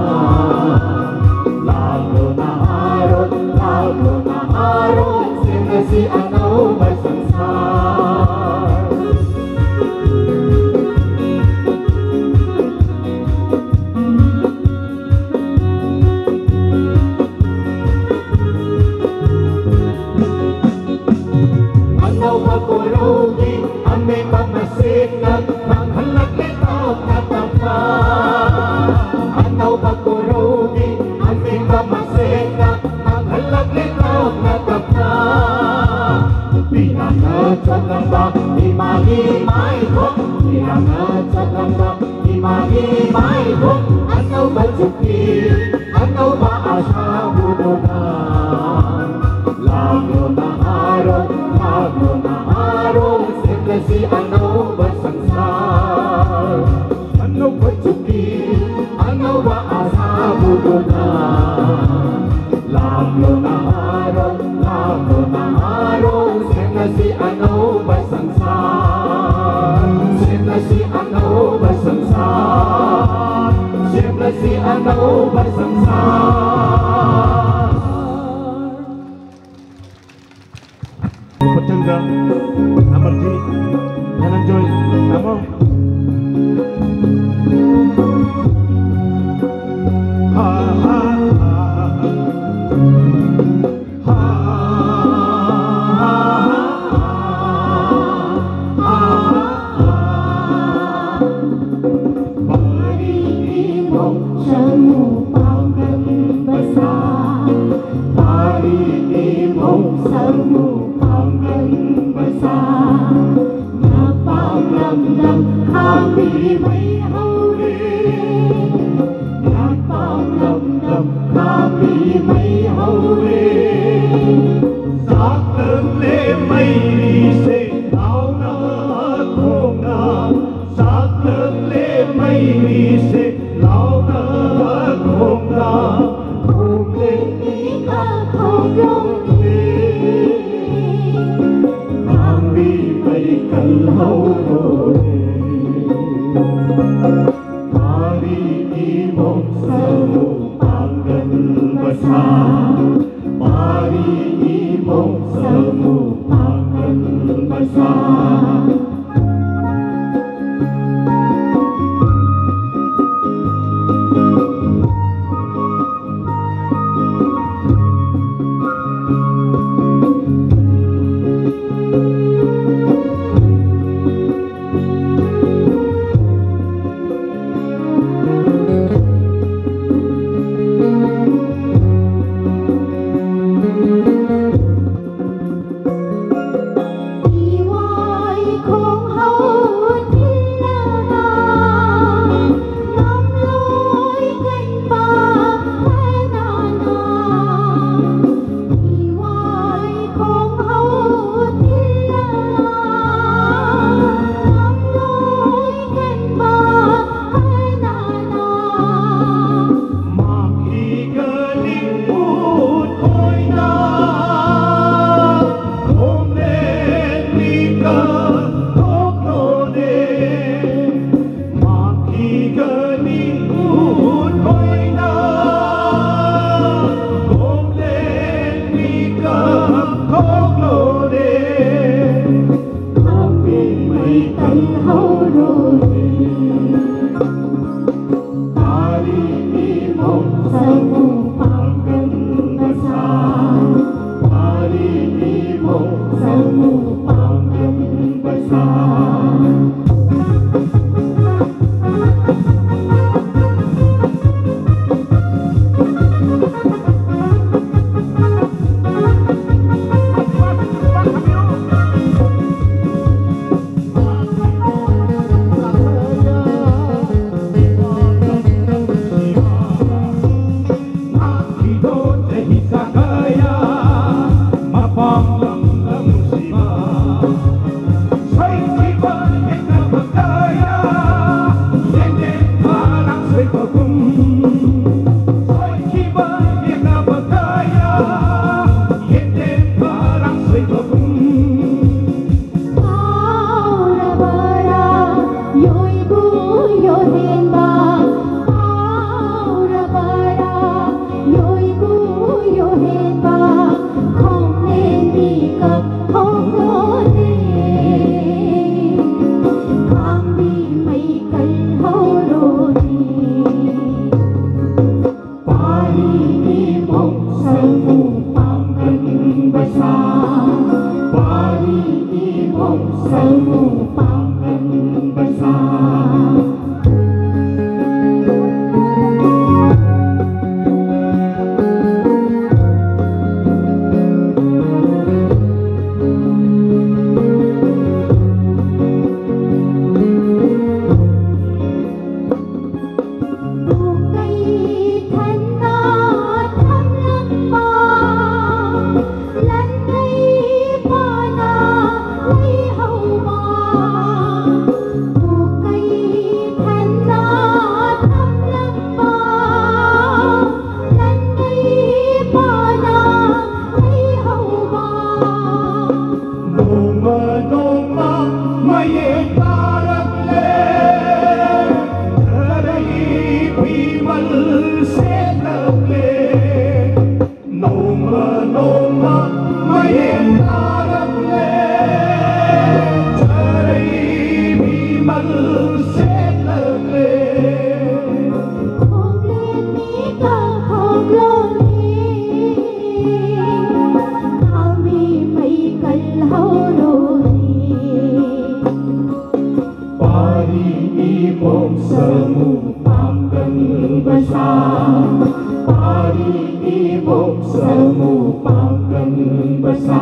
ꯂꯥꯛꯂꯣ ꯅꯍꯥꯔꯣꯜ, ꯂꯥꯛꯂꯣ ꯅꯍꯥꯔꯣꯜ, ꯁꯦꯝꯂꯁꯤ ꯑꯅꯧꯕ ꯁꯪꯁꯥꯔ꯫ ꯑꯅꯧꯕ ꯀꯣꯔꯧꯒꯤ ꯑꯃꯦꯠꯄ ꯃꯁꯤꯡꯅ ꯃꯥꯡꯍꯜꯂꯛꯂꯦ ꯇꯞꯅ ꯇꯞꯅ꯫ ꯑꯅꯧꯕ ꯃꯁꯦꯡꯅ ꯃꯥꯡꯍꯜꯂꯛꯂꯦ ꯇꯞꯅ ꯇꯞꯅ꯫ ꯄꯤꯔꯥꯡꯅ ꯆꯠꯂꯝꯕ ꯏꯃꯥꯒꯤ ꯃꯥꯏꯊꯣꯡ, ꯄꯤꯔꯥꯡꯅ ꯆꯠꯂꯝꯕ ꯏꯃꯥꯒꯤ ꯃꯥꯏꯊꯣꯡ, ꯑꯅꯧꯕ ꯆꯨꯞꯄꯤ, ꯑꯅꯧꯕ ꯑꯁꯥꯕꯨꯗꯨꯅ꯫ ꯂꯥꯛꯂꯣ ꯅꯍꯥꯔꯣꯜ, ꯂꯥꯛꯂꯣ ꯅꯍꯥꯔꯣꯜ, ꯁꯦꯝꯂꯁꯤ ꯑꯅꯧꯕ ꯁꯪꯁꯥꯔ꯫ ꯑꯅꯧꯕ ꯆꯨꯞꯄꯤ, ꯑꯅꯧꯕ ꯑꯁꯥꯕꯨꯗꯨꯅ꯫ ꯂꯥꯛꯂꯣ ꯅꯍꯥꯔꯣꯜ, ꯂꯥꯛꯂꯣ ꯅꯍꯥꯔꯣꯜ, ꯁꯦꯝꯂꯁꯤ ꯑꯅꯧꯕ ꯁꯪꯁꯥꯔ꯫ ꯁꯦꯝꯂꯁꯤ ꯑꯅꯧꯕ ꯁꯪꯁꯥꯔ꯫ ꯁꯦꯝꯂꯁꯤ ꯑꯅꯧꯕ ꯁꯪꯁꯥꯔ꯫ ꯄꯆꯪꯒ ꯑꯃꯔꯖꯤꯠ ꯙꯅꯟꯖꯣꯏ ꯇꯥꯃꯣ꯫ ꯍꯥ, ꯍꯥ, ꯍꯥ꯫ ꯍꯥ, ꯍꯥ, ꯍꯥ, ꯍꯥ, ꯍꯥ, ꯍꯥ꯫ ꯄꯥꯔꯤ ꯏꯃꯧ ꯁꯥꯃꯨ ꯄꯥꯡꯒꯟ ꯃꯆꯥ, ꯄꯥꯔꯤ ꯏꯃꯧ ꯁꯥꯃꯨ ꯄꯥꯡꯒꯟ ꯃꯆꯥ, ꯅꯄꯥꯡ ꯂꯝꯗꯝ ꯈꯥꯝꯕꯤ ꯃꯩ ꯍꯧꯔꯦ, ꯅꯄꯥꯡ ꯂꯝꯗꯝ ꯈꯥꯝꯕꯤ ꯃꯩ ꯍꯧꯔꯦ꯫ ꯆꯥꯛꯂꯝꯂꯦ ꯃꯩꯔꯤꯁꯦ ꯂꯥꯎꯅ ꯈꯣꯡꯅ, ꯆꯥꯛꯂꯝꯂꯦ ꯃꯩꯔꯤꯁꯦ ꯂꯥꯎꯅ ꯈꯣꯡꯅ, ꯈꯣꯡꯂꯦ ꯏꯀꯥ ꯈꯣꯡꯂꯣꯝꯂꯦ, ꯈꯥꯝꯕꯤ ꯃꯩ ꯀꯜꯍꯧꯔꯣꯔꯦ꯫ ꯄꯥꯔꯤ ꯏꯃꯧ ꯁꯥꯃꯨ ꯄꯥꯡꯒꯟ ꯃꯆꯥ, ꯄꯥꯔꯤ ꯏꯃꯧ ꯁꯥꯃꯨ ꯄꯥꯡꯒꯟ ꯃꯆꯥ꯫ ꯆꯍꯤ ꯆꯥꯀꯌꯥ ꯃꯄꯥꯝ ꯂꯝꯗ ꯅꯨꯡꯁꯤꯕ, ꯁꯣꯏꯈꯤꯕ ꯌꯦꯛꯅꯕ ꯀꯌꯥ ꯌꯦꯡꯗꯦ ꯐꯥꯔꯛ ꯁꯣꯏꯕꯒꯨꯝ, ꯁꯣꯏꯈꯤꯕ ꯌꯦꯛꯅꯕ ꯀꯌꯥ ꯌꯦꯡꯗꯦ ꯐꯥꯔꯛ ꯁꯣꯏꯕꯒꯨꯝ꯫ ꯀꯥꯎꯔꯕꯔꯥ ꯌꯣꯏꯕꯨ ꯌꯣꯍꯦꯟꯕ, ꯀꯥꯎꯔꯕꯔꯥ ꯌꯣꯏꯕꯨ ꯌꯣꯍꯦꯟꯕ, ꯈꯣꯡꯂꯦꯟ ꯃꯤꯀꯞ ꯊꯣꯛꯂꯣꯅꯦ, ꯈꯥꯝꯕꯤ ꯃꯩ ꯀꯜꯍꯧꯔꯣꯅꯦ꯫ ꯄꯥꯔꯤ ꯏꯕꯣꯛ ꯁꯥꯃꯨ ꯄꯥꯡꯒꯟ ꯕꯁꯥ, ꯄꯥꯔꯤ ꯏꯕꯣꯛ ꯁꯥꯃꯨ ꯄꯥꯡꯒꯟ ꯕꯁꯥ꯫ ꯄꯨꯀꯩ ꯊꯟꯅ ꯊꯝꯂꯝꯕ, ꯂꯟꯒꯩ ꯄꯥꯅ ꯂꯩꯍꯧꯕ, ꯄꯨꯀꯩ ꯊꯟꯅ ꯊꯝꯂꯝꯕ, ꯂꯟꯒꯩ ꯄꯥꯅ ꯂꯩꯍꯧꯕ꯫ ꯅꯣꯡꯃ ꯅꯣꯡꯃ ꯃꯌꯦꯛ ꯇꯥꯔꯛꯂꯦ, ꯈꯔꯒꯤ ꯐꯤꯃꯜ ꯁꯦꯠꯂꯛꯂꯦ꯫ ꯅꯣꯡꯃ ꯅꯣꯡꯃ ꯃꯌꯦꯛ ꯇꯥꯔꯛꯂꯦ, ꯈꯔꯒꯤ ꯐꯤꯃꯜ ꯁꯦꯠꯂꯛꯂꯦ꯫ ꯈꯣꯡꯂꯦꯟ ꯃꯤꯀꯞ ꯊꯣꯛꯂꯣꯅꯦ, ꯈꯥꯝꯕꯤ ꯃꯩ ꯀꯜꯍꯧꯔꯣꯅꯦ꯫ ꯄꯥꯔꯤ ꯏꯕꯣꯛ ꯁꯥꯃꯨ ꯄꯥꯡꯒꯜ ꯕꯁꯥ, ꯄꯥꯔꯤ ꯏꯕꯣꯛ ꯁꯥꯃꯨ ꯄꯥꯡꯒꯜ ꯕꯁꯥ꯫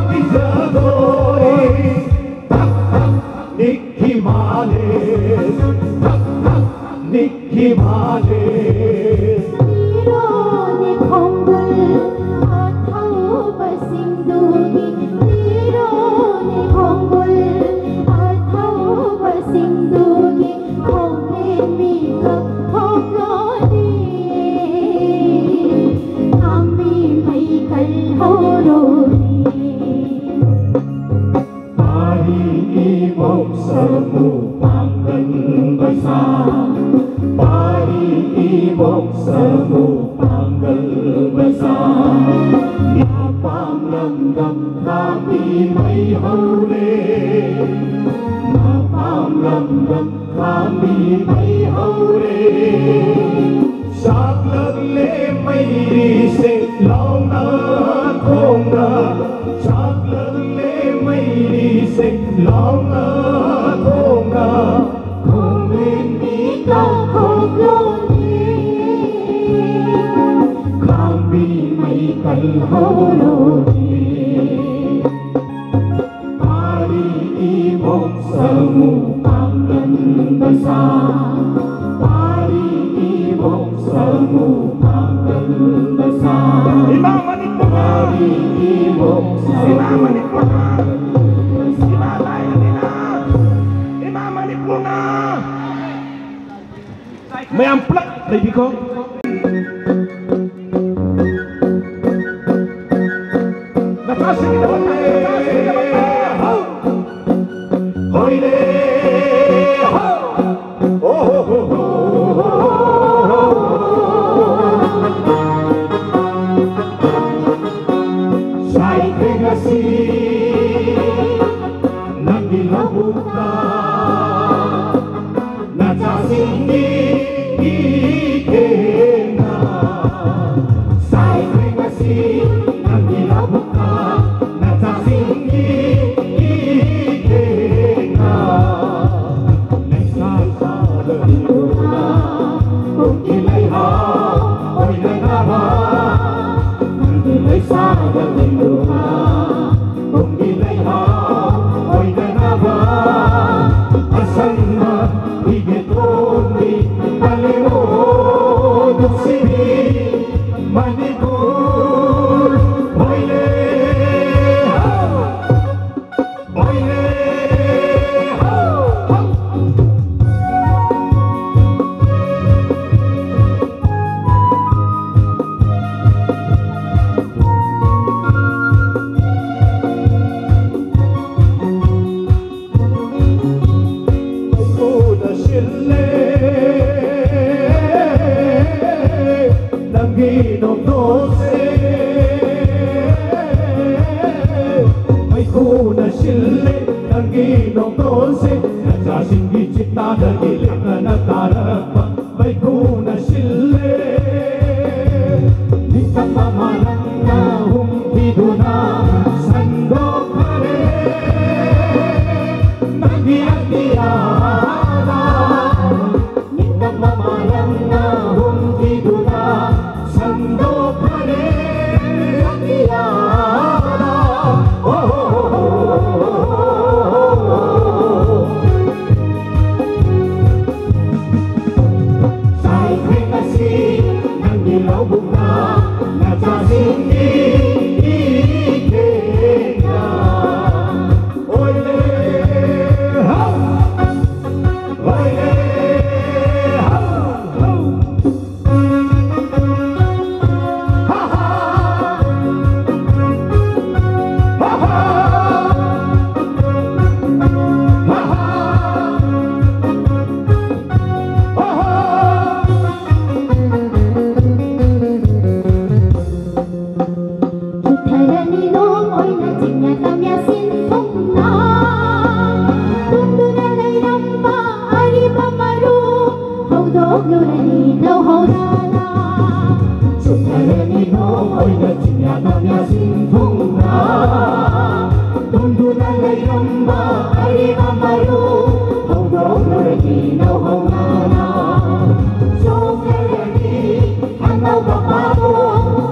ꯄꯤꯖꯗꯣꯔꯦ꯫ ꯊꯛ ꯊꯛ ꯅꯤꯛꯈꯤ ꯃꯥꯂꯦ꯫ ꯊꯛ ꯊꯛ ꯅꯤꯛꯈꯤ ꯃꯥꯂꯦ꯫ ꯂꯤꯔꯣꯅꯦ ꯈꯣꯡꯒꯨꯜ ꯑꯊꯧꯕꯁꯤꯡꯗꯨꯒꯤ, ꯂꯤꯔꯣꯅꯦ ꯈꯣꯡꯒꯨꯜ ꯑꯊꯧꯕꯁꯤꯡꯗꯨꯒꯤ, ꯈꯣꯡꯂꯦꯟ ꯃꯤꯀꯞ ꯊꯣꯛꯂꯣꯅꯦ꯫ ꯈꯥꯝꯕꯤ ꯃꯩ ꯀꯜꯍꯧꯔꯣꯅꯦ꯫ ꯄꯥꯔꯤ ꯏꯕꯣꯛ ꯁꯥꯃꯨ ꯄꯥꯡꯒꯜ ꯕꯖꯥꯔ꯫ ꯄꯥꯔꯤ ꯏꯕꯣꯛ ꯁꯥꯃꯨ ꯄꯥꯡꯒꯜ ꯕꯖꯥꯔ꯫ ꯃꯄꯥꯝ ꯂꯝꯗꯝ ꯈꯥꯝꯕꯤ ꯃꯩ ꯍꯧꯔꯦ꯫ ꯃꯄꯥꯝ ꯂꯝꯗꯝ ꯈꯥꯝꯕꯤ ꯃꯩ ꯍꯧꯔꯦ꯫ ꯆꯥꯛꯂꯛꯂꯦ ꯃꯩꯔꯤꯁꯦ ꯂꯥꯎꯅ ꯈꯣꯡꯅ꯫ ꯆꯥꯛꯂꯛꯂꯦ ꯃꯩꯔꯤꯁꯦ ꯂꯥꯎꯅ ꯈꯣꯡꯅ꯫ ꯈꯣꯡꯂꯦꯟ ꯃꯤꯀꯞ ꯊꯣꯛꯂꯣꯅꯦ꯫ ꯈꯥꯝꯕꯤ ꯃꯩ ꯀꯜꯍꯧꯔꯣꯅꯦ꯫ ꯄꯥꯔꯤ ꯏꯕꯣꯛ ꯁꯥꯃꯨ ꯄꯥꯡꯒꯟ ꯕꯖꯥꯔ꯫ ꯄꯥꯔꯤ ꯏꯕꯣꯛ ꯁꯥꯃꯨ ꯄꯥꯡꯒꯟ ꯕꯖꯥꯔ꯫ ꯏꯃꯥ ꯃꯅꯤꯄꯨꯔ! ꯄꯥꯔꯤ ꯏꯕꯣꯛ ꯏꯃꯥ ꯁꯥꯃꯨ ꯃꯅꯤꯄꯨꯔ! ꯄꯥꯡꯒꯟ ꯕꯖꯥꯔ꯫ ꯏꯃꯥ ꯂꯥꯏꯔꯕꯅ! ꯏꯃꯥ ꯃꯅꯤꯄꯨꯔꯅ! ꯃꯌꯥꯝ ꯄꯨꯂꯞ ꯂꯩꯕꯤꯈꯣ꯫ ꯅꯆꯥꯁꯤꯡꯒꯤꯗꯃꯛꯇ, ꯅꯆꯥꯁꯤꯡꯒꯤꯗꯃꯛꯇ, ꯍꯧ! ꯍꯣꯏꯔꯦ, ꯍꯧ! ꯑꯣ ꯍꯣ ꯍꯣ ꯍꯣ꯫ ꯁꯥꯏꯈ꯭ꯔꯦ ꯉꯁꯤ ꯅꯪꯒꯤ ꯂꯧꯕꯨꯛꯇ ꯅꯆꯥꯁꯤꯡꯒꯤ ꯏꯈꯦꯟꯅ꯫ ꯁꯥꯏꯈ꯭ꯔꯦ ꯉꯁꯤ ꯅꯪꯒꯤ ꯂꯧꯕꯨꯛꯇ ꯅꯆꯥꯁꯤꯡꯒꯤ ꯃꯩꯈꯨꯅ ꯁꯤꯜꯂꯦ ꯅꯪꯒꯤ ꯅꯣꯡꯗꯣꯟꯁꯦ, ꯅꯆꯥꯁꯤꯡꯒꯤ ꯆꯤꯇꯥꯗꯒꯤ ꯂꯦꯞꯇꯅ ꯇꯥꯔꯛꯄ ꯃꯩꯈꯨꯅ ꯁꯤꯜꯂꯦ꯫ ꯅꯤꯡꯇꯝꯕ ꯃꯥꯂꯪꯅ ꯍꯨꯝꯈꯤꯗꯨꯅ ꯁꯟꯗꯣꯛꯈꯔꯦ ꯅꯪꯒꯤ ꯑꯇꯤꯌꯥꯗ꯫ ꯅꯤꯡꯇꯝꯕ ꯃꯥꯂꯪꯅ ꯍꯨꯝꯈꯤꯗꯨꯅ ꯁꯟꯗꯣꯛꯈꯔꯦ ꯑꯇꯤꯌꯥꯗ꯫ ꯆꯥꯏꯈ꯭ꯔꯦ ꯉꯁꯤ ꯅꯪꯒꯤ ꯂꯧꯕꯨꯛꯇ ꯅꯆꯥꯁꯤꯡꯒꯤ ꯏꯊꯦꯟꯅ꯫ ꯑꯣꯏꯔꯦ ꯍꯧ! ꯑꯣꯏꯔꯦ ꯍꯧ! ꯍꯧ! ꯍꯥ ꯍꯥ! ꯍꯥ ꯍꯥ! ꯍꯥ ꯍꯥ! ꯍꯥ ꯍꯥ! ꯆꯨꯞꯊꯔꯅꯤ ꯅꯣꯡ ꯑꯣꯏꯅ ꯆꯤꯡꯌꯥ ꯇꯝꯌꯥ ꯁꯤꯟꯊꯨꯡꯅ꯫ ꯇꯨꯝꯗꯨꯅ ꯂꯩꯔꯝꯕ ꯑꯔꯤꯕ ꯃꯔꯨ ꯍꯧꯗꯣꯛꯂꯨꯔꯅꯤ ꯂꯧꯍꯧꯗꯅ꯫ ꯆꯨꯞꯊꯔꯅꯤ ꯅꯣꯡ ꯑꯣꯏꯅ ꯆꯤꯡꯌꯥ ꯇꯝꯌꯥ ꯁꯤꯟꯊꯨꯡꯅ꯫ ꯇꯨꯝꯗꯨꯅ ꯂꯩꯔꯝꯕ ꯑꯔꯤꯕ ꯃꯔꯨ ꯍꯧꯗꯣꯛꯂꯨꯔꯅꯤ ꯂꯧꯍꯧꯗꯅ꯫ ꯆꯣꯡꯂꯔꯅꯤ ꯑꯅꯧꯕ ꯄꯥꯛꯄ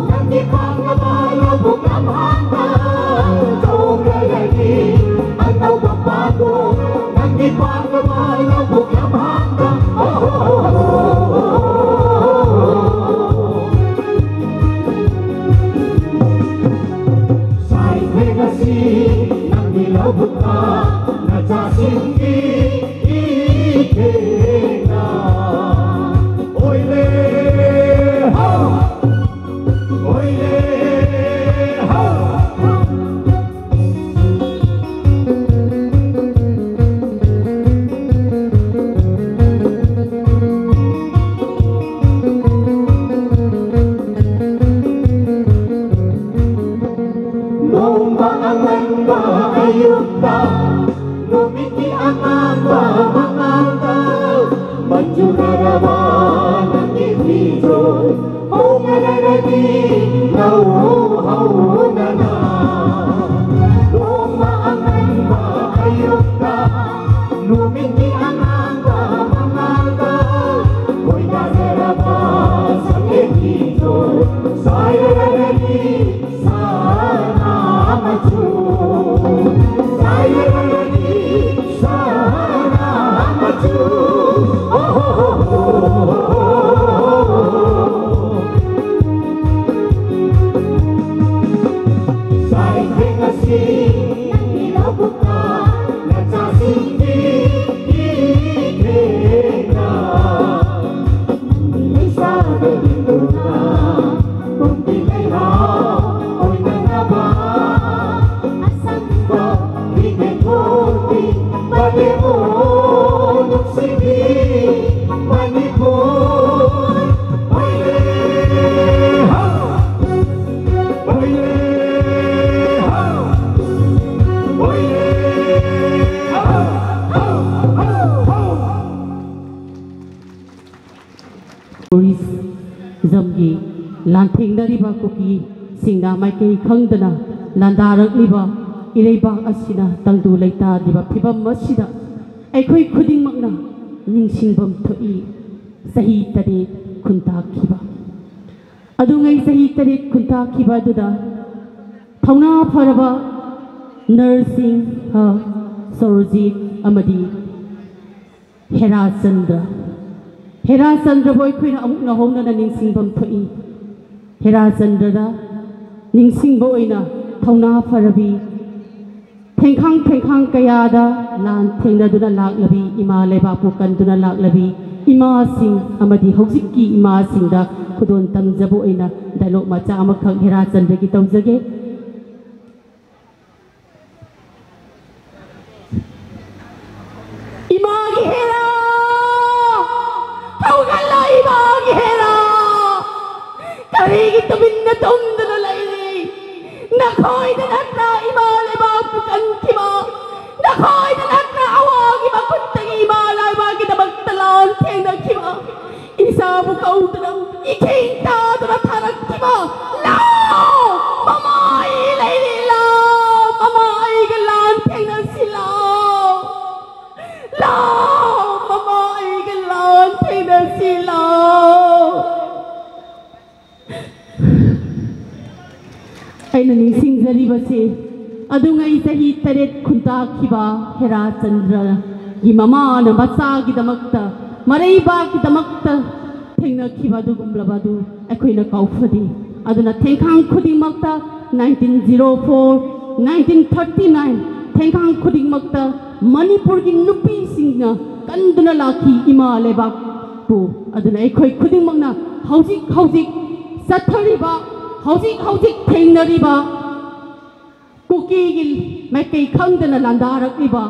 ꯅꯪꯒꯤ ꯄꯥꯛꯂꯕ ꯂꯧꯕꯨꯛ ꯂꯝꯍꯥꯡꯗ꯫ ꯆꯣꯡꯂꯔꯅꯤ ꯑꯅꯧꯕ ꯄꯥꯛꯄ ꯅꯪꯒꯤ ꯄꯥꯛꯂꯕ ꯂꯧꯕꯨꯛ ꯂꯝꯍꯥꯡꯗ꯫ ꯆꯥꯏꯈ꯭ꯔꯦ ꯉꯁꯤ ꯅꯪꯒꯤ ꯂꯧꯕꯨꯛꯇ ꯅꯆꯥꯁꯤꯡꯒꯤ ꯏꯊꯦꯟꯅ꯫ ꯑꯣꯏꯔꯦ ꯍꯧ! ꯑꯣꯏꯔꯦ ꯍꯧ! ꯅꯣꯡꯃ ꯑꯉꯟꯕ ꯑꯌꯨꯛꯇ, ꯅꯨꯃꯤꯠꯀꯤ ꯑꯉꯥꯟꯕ ꯃꯉꯥꯜꯗ, ꯃꯟꯖꯨꯔꯔꯕ ꯅꯪꯒꯤ ꯐꯤꯖꯣꯜ ꯍꯣꯡꯉꯔꯗꯤ ꯂꯧꯍꯧꯅꯅ꯫ ꯅꯣꯡꯃ ꯑꯉꯟꯕ ꯑꯌꯨꯛꯇ, ꯅꯨꯃꯤꯠꯀꯤ ꯑꯉꯥꯟꯕ ꯃꯉꯥꯜꯗ, ꯈꯣꯏꯗꯥꯖꯔꯕ ꯁꯛꯂꯦꯟ ꯐꯤꯖꯣꯜ ꯁꯥꯏꯔꯔꯕꯤ ꯁꯅꯥ ꯃꯆꯨ, ꯁꯥꯏꯔꯔꯕꯤ ꯁꯅꯥ ꯃꯆꯨ꯫ ꯑꯣ ꯍꯣ ꯍꯣ ꯍꯣ꯫ ꯆꯥꯏꯈ꯭ꯔꯦ ꯉꯁꯤ ꯅꯪꯒꯤ ꯂꯧꯕꯨꯛꯇ ꯅꯆꯥꯁꯤꯡꯒꯤ ꯏꯊꯦꯟꯅ꯫ ꯅꯪꯒꯤ ꯂꯩꯁꯥꯗ ꯏꯟꯗꯨꯅ ꯀꯨꯝꯀꯤ ꯂꯩꯍꯥꯎ ꯑꯣꯏꯅꯅꯕ ꯑꯁꯪꯕ ꯐꯤꯅꯦꯛ ꯐꯣꯠꯄꯤ ꯃꯅꯤꯄꯨꯔ ꯅꯨꯡꯁꯤꯕꯤ ꯃꯅꯤꯄꯨꯔ꯫ ꯍꯣꯏꯔꯦ ꯍꯥ! ꯍꯣꯏꯔꯦ ꯍꯥ! ꯍꯣꯏꯔꯦ ꯍꯥ! ꯍꯥ! ꯍꯥ! ꯍꯥ! ꯇꯨꯔꯤꯖꯝꯒꯤ ꯂꯥꯟꯊꯦꯡꯅꯔꯤꯕ ꯀꯨꯀꯤꯁꯤꯡꯅ ꯃꯥꯏꯀꯩ ꯈꯪꯗꯅ ꯂꯥꯟꯗꯥꯔꯛꯂꯤꯕ ꯏꯔꯩꯕꯥꯛ ꯑꯁꯤꯅ ꯇꯪꯗꯨ ꯂꯩꯇꯥꯔꯤꯕ ꯐꯤꯕꯝ ꯑꯁꯤꯗ ꯑꯩꯈꯣꯏ ꯈꯨꯗꯤꯡꯃꯛꯅ ꯅꯤꯡꯁꯤꯡꯐꯝ ꯊꯣꯛꯏ꯫ ꯆꯍꯤ ꯇꯔꯦꯠ ꯈꯨꯟꯇꯥꯛꯈꯤꯕ꯫ ꯑꯗꯨꯉꯩ ꯆꯍꯤ ꯇꯔꯦꯠ ꯈꯨꯟꯇꯥꯛꯈꯤꯕ ꯑꯗꯨꯗ ꯊꯧꯅꯥ ꯐꯔꯕ ꯅꯔꯁꯤꯡ, ꯑ, ꯁꯣꯔꯣꯖꯤꯠ ꯑꯃꯗꯤ ꯍꯦꯔꯥꯆꯟꯗ꯭ꯔ, ꯍꯦꯔꯥꯆꯟꯗ꯭ꯔꯕꯨ ꯑꯩꯈꯣꯏꯅ ꯑꯃꯨꯛ ꯅꯧꯍꯧꯅꯅ ꯅꯤꯡꯁꯤꯡꯐꯝ ꯊꯣꯛꯏ꯫ ꯍꯦꯔꯥꯆꯟꯗ꯭ꯔꯗ ꯅꯤꯡꯁꯤꯡꯕ ꯑꯣꯏꯅ ꯊꯧꯅꯥ ꯐꯔꯕꯤ, ꯊꯦꯡꯈꯥꯡ ꯊꯦꯡꯈꯥꯡ ꯀꯌꯥꯗ ꯂꯥꯟ ꯊꯦꯡꯅꯗꯨꯅ ꯂꯥꯛꯂꯕꯤ ꯏꯃꯥ ꯂꯩꯕꯥꯛꯄꯨ ꯀꯟꯗꯨꯅ ꯂꯥꯛꯂꯕꯤ ꯏꯃꯥꯁꯤꯡ ꯑꯃꯗꯤ ꯍꯧꯖꯤꯛꯀꯤ ꯏꯃꯥꯁꯤꯡꯗ ꯈꯨꯗꯣꯜ ꯇꯝꯖꯕ ꯑꯣꯏꯅ ꯗꯥꯏꯂꯣꯛ ꯃꯆꯥ ꯑꯃꯈꯛ ꯍꯦꯔꯥꯆꯟꯗ꯭ꯔꯒꯤ ꯇꯧꯖꯒꯦ꯫ ꯏꯃꯥꯒꯤ ꯍꯦꯔꯥ! ꯍꯧꯒꯠꯂꯣ, ꯏꯃꯥꯒꯤ ꯍꯦꯔꯥ! ꯀꯔꯤꯒꯤ ꯇꯨꯃꯤꯟꯅ ꯇꯨꯝꯗꯨꯅ ꯂꯩꯔꯤ? ꯅꯈꯣꯏꯗ ꯅꯠꯇ꯭ꯔꯥ ꯀꯟꯈꯤꯕ, ꯅꯈꯣꯏꯅ ꯅꯠꯇ꯭ꯔ ꯑꯋꯥꯡꯒꯤ ꯃꯈꯨꯠꯇꯒꯤ ꯏꯃꯥ ꯂꯩꯕꯥꯛꯀꯤꯗꯃꯛꯇ ꯂꯥꯟ ꯊꯦꯡꯅꯈꯤꯕ, ꯏꯁꯥꯕꯨ ꯀꯧꯗꯨꯅ, ꯏꯈꯤꯡ ꯇꯥꯗꯨꯅ ꯊꯥꯔꯛꯈꯤꯕ? ꯂꯥꯎ! ꯃꯃꯥ ꯑꯩ ꯂꯩꯔꯤ, ꯂꯥꯎ! ꯃꯃꯥ ꯑꯩꯒ ꯂꯥꯟ ꯊꯦꯡꯅꯁꯤ, ꯂꯥꯎ! ꯂꯥꯎ! ꯃꯃꯥ ꯑꯩꯒ ꯂꯥꯟ ꯊꯦꯡꯅꯁꯤ, ꯂꯥꯎ! ꯑꯩꯅ ꯅꯤꯡꯁꯤꯡꯖꯔꯤꯕꯁꯤ ꯑꯗꯨꯉꯩ ꯆꯍꯤ ꯇꯔꯦꯠ ꯈꯨꯟꯇꯥꯈꯤꯕ ꯍꯦꯔꯥꯆꯟꯗ꯭ꯔꯒꯤ ꯃꯃꯥꯅ ꯃꯆꯥꯒꯤꯗꯃꯛꯇ, ꯃꯔꯩꯕꯥꯛꯀꯤꯗꯃꯛꯇ ꯊꯦꯡꯅꯈꯤꯕ ꯑꯗꯨꯒꯨꯝꯂꯕ ꯑꯗꯨ ꯑꯩꯈꯣꯏꯅ ꯀꯥꯎꯐꯗꯦ꯫ ꯑꯗꯨꯅ ꯊꯦꯡꯈꯥꯡ ꯈꯨꯗꯤꯡꯃꯛꯇ, nineteen zero four, nineteen thirty nine, ꯊꯦꯡꯈꯥꯡ ꯈꯨꯗꯤꯡꯃꯛꯇ ꯃꯅꯤꯄꯨꯔꯒꯤ ꯅꯨꯄꯤꯁꯤꯡꯅ ꯀꯟꯗꯨꯅ ꯂꯥꯛꯈꯤ ꯏꯃꯥ ꯂꯩꯕꯥꯛꯄꯨ꯫ ꯑꯗꯨꯅ ꯑꯩꯈꯣꯏ ꯈꯨꯗꯤꯡꯃꯛꯅ ꯍꯧꯖꯤꯛ ꯍꯧꯖꯤꯛ ꯆꯠꯊꯔꯤꯕ, ꯍꯧꯖꯤꯛ ꯍꯧꯖꯤꯛ ꯊꯦꯡꯅꯔꯤꯕ ꯀꯨꯀꯤꯒꯤ ꯃꯥꯏꯀꯩ ꯈꯪꯗꯅ ꯂꯥꯟꯗꯥꯔꯛꯂꯤꯕ,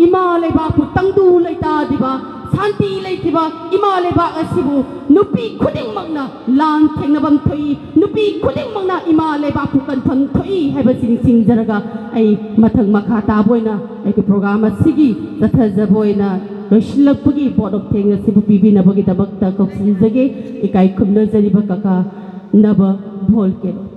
ꯏꯃꯥ ꯂꯩꯕꯥꯛꯄꯨ ꯇꯪꯗꯨ ꯂꯩꯇꯥꯗ꯭ꯔꯤꯕ, ꯁꯥꯟꯇꯤ ꯂꯩꯇ꯭ꯔꯤꯕ ꯏꯃꯥ ꯂꯩꯕꯥꯛ ꯑꯁꯤꯕꯨ ꯅꯨꯄꯤ ꯈꯨꯗꯤꯡꯃꯛꯅ ꯂꯥꯟ ꯊꯦꯡꯅꯐꯝ ꯊꯣꯛꯏ, ꯅꯨꯄꯤ ꯈꯨꯗꯤꯡꯃꯛꯅ ꯏꯃꯥ ꯂꯩꯕꯥꯛꯄꯨ ꯀꯟꯐꯝ ꯊꯣꯛꯏ ꯍꯥꯏꯕꯁꯤ ꯅꯤꯡꯁꯤꯡꯖꯔꯒ ꯑꯩ ꯃꯊꯪ ꯃꯈꯥ ꯇꯥꯕ ꯑꯣꯏꯅ ꯑꯩꯒꯤ program ꯑꯁꯤꯒꯤ ꯆꯠꯊꯖꯕ ꯑꯣꯏꯅ ꯂꯣꯏꯁꯤꯜꯂꯛꯄꯒꯤ vote of thanks ꯑꯁꯤꯕꯨ ꯄꯤꯕꯤꯅꯕꯒꯤꯗꯃꯛꯇ ꯀꯧꯁꯤꯟꯖꯒꯦ꯫ ꯏꯀꯥꯏ ꯈꯨꯝꯅꯖꯔꯤꯕ ꯀꯀꯥ ꯅꯕ ꯚꯣꯜꯀꯦꯅꯣ꯫